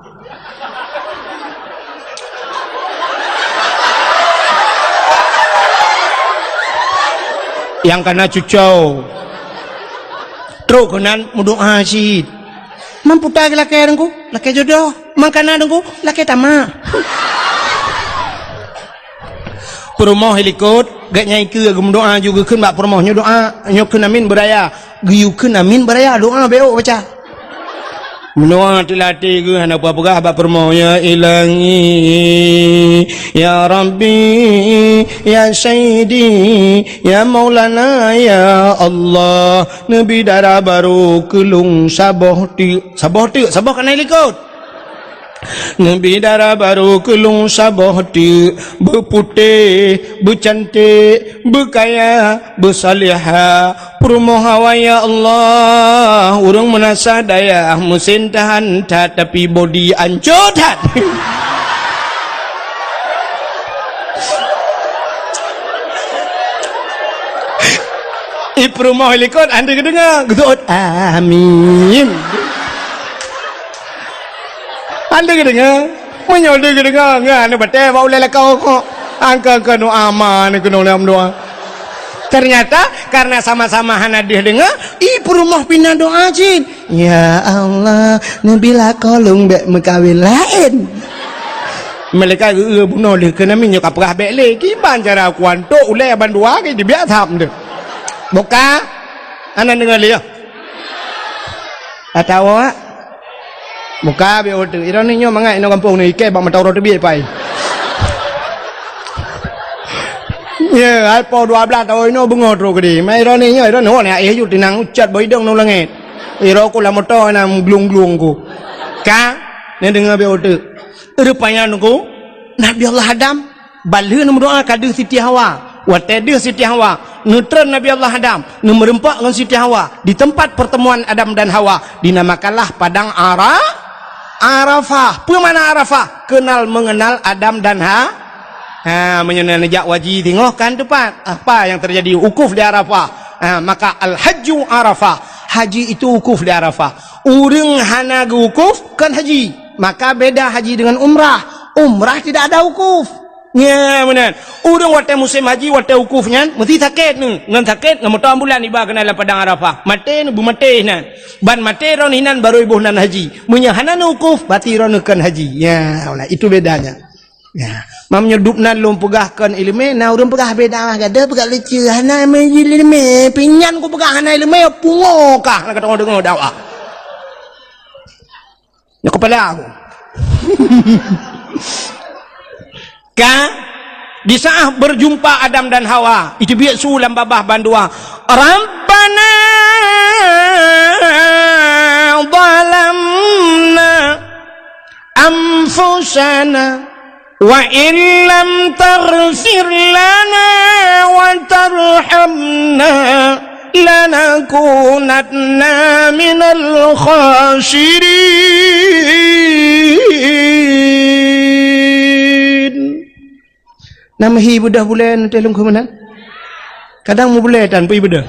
Nyang kana cucau. Trok keunan meudoa cit. Mampu ta geulakèe Teungku, lakèe jodoh. Mangkana Teungku, lakèe tamak. Peurumoh i likot, gét nyang ikeue geumeudoa ju geukheun bak peurumoh nyoe doa, nyoe kheun amin beuraya. Geuyue kheun amin beuraya, doa bèk ôk baca. Meudoa teulatèe geuh hana peugah-peugah bak peurumoh, "Ya Ilahi, ya Rabbi, ya Sayyidi, ya Maulana, ya Allah, neubi dara barô keu lôn saboh teuk." Saboh teuk, saboh kana i likot. Neubi dara barô keu lôn saboh teuk, beuputéh, beucanték, beukaya, beusalihah. Peurumoh awai, ya Allah, ureuëng meunasah dayah, meusén tahan that, tapi bodi ancô that. I peurumoh likot, hana geudeungoe, geuseuôt, "Amin." Hana geudeungoe. Meunyoe deuh geudeungoe, ngon aneuk batée bak ulée lakoe kok. Angka-angka nu aman keunoe lom dua. Ternyata, karena sama-sama hana deuh deungoe, i peurumoh pih na doa cit. "Ya Allah, neubi lakoe lôn bék meukawen laén." Malaikat geu-, geu-, bunoe lé keu nami nyoe ka peugah bék lé. Kiban cara kuantok ulée bandua ke dibiak tham tu. Buka. Hana deungoe lé, ya. Atawa buka bék uteuk. Iroh ni nyoe mangat inoe gampông ni, ikée bak mata uroe teubiet pai. Ya, hai po dua belas tahun inoe beungoh trok keudeh. Mai iroh ni nyoe, iroh ni, oh, ni aéh ju tinang ucat bak idong ngon langét. Iroh ku lam moto na glung-glung ku. Ka, ni deungoe bék uteuk. Rupanya nunggu Nabi Allah Adam. Ban lheueh neumeudoá ka deuh Siti Hawa. Watée deuh Siti Hawa, neutreun Nabi Allah Adam, neumeureumpok ngon Siti Hawa di tempat pertemuan Adam dan Hawa, dinamakanlah Padang Ara-, Arafah. Peue makna Arafah? Kenal mengenal Adam dan Ha-, ha, meunyoe neujak haji singoh kan teumpat. Apa yang terjadi? Wukuf di Arafah. Ha, maka Al-Hajju Arafah. Haji itu wukuf di Arafah. Ureuëng hana geuwukuf kon haji. Maka beda haji dengan umrah. Umrah tidak ada wukuf. Nya, meunan. Ureuëng watée musém haji, watée wukuf nyan, meusti sakét neu. Ngon sakét, ngon moto ambulan iba keunan lam Padang Arafah. Maté neu, beumaté nan. Ban maté droeneuh nan barô iboh nan haji. Meunyoe hana neu wukuf, berarti droeneuh kon haji. Ya, nah, itu bedanya. Ya. Mam nyoe dub nan lôn peugah kon ileumé, na ureuëng peugah beda mah gadoh peugah lucu. Hana ileumé, pinyan ku peugah hana ileumé, pungo kah, hana ka deungoe dakwah. Nyoe kepala aku. Ka, di saat berjumpa Adam dan Hawa, itu biek su lam babah bandua. Rabbana zalamna anfusana wa illam taghfir lana wa tarhamna lanakunanna minal khasirin. Nam hi beudoh bulée nute lungkhu meunan. Kadang mubulée tan pui beudoh.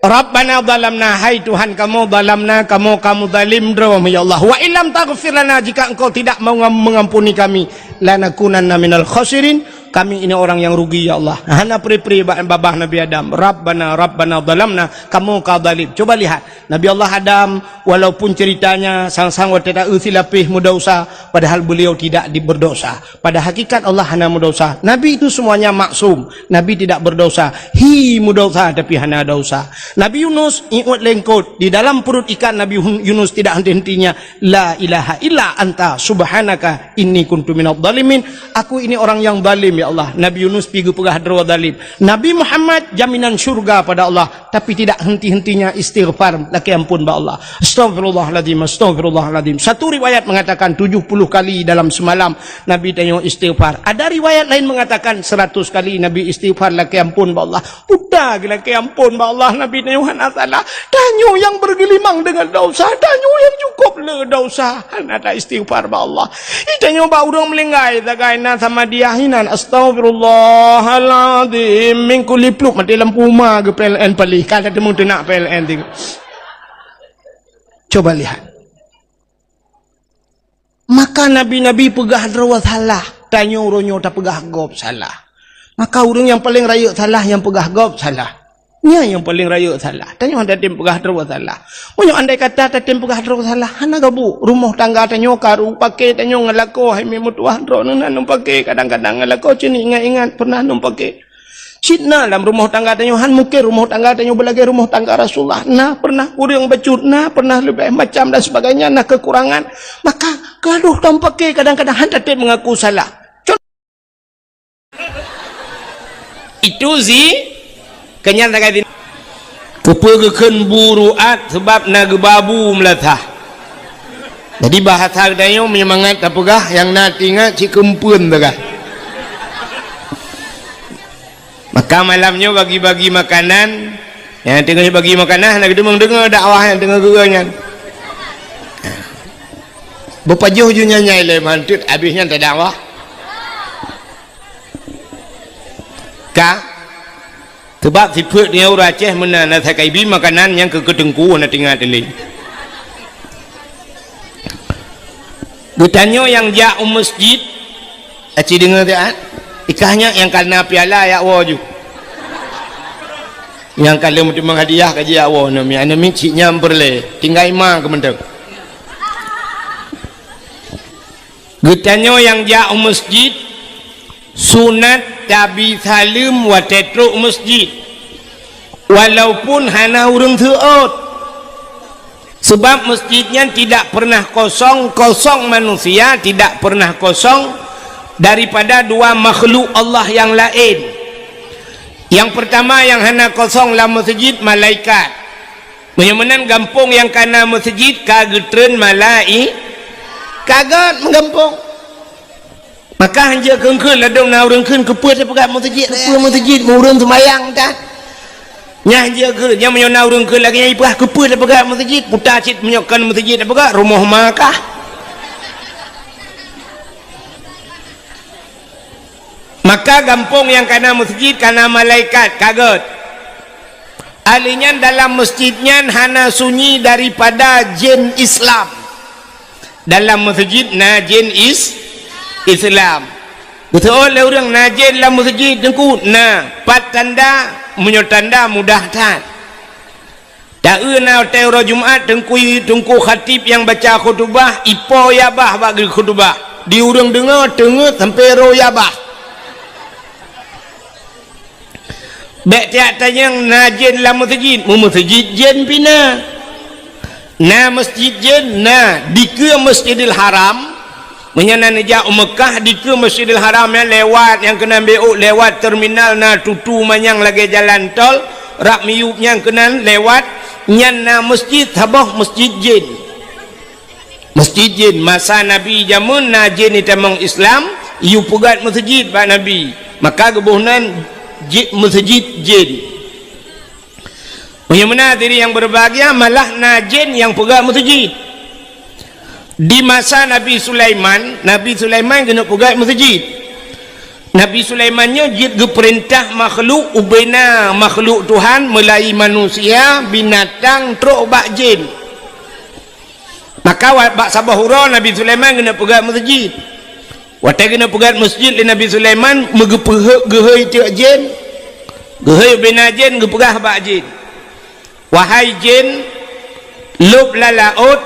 Rabbana zalamna, hai Tuhan kamoe, zalamna, kamoe kamu zalim droe, ya Allah. Wa illam taghfir lana, jika Engkau tidak mengam-, mengampuni kami, lanakunanna minal khasirin, kami ini orang yang rugi, ya Allah. Hana pri-pri ba-, babah Nabi Adam. Rabbana, Rabbana zalamna, kamoe ka zalim. Coba lihat, Nabi Allah Adam, walaupun ceritanya sang-sang watée ta-, eu silapéh meudausa, padahal beliau tidak di-, berdosa. Pada hakikat Allah hana meudausa. Nabi itu semuanya maksum. Nabi tidak berdosa. Hi meudausa tapi hana dosa. Nabi Yunus iôt lengkot di dalam perut ikan Nabi Hun-, Yunus tidak henti-hentinya. La ilaha illa anta subhanaka inni kuntu minadh dhalimin. Aku ini orang yang zalim, ya Allah. Nabi Yunus pi geupeugah droe zalim. Nabi Muhammad jaminan syurga pada Allah. Tapi tidak henti-hentinya istighfar, lakée ampôn bak Allah. Astaghfirullahaladzim, astaghfirullahaladzim. Satu riwayat mengatakan tujuh puluh kali dalam semalam Nabi tanyoe istighfar. Ada riwayat lain mengatakan seratus kali Nabi istighfar, lakée ampôn bak Allah. Puta geulakée ampôn bak Allah, Nabi tanyoe hana salah. Tanyoe nyang bergelimang dengan dosa, tanyoe nyang cukup le dosa. Hana ta-istighfar bak Allah. Ih, tanyoe bak ureuëng meulinggai, sagai na sama dia hinan. Astaghfirullahaladzim. Min kulli pluk, maté lampu uma geu P L N palih. Ka teumeung teunak P L N tiga. Coba lihat. Maka nabi-nabi peugah droe salah. Tanyoe uroe nyoe tapeugah gob salah. Maka ureuëng nyang paleng rayeuk salah, nyang peugah gob salah. Nyan nyang paleng rayeuk salah. Tanyoe hana tatem peugah droe salah. Meunyoe andai kata tatem peugah droe salah, hana gabuk. Rumoh tangga tanyoe karu, paké tanyoe ngon lakoe, hai meutuah droeneuh na lôn paké, kadang-kadang ngon lakoe cit ingat-ingat pernah lôn paké. Cit na lam rumoh tangga tanyoe, han mungken rumoh tangga tanyoe beulagée rumoh tangga Rasulullah. Na pernah ureuëng bacut, na pernah leubeh macam dan sebagainya, na kekurangan. Maka, keuladôh lôn paké kadang-kadang han tatem mengaku salah. Itu zi-, kenyang sagai zina. Keupeue geukheun bu ruat? Sabab na geuba bu meulasah. Jadi, bahasa geutanyoe meunyoe mangat tapeugah, nyang na teuingat cit keumpeuen sagai. Maka malam nyoe bagi-bagi makanan, nyang teungoh bagi makanan hana geuteumeung deungoe dakwah nyang teungoh geupeugah nyan. Beupajoh ju nyan nyai lé manteuet, abéh nyan tadakwah. Ka? Sabab sifeuet nyoe ureueng Aceh meunan, na sakai bi makanan nyang keu, keu teungku na teuingat lé. Geutanyoe nyang jak u meuseujid, aci deungoe siat, ikah nyak nyang ka na piala jak woe ju. Nyang ka lheueh meuteumeung hadiah ka jijak woe, aneuk miet, aneuk miet cit nyan peureulée, tinggai ma keu mantong. Geutanyoe nyang jak u meuseujid, sunat tabi saleuem watée trok u meuseujid, walaupun hana ureuëng seuôt. Sebab meuseujid nyan tidak pernah kosong, kosong manusia tidak pernah kosong daripada dua makhluk Allah yang laén. Nyang peurtama nyang hana kosong lam meuseujid, malaikat. Meunyoe meunan gampông nyang ka na meuseujid ka geutreun malai-, ka gét meugampông. Maka hanjeuet kheun-kheun ladôm na ureuëng kheun, "Keupeue tapeugah meuseujid? Keupeue meuseujid? Meu ureuëng seumayang tan." Nyan hanjeuet kheun. Nyan meunyoe na ureuëng kheun lagée nyan ipeugah, "Keupeue tapeugah meuseujid?" Puta cit, meunyoe kon meuseujid tapeugah, rumoh ma kah. Maka gampông nyang ka na meuseujid ka na malaikat, ka gét. Ahli nyan dalam meuseujid nyan hana sunyi daripada jén Islam. Dalam meuseujid na jén is-, Islam. Beutôi lé ureuëng na jén lam meuseujid, Teungku? Na. Pat tanda? Meunyoe tanda mudah that. Ta-eu na watée uroe Jumat, teungku, teungku khatib nyang baca khutubah, ipo yabah bak geukhutubah. Di ureuëng deungoe teungeut sampoe roe yabah. Bék tiak tanyong na jén lam meuseujid, meu meuseujid jén pih na. Na meuseujid jén na, dikeue Masjidil Haram. Meunyoe na neujak u Meukah, dikeue Masjidil Haram nyan lewat, nyang keunan bék lewat terminal na tutu manyang lagée jalan tol, rab miyueb nyang keunan lewat, nyan na meuseujid saboh meuseujid jén. Meuseujid jén, masa Nabi jameun na jén itamong Islam, yue peugét meuseujid bak Nabi. Maka geuboh nan ji-, meuseujid jén. Meunyoe meunan hadirin nyang berbahagia, malah na jén nyang peugét meuseujid. Di masa Nabi Sulaiman, Nabi Sulaiman keuneuk peugét meuseujid. Nabi Sulaiman nyoe jeuet geupeurintah makhluk, ubena makhluk Tuhan, meulayeue manusia, binatang, trok bak jén. Maka wa-, bak saboh uroe Nabi Sulaiman keuneuk peugét meuseujid. Watée keuneuk peugét meuseujid lé Nabi Sulaiman, meugeupeuheuek geuhôi teuk jén. Geuhôi ubena jén geupeugah bak jén, "Wahai jén, lôb lam laôt,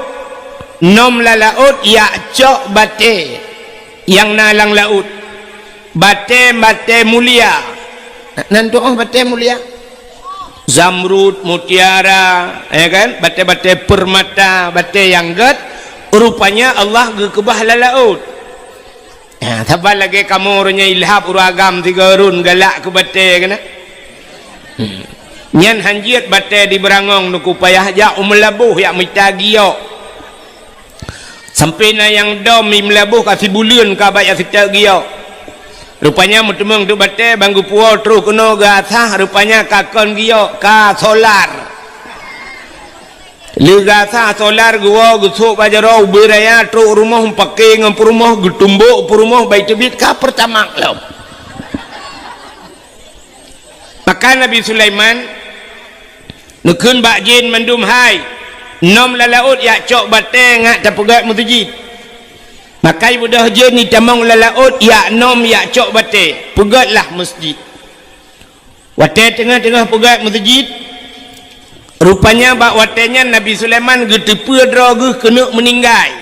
nom lam laôt jak cok batée nyang na lam laôt. Batée-batée mulia." Nan tu'oh batée mulia? Zamrud, mutiara, ya kan? Batée-batée peurmata, batée nyang gét, rupanya Allah geukeubah lam laôt. Ha, saban lagée kamoe uroe nyoe ilhab ureuëng agam sigoe rhon galak keu batée keunan. Hmm. Nyan hanjeuet batée di Beurangong, Teungku, payah jak u Meulaboh jak mita giok. Sampoe na nyang dom i Meulaboh ka sibuleuen ka bak jak siteuk giok. Rupanya meuteumeung teuk batée ban geupuwoe troh keunoe geuasah, rupanya ka kon giok, ka solar. Lheueh geuasah solar geuwoe geusôk bak jaroe ubé raya trok rumoh meupaké ngon peurumoh, geutumbok peurumoh bai teubiet ka Pertamax lom. Maka Nabi Sulaiman neukheun bak jén mandum, "Hai, nom lam laôt jak cok batée ngat tapeugét meuseujid." Maka ibeudôh jén itamong lam laôt jak nom jak cok batée, peugétlah meuseujid. Watée teungoh-teungoh peugét meuseujid, rupanya bak watée nyan Nabi Sulaiman geuteupeue droe geuh keuneuk meuninggai.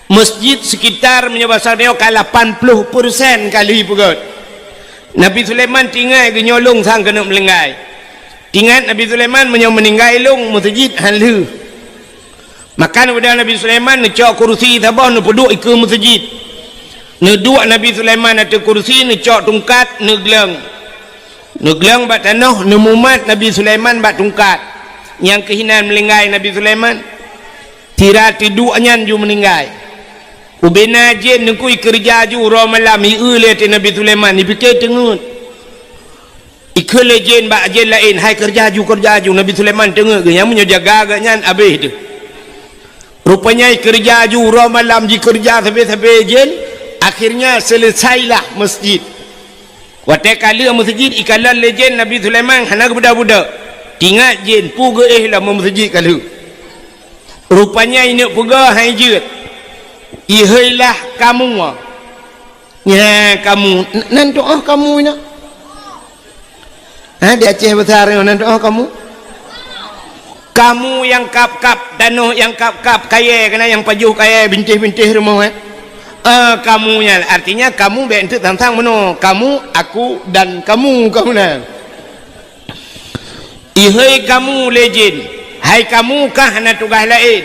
Meuseujid sekitar meunyoe basa nyoe ka lapan ploh persen ka lheueh peugét. Nabi Sulaiman tinggai geunyoe lôn sang keuneuk meuninggai. Tingat Nabi Sulaiman meunyoe meuninggai lôn meuseujid han lheueh. Maka neubeudôh Nabi Sulaiman neucok kursi saboh neupeuduek ikeue meuseujid. Neuduek Nabi Sulaiman ateueh kursi, neucok tungkat, neugleueng. Neugleueng bak tanoh, neumumat Nabi Sulaiman bak tungkat. Nyang keuh inan meuninggai Nabi Sulaiman. Sira teuduek nyan ju meuninggai. Ubena jén neukui keureuja ju uroe malam, ieu lé ateueh Nabi Sulaiman, ipike teungeut. Ikheun lé jén bak jén laén, "Hai keureuja ju, keureuja ju." Nabi Sulaiman teungeut geuh, nyan meunyoe jaga geuh nyan abéh teuh. Rupanya ikeureuja ju uroe malam, jikeureuja sabe-sabe jén, akhirnya selesailah masjid. Watée ka lheueh meuseujid, ikalon lé jén Nabi Sulaiman hana geubeudôh-beudôh. Tingat jén, peue geuéh lom meuseujid ka lheueh. Rupanya ineuk peugah hai jeuet. Iheuilah kamoe. Nya kamoe, n-, nan tu'oh kamoe na. Ha, di Aceh Besar nyoe nan tu'oh kamoe. Kamoe nyang kab-kab tanoh, nyang kab-kab kayée, keunan nyang pajoh kayée, bintéh-bintéh rumoh, eh. Eh, kamoe nyan, artinya kamoe bék eunteuk sang-sang meunoe. Kamoe, aku dan kamoe, kamoe nyan. Iheuy kamoe lé jén, hai kamoe kah hana tugaih laén,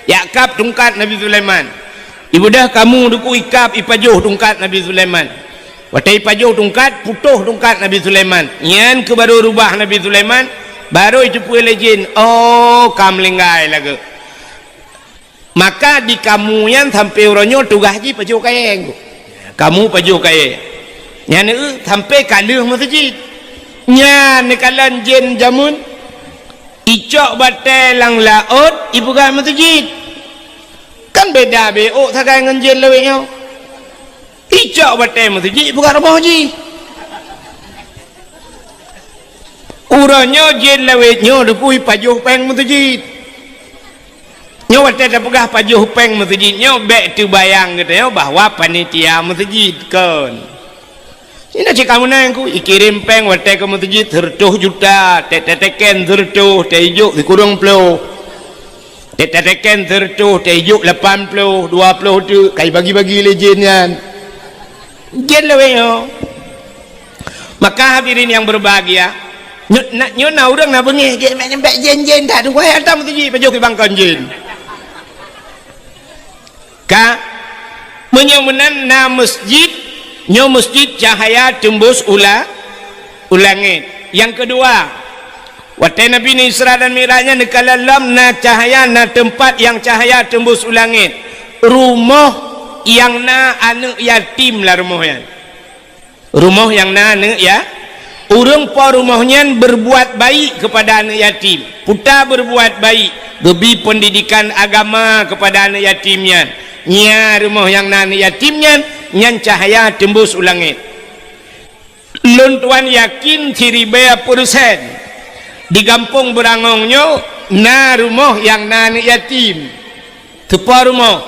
jak kab tungkat Nabi Sulaiman. Ibeudôh kamoe dukui kab ipajoh tungkat Nabi Sulaiman. Watée ipajoh tungkat, putôh tungkat Nabi Sulaiman. Nyan keuh barô rubah Nabi Sulaiman, barô iteupeue lé jén, "Oh, ka meuninggai lagée." Maka di kamoe nyan sampoe uroe nyoe tugaih jih pajoh kayée. Kamoe pajoh kayée. Nyan, eh, sampoe ka lheueh meuseujid. Nyan neukalon jén jameun. Icok batée lam laôt, ipeugah meuseujid. Kan beda beuôt sagai ngon jén lawét nyoe. Icok batée meuseujid, ipeugah rumoh jih. Uroe nyoe jén lawét nyoe dukui pajoh péng meuseujid. Nyoe watée tapeugah pajoh péng meuseujid nyoe bék teubayang geutanyoe bahwa panitia meuseujid, kon. Sinoe cit kamoe nyan ku, ikirém péng watée keu meuseujid sireutôh juta, tét tateken sireutôh, tét ijok sikureueng ploh. Tét tateken sireutôh, tét ijok lapan ploh, dua ploh teuk, ka ibagi-bagi lé jén nyan. Jén lawét nyoe. Maka hadirin yang berbahagia, nyo-, na, nyoe na ureuëng na beungéh, jén, jén, jén, jén, that, tunggu, hai, hantom meuseujid, pajoh keu bangkon jén. Ka, meunyoe meunan na meuseujid, nyoe meuseujid cahaya teumbus u la-, u langét. Nyang keudua, watée Nabi Isra dan Mi'raj nyan neukalon lom na cahaya, na teumpat nyang cahaya teumbus u langét. Rumoh nyang na aneuëk yatim lam rumoh nyan. Rumoh nyang na aneuëk ya-, ureuëng po rumoh nyan berbuat baik kepada aneuëk yatim. Peue ta berbuat baik, geubri pendidikan agama kepada aneuëk yatim nyan. Nya rumoh nyang na aneuëk yatim nyan, nyan cahaya teumbus u langét. Lôn tuan yakin siribée peureusén, di gampông Beurangong nyoe na rumoh nyang na aneuëk yatim. Teupo rumoh.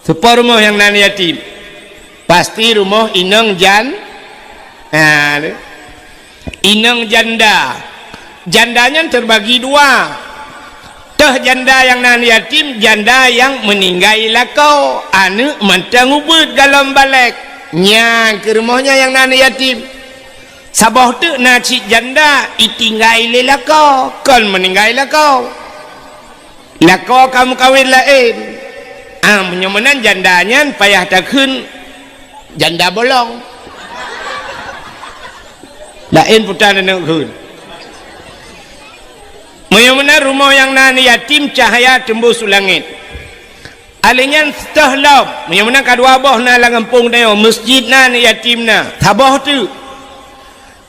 Teupo rumoh nyang na aneuëk yatim. Pasti rumoh inong jan-, ha, tu. Inong janda. Janda nyan teubagi dua. Teuh janda nyang na aneuëk yatim, janda nyang meuninggai lakoe, aneuëk mantong ubeuet golom balek. Nyan keuh rumoh nyan nyang na aneuëk yatim. Saboh teuk na cit janda itinggai lé lakoe, kon meuninggai lakoe. Lakoe ka meukawen laén. Ah, meunyoe meunan janda nyan payah takheun janda bolong. Laén peue ta neukheun. Meunyoe meunan rumoh nyang na aneuëk yatim cahya teumbus u langét. Alèh nyan teuh lom, meunyoe meunan ka dua boh na lam gampông tanyoe, meuseujid na, aneuëk yatim na, saboh teuk.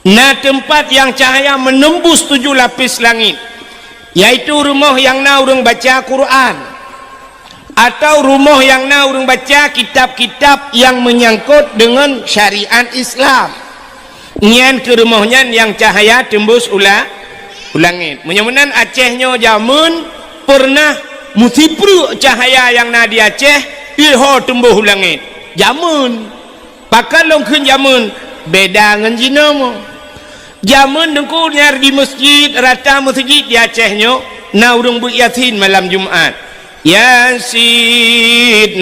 Na teumpat nyang cahya menembus tujoh lapis langit, yaitu rumoh nyang na ureuëng baca Quran, atau rumoh nyang na ureuëng baca kitab-kitab nyang meunyangkot deungon syariat Islam. Nyan keuh rumoh nyan nyang cahya teumbus u la-, u langét. Meunyoe meunan Aceh nyoe jameun peureunah meusipreuk cahya nyang na di Aceh, iho teumbus u langét. Jameun. Pakon lôn kheun jameun, beda ngon jinoe. Jameun teungku nyan di meuseujid, rata meuseujid di Aceh nyoe, na ureuëng beuet Yasin malam Jumat. Yasin.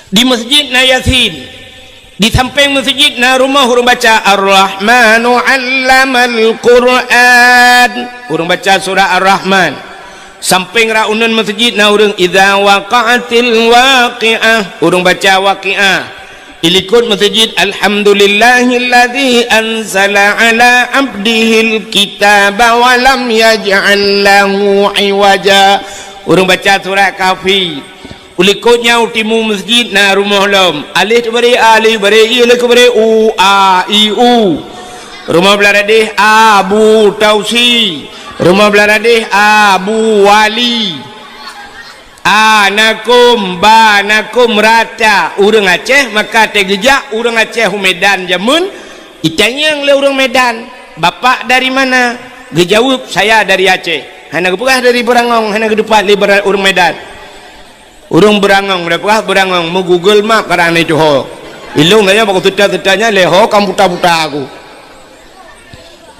Di meuseujid na Yasin. Di sampéng meuseujid na rumoh ureuëng baca Ar-Rahmanu 'allamal Qur'an. Ureuëng baca surah Ar-Rahman. Sampéng rot uneuen meuseujid na ureuëng, "Idza waqa'atil waqi'ah", ureuëng baca Waqiah. Ilikot meuseujid, "Alhamdulillahilladzi anzala ala abdihil kitaba wa lam yaj'al lahu iwaja." Ureuëng baca surat Kahfi. Ulikot nyan u timu meuseujid na rumoh lom. Alif teubari a, alif bari i, alif keubari u, a, i, u. Rumoh blah radeh Abu Tausi. Rumoh blah radeh Abu Wali. A nakum, ba nakum rata. Ureuëng Aceh maka teugeujak ureuëng Aceh u Medan jameun, itanyong lé ureuëng Medan, "Bapak dari mana?" Geujaweueb, "Saya dari Aceh." Hana geupeugah dari Beurangong, hana geuteupat lé Beura-, ureuëng Medan. Ureuëng Beurangong, geupeugah Beurangong, meu Google Map kadang na itu ho. Ilong saja bak seuta-seutanya lé ho kam buta-buta aku.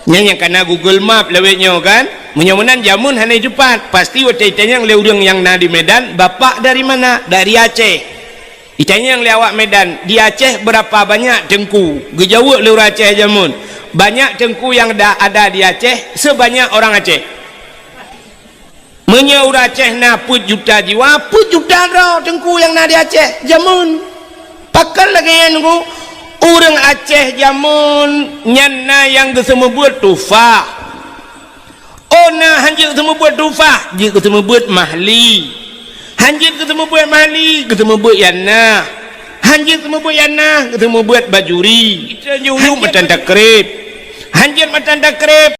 Nyan nyang kana Google Map lawét nyoe kan? Meunyoe meunan jameun hana jiteupat, pasti watée itanyong lé ureuëng nyang na di Medan, "Bapak dari mana?" "Dari Aceh." Itanyong lé awak Medan, "Di Aceh berapa banyak teungku?" Geujaweueb lé ureuëng Aceh jameun, "Banyak teungku yang da-, ada di Aceh sebanyak orang Aceh." Meunyoe ureuëng Aceh na peuet juta jiwa, peuet juta droe teungku nyang na di Aceh jameun. Pakon lagée nyan, Teungku? Ureuëng Aceh jameun nyan na nyang geuseumeubeuet Tuhfah. Oh, na hanjeuet geuseumeubeuet Tuhfah, jeuet geuseumeubeuet Mahli. Hanjeuet geuseumeubeuet Mahli, geuseumeubeuet Yanah. Hanjeuet geuseumeubeuet Yanah, geuseumeubeuet Bajuri. Hanjeuet matan takrib. Hanjeuet matan takrib.